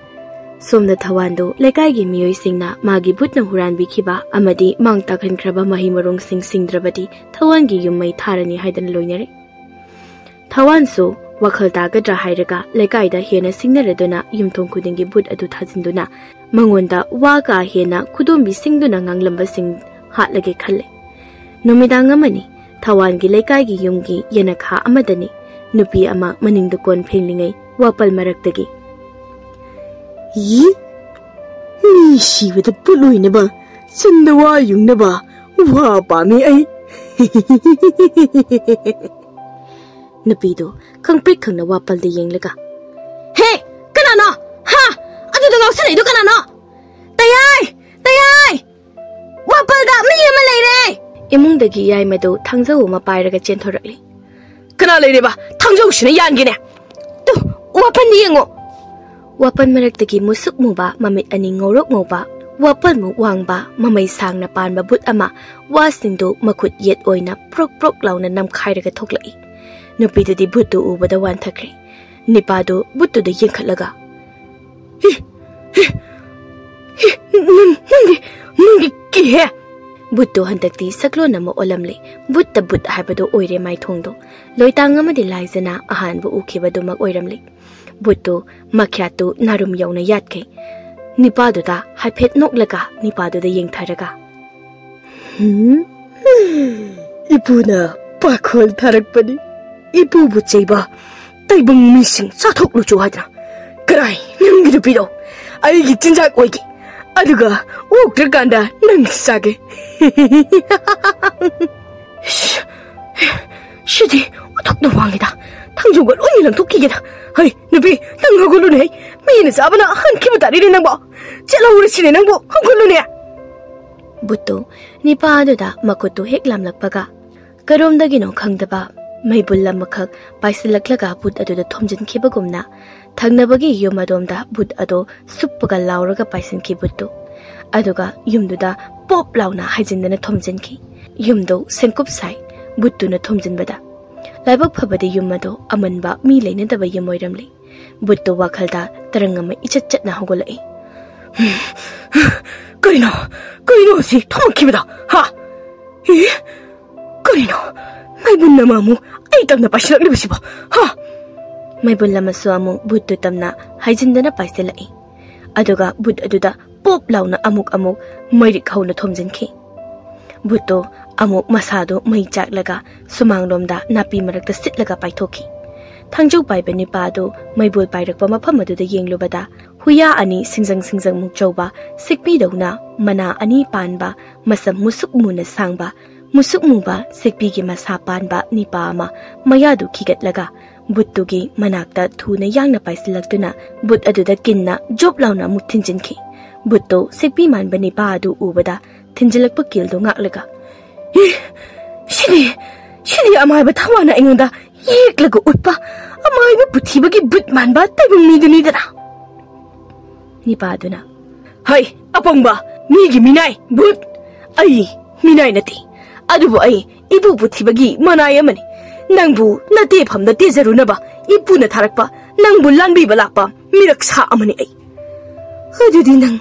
ꯁꯣꯝꯗ ꯊꯋꯥꯟꯗꯨ ꯂꯩꯀꯥꯏꯒꯤ ꯃꯤꯑꯣꯏꯁꯤꯡꯅ ꯃꯥꯒꯤ ꯕꯨꯠꯅ ꯍꯨꯔꯥꯟꯕꯤꯈꯤꯕ ꯑꯃꯗꯤ ꯃꯥꯡ ꯇꯥꯛꯍꯟꯈ꯭ꯔꯕ ꯃꯍꯩ ꯃꯔꯣꯡꯁꯤꯡ ꯁꯤꯡꯗ꯭ꯔꯕꯗꯤ ꯊꯋꯥꯟꯒꯤ ꯌꯨꯝ ꯃꯩ ꯊꯥꯔꯅꯤ ꯍꯥꯏꯗꯅ ꯂꯣꯏꯅꯔꯦ꯫ ꯊꯋꯥꯟꯁꯨ ꯋꯥꯈꯜ ꯇꯥꯒꯗ꯭ꯔꯥ ꯍꯥꯏꯔꯒ ꯂꯩꯀꯥꯏꯗ ꯍꯦꯟꯅ ꯁꯤꯡꯅꯔꯗꯨꯅ ꯌꯨꯝꯊꯣꯡ ꯈꯨꯗꯤꯡꯒꯤ ꯕꯨꯠ ꯑꯗꯨ ꯊꯥꯖꯤꯟꯗꯨꯅ ꯃꯉꯣꯟꯗ ꯋꯥ ꯀꯥ ꯍꯦꯟꯅ ꯈꯨꯗꯣꯝꯕꯤ ꯁꯤꯡꯗꯨꯅ ꯉꯥꯡꯂꯝꯕꯁꯤꯡ ꯍꯥꯠꯂꯒꯦ ꯈꯜꯂꯦ꯫ ꯅꯨꯃꯤꯗꯥꯡ ꯑꯃꯅꯤ꯫ ꯊꯋꯥꯟꯒꯤ ꯂꯩꯀꯥꯏꯒꯤ ꯌꯨꯝꯒꯤ ꯌꯦꯅꯈꯥ ꯑꯃꯗꯅꯤ ꯅꯨꯄꯤ ꯑꯃ ꯃꯅꯤꯡꯗ ꯀꯣꯟ ꯐꯦꯡꯂꯤꯉꯩ ꯋꯥꯄꯜ ꯃꯔꯛꯇꯒꯤ, "ꯌꯤ, ꯃꯤ ꯁꯤꯕꯗ ꯄꯨꯠ ꯑꯣꯏꯅꯕ, ꯆꯤꯟꯗ ꯋꯥ ꯌꯨꯡꯅꯕ ꯋꯥ ꯄꯥꯝꯃꯤ ꯑꯩ꯫ ꯅꯨꯄꯤꯗꯨ ꯈꯪꯄ꯭ꯔꯤꯛ ꯈꯪꯅ ꯋꯥꯄꯜꯗ ꯌꯦꯡꯂꯒ, "ꯍꯦ! ꯀꯅꯥꯅꯣ? ꯍꯥ? ꯑꯗꯨꯗ ꯉꯥꯎꯁꯤꯜꯂꯛꯏꯗꯣ ꯀꯅꯥꯅꯣ? ꯇꯌꯥꯏ! ꯇꯌꯥꯏ! ꯋꯥꯄꯜꯗ ꯃꯤ ꯑꯃ ꯂꯩꯔꯦ!" ꯏꯃꯨꯡꯗꯒꯤ ꯌꯥꯏꯃꯗꯨ ꯊꯥꯡꯖꯧ ꯑꯃ ꯄꯥꯏꯔꯒ ꯆꯦꯟꯊꯣꯔꯛꯂꯤ꯫ "ꯀꯅꯥ ꯂꯩꯔꯦꯕ? ꯊꯥꯡꯖꯧꯁꯤꯅ ꯌꯥꯟꯒꯦꯅꯦ꯫ ꯇꯨ, ꯋꯥꯄꯜꯗ ꯌꯦꯡꯉꯣ!" ꯋꯥꯄꯜ ꯃꯔꯛꯇꯒꯤ ꯃꯨꯁꯨꯛ ꯃꯨꯕ, ꯃꯃꯤꯠ ꯑꯅꯤ ꯉꯧꯔꯣꯛ ꯉꯧꯕ, ꯋꯥꯄꯜꯃꯨꯛ ꯋꯥꯡꯕ, ꯃꯃꯩ ꯁꯥꯡꯅ ꯄꯥꯟꯕ ꯕꯨꯠ ꯑꯃ ꯋꯥꯁꯤꯡꯗꯨ ꯃꯈꯨꯠ ꯌꯦꯠ ꯑꯣꯏꯅ ꯄ꯭ꯔꯣꯛ ꯄ꯭ꯔꯣꯛ ꯂꯥꯎꯅ ꯅꯝꯈꯥꯏꯔꯒ ꯊꯣꯛꯂꯛꯏ꯫ ꯅꯨꯄꯤꯗꯨꯗꯤ ꯕꯨꯠꯇꯨ ꯎꯕꯗ ꯋꯥꯟꯊꯈ꯭ꯔꯦ꯫ ꯅꯤꯄꯥꯗꯨ ꯕꯨꯠꯇꯨꯗ ꯌꯦꯡꯈꯠꯂꯒ, "ꯍꯤ, ꯍꯤ, ꯍꯤ, ꯅꯪ, ꯅꯪꯗꯤ, ꯅꯪꯗꯤ ꯀꯤꯍꯦ!" ꯕꯨꯠꯇꯨ ꯍꯟꯗꯛꯇꯤ ꯁꯛꯂꯣꯟ ꯑꯃ ꯑꯣꯜꯂꯝꯂꯦ꯫ ꯕꯨꯠꯇ ꯕꯨꯠ ꯍꯥꯏꯕꯗꯨ ꯑꯣꯏꯔꯦ ꯃꯥꯏꯊꯣꯡꯗꯣ꯫ ꯂꯣꯏꯇꯥꯡ ꯑꯃꯗꯤ ꯂꯥꯏꯖꯅ ꯑꯍꯥꯟꯕ ꯎꯈꯤꯕꯗꯨꯃꯛ ꯑꯣꯏꯔꯝꯂꯦ꯫ ꯕꯨꯠꯇꯨ ꯃꯈ꯭ꯌꯥꯠꯇꯨ ꯅꯥꯔꯨꯝ ꯌꯧꯅ ꯌꯥꯠꯈꯩ꯫ ꯅꯤꯄꯥꯗꯨꯗ ꯍꯥꯏꯐꯦꯠ ꯅꯣꯛꯂꯒ ꯅꯤꯄꯥꯗꯨꯗ ꯌꯦꯡꯊꯔꯒ, "ꯍꯨꯝ, ꯏꯄꯨꯅ ꯄꯥꯈꯣꯜ ꯊꯥꯔꯛꯄꯅꯤ꯫ ꯏꯄꯨꯕꯨ ꯆꯩꯕ ꯇꯥꯏꯕꯪ ꯃꯤꯁꯤꯡ ꯆꯥꯊꯣꯛꯂꯨꯆꯣ ꯍꯥꯏꯗꯅ꯫ ꯀꯔꯥꯏ ꯅꯪꯒꯤ ꯅꯨꯄꯤꯗꯣ ꯑꯩꯒꯤ ꯆꯤꯟꯖꯥꯛ ꯑꯣꯏꯒꯦ, ꯑꯗꯨꯒ ꯑꯣꯛꯇ꯭ꯔꯀꯥꯟꯗ ꯅꯪ ꯆꯥꯒꯦ꯫" ꯁꯤꯗꯤ ꯑꯣꯟꯊꯣꯛꯅ ꯋꯥꯡꯉꯤꯗ꯫ ꯊꯥꯡꯖꯧꯒ ꯂꯣꯏꯅ ꯂꯪꯊꯣꯛꯈꯤꯒꯦꯗ꯫ ꯍꯩ, ꯅꯨꯄꯤ, ꯅꯪ ꯍꯧꯒꯠꯂꯨꯅꯦ꯫ ꯃꯤꯅ ꯆꯥꯕꯅ ꯍꯟꯈꯤꯕ ꯇꯥꯔꯦꯅꯦ ꯅꯪꯕꯣ꯫ ꯆꯠꯍꯧꯔꯁꯤꯅꯦ ꯅꯪꯕꯨ, ꯍꯧꯒꯠꯂꯨꯅꯦ꯫ ꯕꯨꯠꯇꯨ ꯅꯤꯄꯥ ꯑꯗꯨꯗ ꯃꯈꯨꯠꯇꯨ ꯍꯦꯛ ꯂꯥꯝꯂꯛꯄꯒ, ꯀꯔꯣꯝꯗꯒꯤꯅꯣ ꯈꯪꯗꯕ ꯃꯩꯕꯨꯜ ꯑꯃꯈꯛ ꯄꯥꯏꯁꯤꯜꯂꯛꯂꯒ ꯕꯨꯠ ꯑꯗꯨꯗ ꯊꯣꯝꯖꯤꯟꯈꯤꯕꯒꯨꯝꯅ, ꯊꯪꯅꯕꯒꯤ ꯌꯨꯝ ꯑꯗꯣꯝꯗ ꯕꯨꯠ ꯑꯗꯣ ꯁꯨꯞꯄꯒ ꯂꯥꯎꯔꯒ ꯄꯥꯏꯁꯤꯟꯈꯤ ꯕꯨꯠꯇꯨ꯫ ꯑꯗꯨꯒ ꯌꯨꯝꯗꯨꯗ ꯄꯣꯞ ꯂꯥꯎꯅ ꯍꯥꯏꯖꯤꯟꯗꯅ ꯊꯣꯝꯖꯤꯟꯈꯤ꯫ ꯌꯨꯝꯗꯨ ꯁꯦꯡꯀꯨꯞ ꯁꯥꯏ ꯕꯨꯠꯇꯨꯅ ꯊꯣꯝꯖꯤꯟꯕꯗ꯫ ꯂꯥꯏꯕꯛ ꯐꯕꯗꯤ ꯌꯨꯝ ꯑꯗꯣ ꯑꯃꯟꯕ ꯃꯤ ꯂꯩꯅꯗꯕ ꯌꯨꯝ ꯑꯣꯏꯔꯝꯂꯦ꯫ ꯕꯨꯠꯇꯨ ꯋꯥꯈꯜꯗ ꯇꯔꯪ ꯑꯃ ꯏꯆꯠ ꯆꯠꯅ ꯍꯧꯒꯠꯂꯛꯏ꯫ "ꯀꯔꯤꯅꯣ? ꯀꯔꯤꯅꯣ ꯁꯤ ꯊꯣꯝꯃꯛꯈꯤꯕꯗꯣ? ꯍꯥ? ꯏ? ꯀꯔꯤꯅꯣ? ꯃꯩꯕꯨꯟ ꯑꯃ ꯑꯃꯨꯛ ꯑꯩ ꯇꯝꯅ ꯄꯥꯏꯁꯤꯜꯂꯛꯂꯤꯕꯁꯤꯕꯣ? ꯍꯥ?" ꯃꯩꯕꯨꯟ ꯑꯃꯁꯨ ꯑꯃꯨꯛ ꯕꯨꯠꯇꯨ ꯇꯝꯅ ꯍꯥꯏꯖꯤꯟꯗꯅ ꯄꯥꯏꯁꯤꯜꯂꯛꯏ꯫ ꯑꯗꯨꯒ ꯕꯨꯠ ꯑꯗꯨꯗ ꯄꯣꯞ ꯂꯥꯎꯅ ꯑꯃꯨꯛ ꯑꯃꯨꯛ ꯃꯩꯔꯤꯛ ꯍꯧꯅ ꯊꯣꯝꯖꯤꯟꯈꯤ꯫ ꯕꯨꯠꯇꯣ ꯑꯃꯨꯛ ꯃꯁꯥꯗꯣ ꯃꯩ ꯆꯥꯛꯂꯒ ꯁꯨꯃꯥꯡꯂꯣꯝꯗ ꯅꯥꯄꯤ ꯃꯔꯛꯇ ꯁꯤꯠꯂꯒ ꯄꯥꯏꯊꯣꯛꯈꯤ꯫ ꯊꯥꯡꯖꯧ ꯄꯥꯏꯕ ꯅꯤꯄꯥ ꯑꯗꯨ ꯃꯩꯕꯨꯜ ꯄꯥꯏꯔꯛꯄ ꯃꯐꯝ ꯑꯗꯨꯗ ꯌꯦꯡꯂꯨꯕꯗ, ꯍꯨꯏꯌꯥ ꯑꯅꯤ ꯁꯤꯡꯖꯪ ꯁꯤꯡꯖꯪꯃꯨꯛ ꯆꯥꯎꯕ, ꯁꯤꯛꯄꯤꯗꯧꯅ ꯃꯅꯥ ꯑꯅꯤ ꯄꯥꯟꯕ, ꯃꯁꯝ ꯃꯨꯁꯨꯛ ꯃꯨꯅ ꯁꯥꯡꯕ, ꯃꯨꯁꯨꯛ ꯃꯨꯕ ꯁꯦꯛꯄꯤꯒꯤ ꯃꯁꯥ ꯄꯥꯟꯕ ꯅꯤꯄꯥ ꯑꯃ ꯃꯌꯥꯗꯨ ꯈꯤꯒꯠꯂꯒ ꯕꯨꯠꯇꯨꯒꯤ ꯃꯅꯥꯛꯇ ꯊꯨꯅ ꯌꯥꯡꯅ ꯄꯥꯏꯁꯤꯜꯂꯛꯇꯨꯅ ꯕꯨꯠ ꯑꯗꯨꯗ ꯀꯤꯟꯅ ꯖꯣꯞ ꯂꯥꯎꯅ ꯑꯃꯨꯛ ꯊꯤꯟꯖꯤꯟꯈꯤ꯫ ꯕꯨꯠꯇꯨ ꯁꯦꯛꯄꯤ ꯃꯥꯟꯕ ꯅꯤꯄꯥ ꯑꯗꯨ ꯎꯕꯗ ꯊꯤꯟꯖꯤꯜꯂꯛꯄ ꯀꯤꯜꯗꯨ ꯉꯥꯛꯂꯒ, "ꯑꯦ, ꯁꯤꯗꯤ, ꯁꯤꯗꯤ ꯑꯃꯥꯏꯕ ꯊꯋꯥꯟꯅ ꯑꯩꯉꯣꯟꯗ ꯌꯦꯛꯂꯒ ꯎꯠꯄ ꯑꯃꯥꯏꯕ ꯄꯨꯊꯤꯕꯒꯤ ꯕꯨꯠ ꯃꯥꯟꯕ ꯇꯥꯏꯕꯪ ꯃꯤꯗꯨꯅꯤꯗꯅ?" ꯅꯤꯄꯥꯗꯨꯅ, "ꯍꯩ, ꯑꯄꯪꯕ, ꯃꯤꯒꯤ ꯃꯤꯅꯥꯏ, ꯕꯨꯠ! ꯑꯩ ꯃꯤꯅꯥꯏ ꯅꯠꯇꯦ, ꯑꯗꯨꯕꯨ ꯑꯩ ꯏꯄꯨ ꯄꯨꯊꯤꯕꯒꯤ ꯃꯅꯥꯏ ꯑꯃꯅꯤ꯫ ꯅꯪꯕꯨ ꯅꯇꯦꯐꯝꯗ ꯇꯦꯖꯔꯨꯅꯕ ꯏꯄꯨꯅ ꯊꯥꯔꯛꯄ, ꯅꯪꯕꯨ ꯂꯥꯟꯕꯤꯕ ꯂꯥꯛꯄ ꯃꯤꯔꯛ ꯁꯥ ꯑꯃꯅꯤ ꯑꯩ꯫ ꯑꯗꯨꯗꯤ ꯅꯪ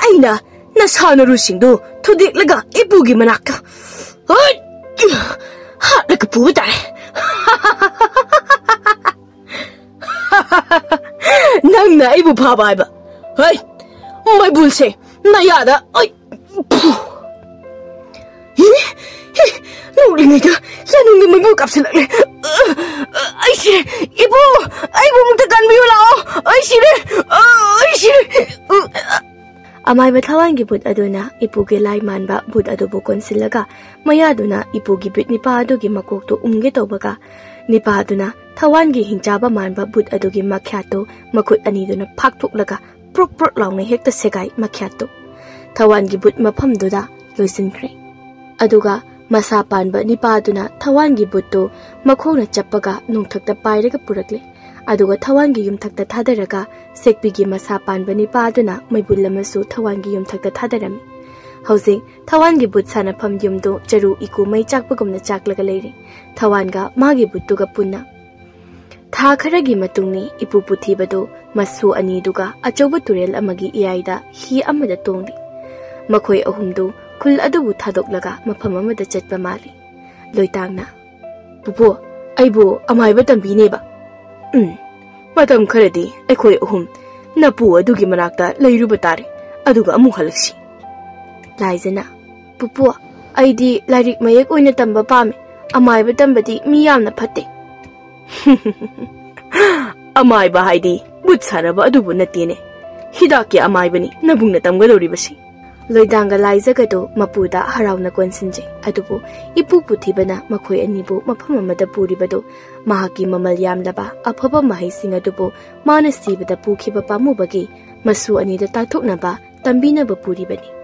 ꯑꯩꯅ ꯅꯁꯥ ꯅꯔꯨꯁꯤꯡꯗꯨ ꯊꯨꯗꯦꯛꯂꯒ ꯏꯄꯨꯒꯤ ꯃꯅꯥꯛꯇ, ꯍꯣꯏ, ꯍꯥꯠꯂꯒ ꯄꯨꯕ ꯇꯥꯔꯦ꯫" "ꯅꯪꯅ ꯑꯩꯕꯨ ꯐꯥꯕ ꯍꯥꯏꯕ? ꯍꯩ, ꯃꯩꯕꯨꯜꯁꯦ ꯅꯌꯥꯗ, ꯑꯩ, ꯐꯨ!" "E, E, ꯅꯣꯛꯂꯤꯉꯩꯗ ꯌꯥꯅꯨꯡꯗ ꯃꯩꯕꯨꯜ ꯀꯥꯞꯁꯤꯜꯂꯛꯂꯦ꯫ ꯑꯩ ꯁꯤꯔꯦ꯫ ꯏꯄꯨ, ꯑꯩꯕꯨ ꯑꯃꯨꯛꯇ ꯀꯟꯕꯤꯌꯨ ꯂꯥꯛꯑꯣ꯫ ꯑꯩ ꯁꯤꯔꯦ꯫ ꯑꯩ ꯁꯤꯔꯦ꯫" ꯑꯃꯥꯏꯕ ꯊꯋꯥꯟꯒꯤ ꯕꯨꯠ ꯑꯗꯨꯅ ꯏꯄꯨꯒꯤ ꯂꯥꯏ ꯃꯥꯟꯕ ꯕꯨꯠ ꯑꯗꯨꯕꯨ ꯀꯣꯟꯁꯤꯜꯂꯒ ꯃꯌꯥꯗꯨꯅ ꯏꯄꯨꯒꯤ ꯕꯨꯠ ꯅꯤꯄꯥ ꯑꯗꯨꯒꯤ ꯃꯀꯣꯛꯇꯨ ꯎꯝꯒꯦ ꯇꯧꯕꯒ, ꯅꯤꯄꯥꯗꯨꯅ ꯊꯋꯥꯟꯒꯤ ꯍꯤꯡꯆꯥꯕ ꯃꯥꯟꯕ ꯕꯨꯠ ꯑꯗꯨꯒꯤ ꯃꯈ꯭ꯌꯥꯠꯇꯨ ꯃꯈꯨꯠ ꯑꯅꯤꯗꯨꯅ ꯐꯥꯛꯊꯣꯛꯂꯒ ꯄ꯭ꯔꯨꯞ ꯄ꯭ꯔꯨꯞ ꯂꯥꯎꯅ ꯍꯦꯛꯇ ꯁꯦꯒꯥꯏ ꯃꯈ꯭ꯌꯥꯠꯇꯨ꯫ ꯊꯋꯥꯟꯒꯤ ꯕꯨꯠ ꯃꯐꯝꯗꯨꯗ ꯂꯣꯏꯁꯤꯟꯈ꯭ꯔꯦ꯫ ꯑꯗꯨꯒ ꯃꯁꯥ ꯄꯥꯟꯕ ꯅꯤꯄꯥꯗꯨꯅ ꯊꯋꯥꯟꯒꯤ ꯕꯨꯠꯇꯨ ꯃꯈꯣꯡꯅ ꯆꯞꯄꯒ ꯅꯣꯡꯊꯛꯇ ꯄꯥꯏꯔꯒ ꯄꯨꯔꯛꯂꯦ꯫ ꯑꯗꯨꯒ ꯊꯋꯥꯟꯒꯤ ꯌꯨꯝꯊꯛꯇ ꯊꯥꯗꯔꯒ ꯁꯦꯛꯄꯤꯒꯤ ꯃꯁꯥ ꯄꯥꯟꯕ ꯅꯤꯄꯥꯗꯨꯅ ꯃꯩꯕꯨꯜ ꯑꯃꯁꯨ ꯊꯋꯥꯟꯒꯤ ꯌꯨꯝꯊꯛꯇ ꯊꯥꯗꯔꯝꯃꯤ꯫ ꯍꯧꯖꯤꯛ ꯊꯋꯥꯟꯒꯤ ꯕꯨꯠ ꯁꯥꯟꯅꯐꯝ ꯌꯨꯝꯗꯨ ꯆꯔꯨ ꯏꯀꯨ ꯃꯩ ꯆꯥꯛꯄꯒꯨꯝꯅ ꯆꯥꯛꯂꯒ ꯂꯩꯔꯤ꯫ ꯊꯋꯥꯟꯒ ꯃꯥꯒꯤ ꯕꯨꯠꯇꯨꯒ ꯄꯨꯟꯅ꯫ ꯊꯥ ꯈꯔꯒꯤ ꯃꯇꯨꯡꯅꯤ ꯏꯄꯨ ꯄꯨꯊꯤꯕꯗꯨ ꯃꯁꯨ ꯑꯅꯤꯗꯨꯒ ꯑꯆꯧꯕ ꯇꯨꯔꯦꯜ ꯑꯃꯒꯤ ꯏꯌꯥꯏꯗ ꯍꯤ ꯑꯃꯗ ꯇꯣꯡꯂꯤ꯫ ꯃꯈꯣꯏ ꯑꯍꯨꯝꯗꯨ ꯈꯨꯜ ꯑꯗꯨꯕꯨ ꯊꯥꯗꯣꯛꯂꯒ ꯃꯐꯝ ꯑꯃꯗ ꯆꯠꯄ ꯃꯥꯜꯂꯤ꯫ ꯂꯣꯏꯇꯥꯡꯅ, "ꯄꯨꯄꯨ, ꯑꯩꯕꯨ ꯑꯃꯥꯏꯕ ꯇꯝꯕꯤꯅꯦꯕ?" "ꯎꯝ, ꯃꯇꯝ ꯈꯔꯗꯤ ꯑꯩꯈꯣꯏ ꯑꯍꯨꯝ ꯅꯄꯨ ꯑꯗꯨꯒꯤ ꯃꯅꯥꯛꯇ ꯂꯩꯔꯨꯕ ꯇꯥꯔꯦ, ꯑꯗꯨꯒ ꯑꯃꯨꯛ ꯍꯜꯂꯛꯁꯤ꯫" ꯂꯥꯏꯖꯅ, "ꯄꯨꯄꯨ, ꯑꯩꯗꯤ ꯂꯥꯏꯔꯤꯛ ꯃꯌꯦꯛ ꯑꯣꯏꯅ ꯇꯝꯕ ꯄꯥꯝꯃꯤ꯫ ꯑꯃꯥꯏꯕ ꯇꯝꯕꯗꯤ ꯃꯤ ꯌꯥꯝꯅ ꯐꯠꯇꯦ꯫" "ꯑꯃꯥꯏꯕ ꯍꯥꯏꯗꯤ ꯕꯨꯠ ꯁꯥꯟꯅꯕ ꯑꯗꯨꯕꯨ ꯅꯠꯇꯦꯅꯦ꯫ ꯍꯤꯗꯥꯛꯀꯤ ꯑꯃꯥꯏꯕꯅꯤ ꯅꯕꯨꯡꯅ ꯇꯝꯒꯗꯧꯔꯤꯕꯁꯤ꯫" ꯂꯣꯏꯗꯥꯡꯒ ꯂꯥꯏꯖꯒꯗꯨ ꯃꯄꯨꯗ ꯍꯔꯥꯎꯅ ꯀꯣꯟꯁꯤꯟꯖꯩ꯫ ꯑꯗꯨꯕꯨ ꯏꯄꯨ ꯄꯨꯊꯤꯕꯅ ꯃꯈꯣꯏ ꯑꯅꯤꯕꯨ ꯃꯐꯝ ꯑꯃꯗ ꯄꯨꯔꯤꯕꯗꯨ ꯃꯍꯥꯛꯀꯤ ꯃꯃꯜ ꯌꯥꯝꯂꯕ ꯑꯐꯕ ꯃꯍꯩꯁꯤꯡ ꯑꯗꯨꯕꯨ ꯃꯥꯅ ꯁꯤꯕꯗ ꯄꯨꯈꯤꯕ ꯄꯥꯝꯃꯨꯕꯒꯤ ꯃꯁꯨ ꯑꯅꯤꯗ ꯇꯥꯛꯊꯣꯛꯅꯕ, ꯇꯝꯕꯤꯅꯕ ꯄꯨꯔꯤꯕꯅꯤ꯫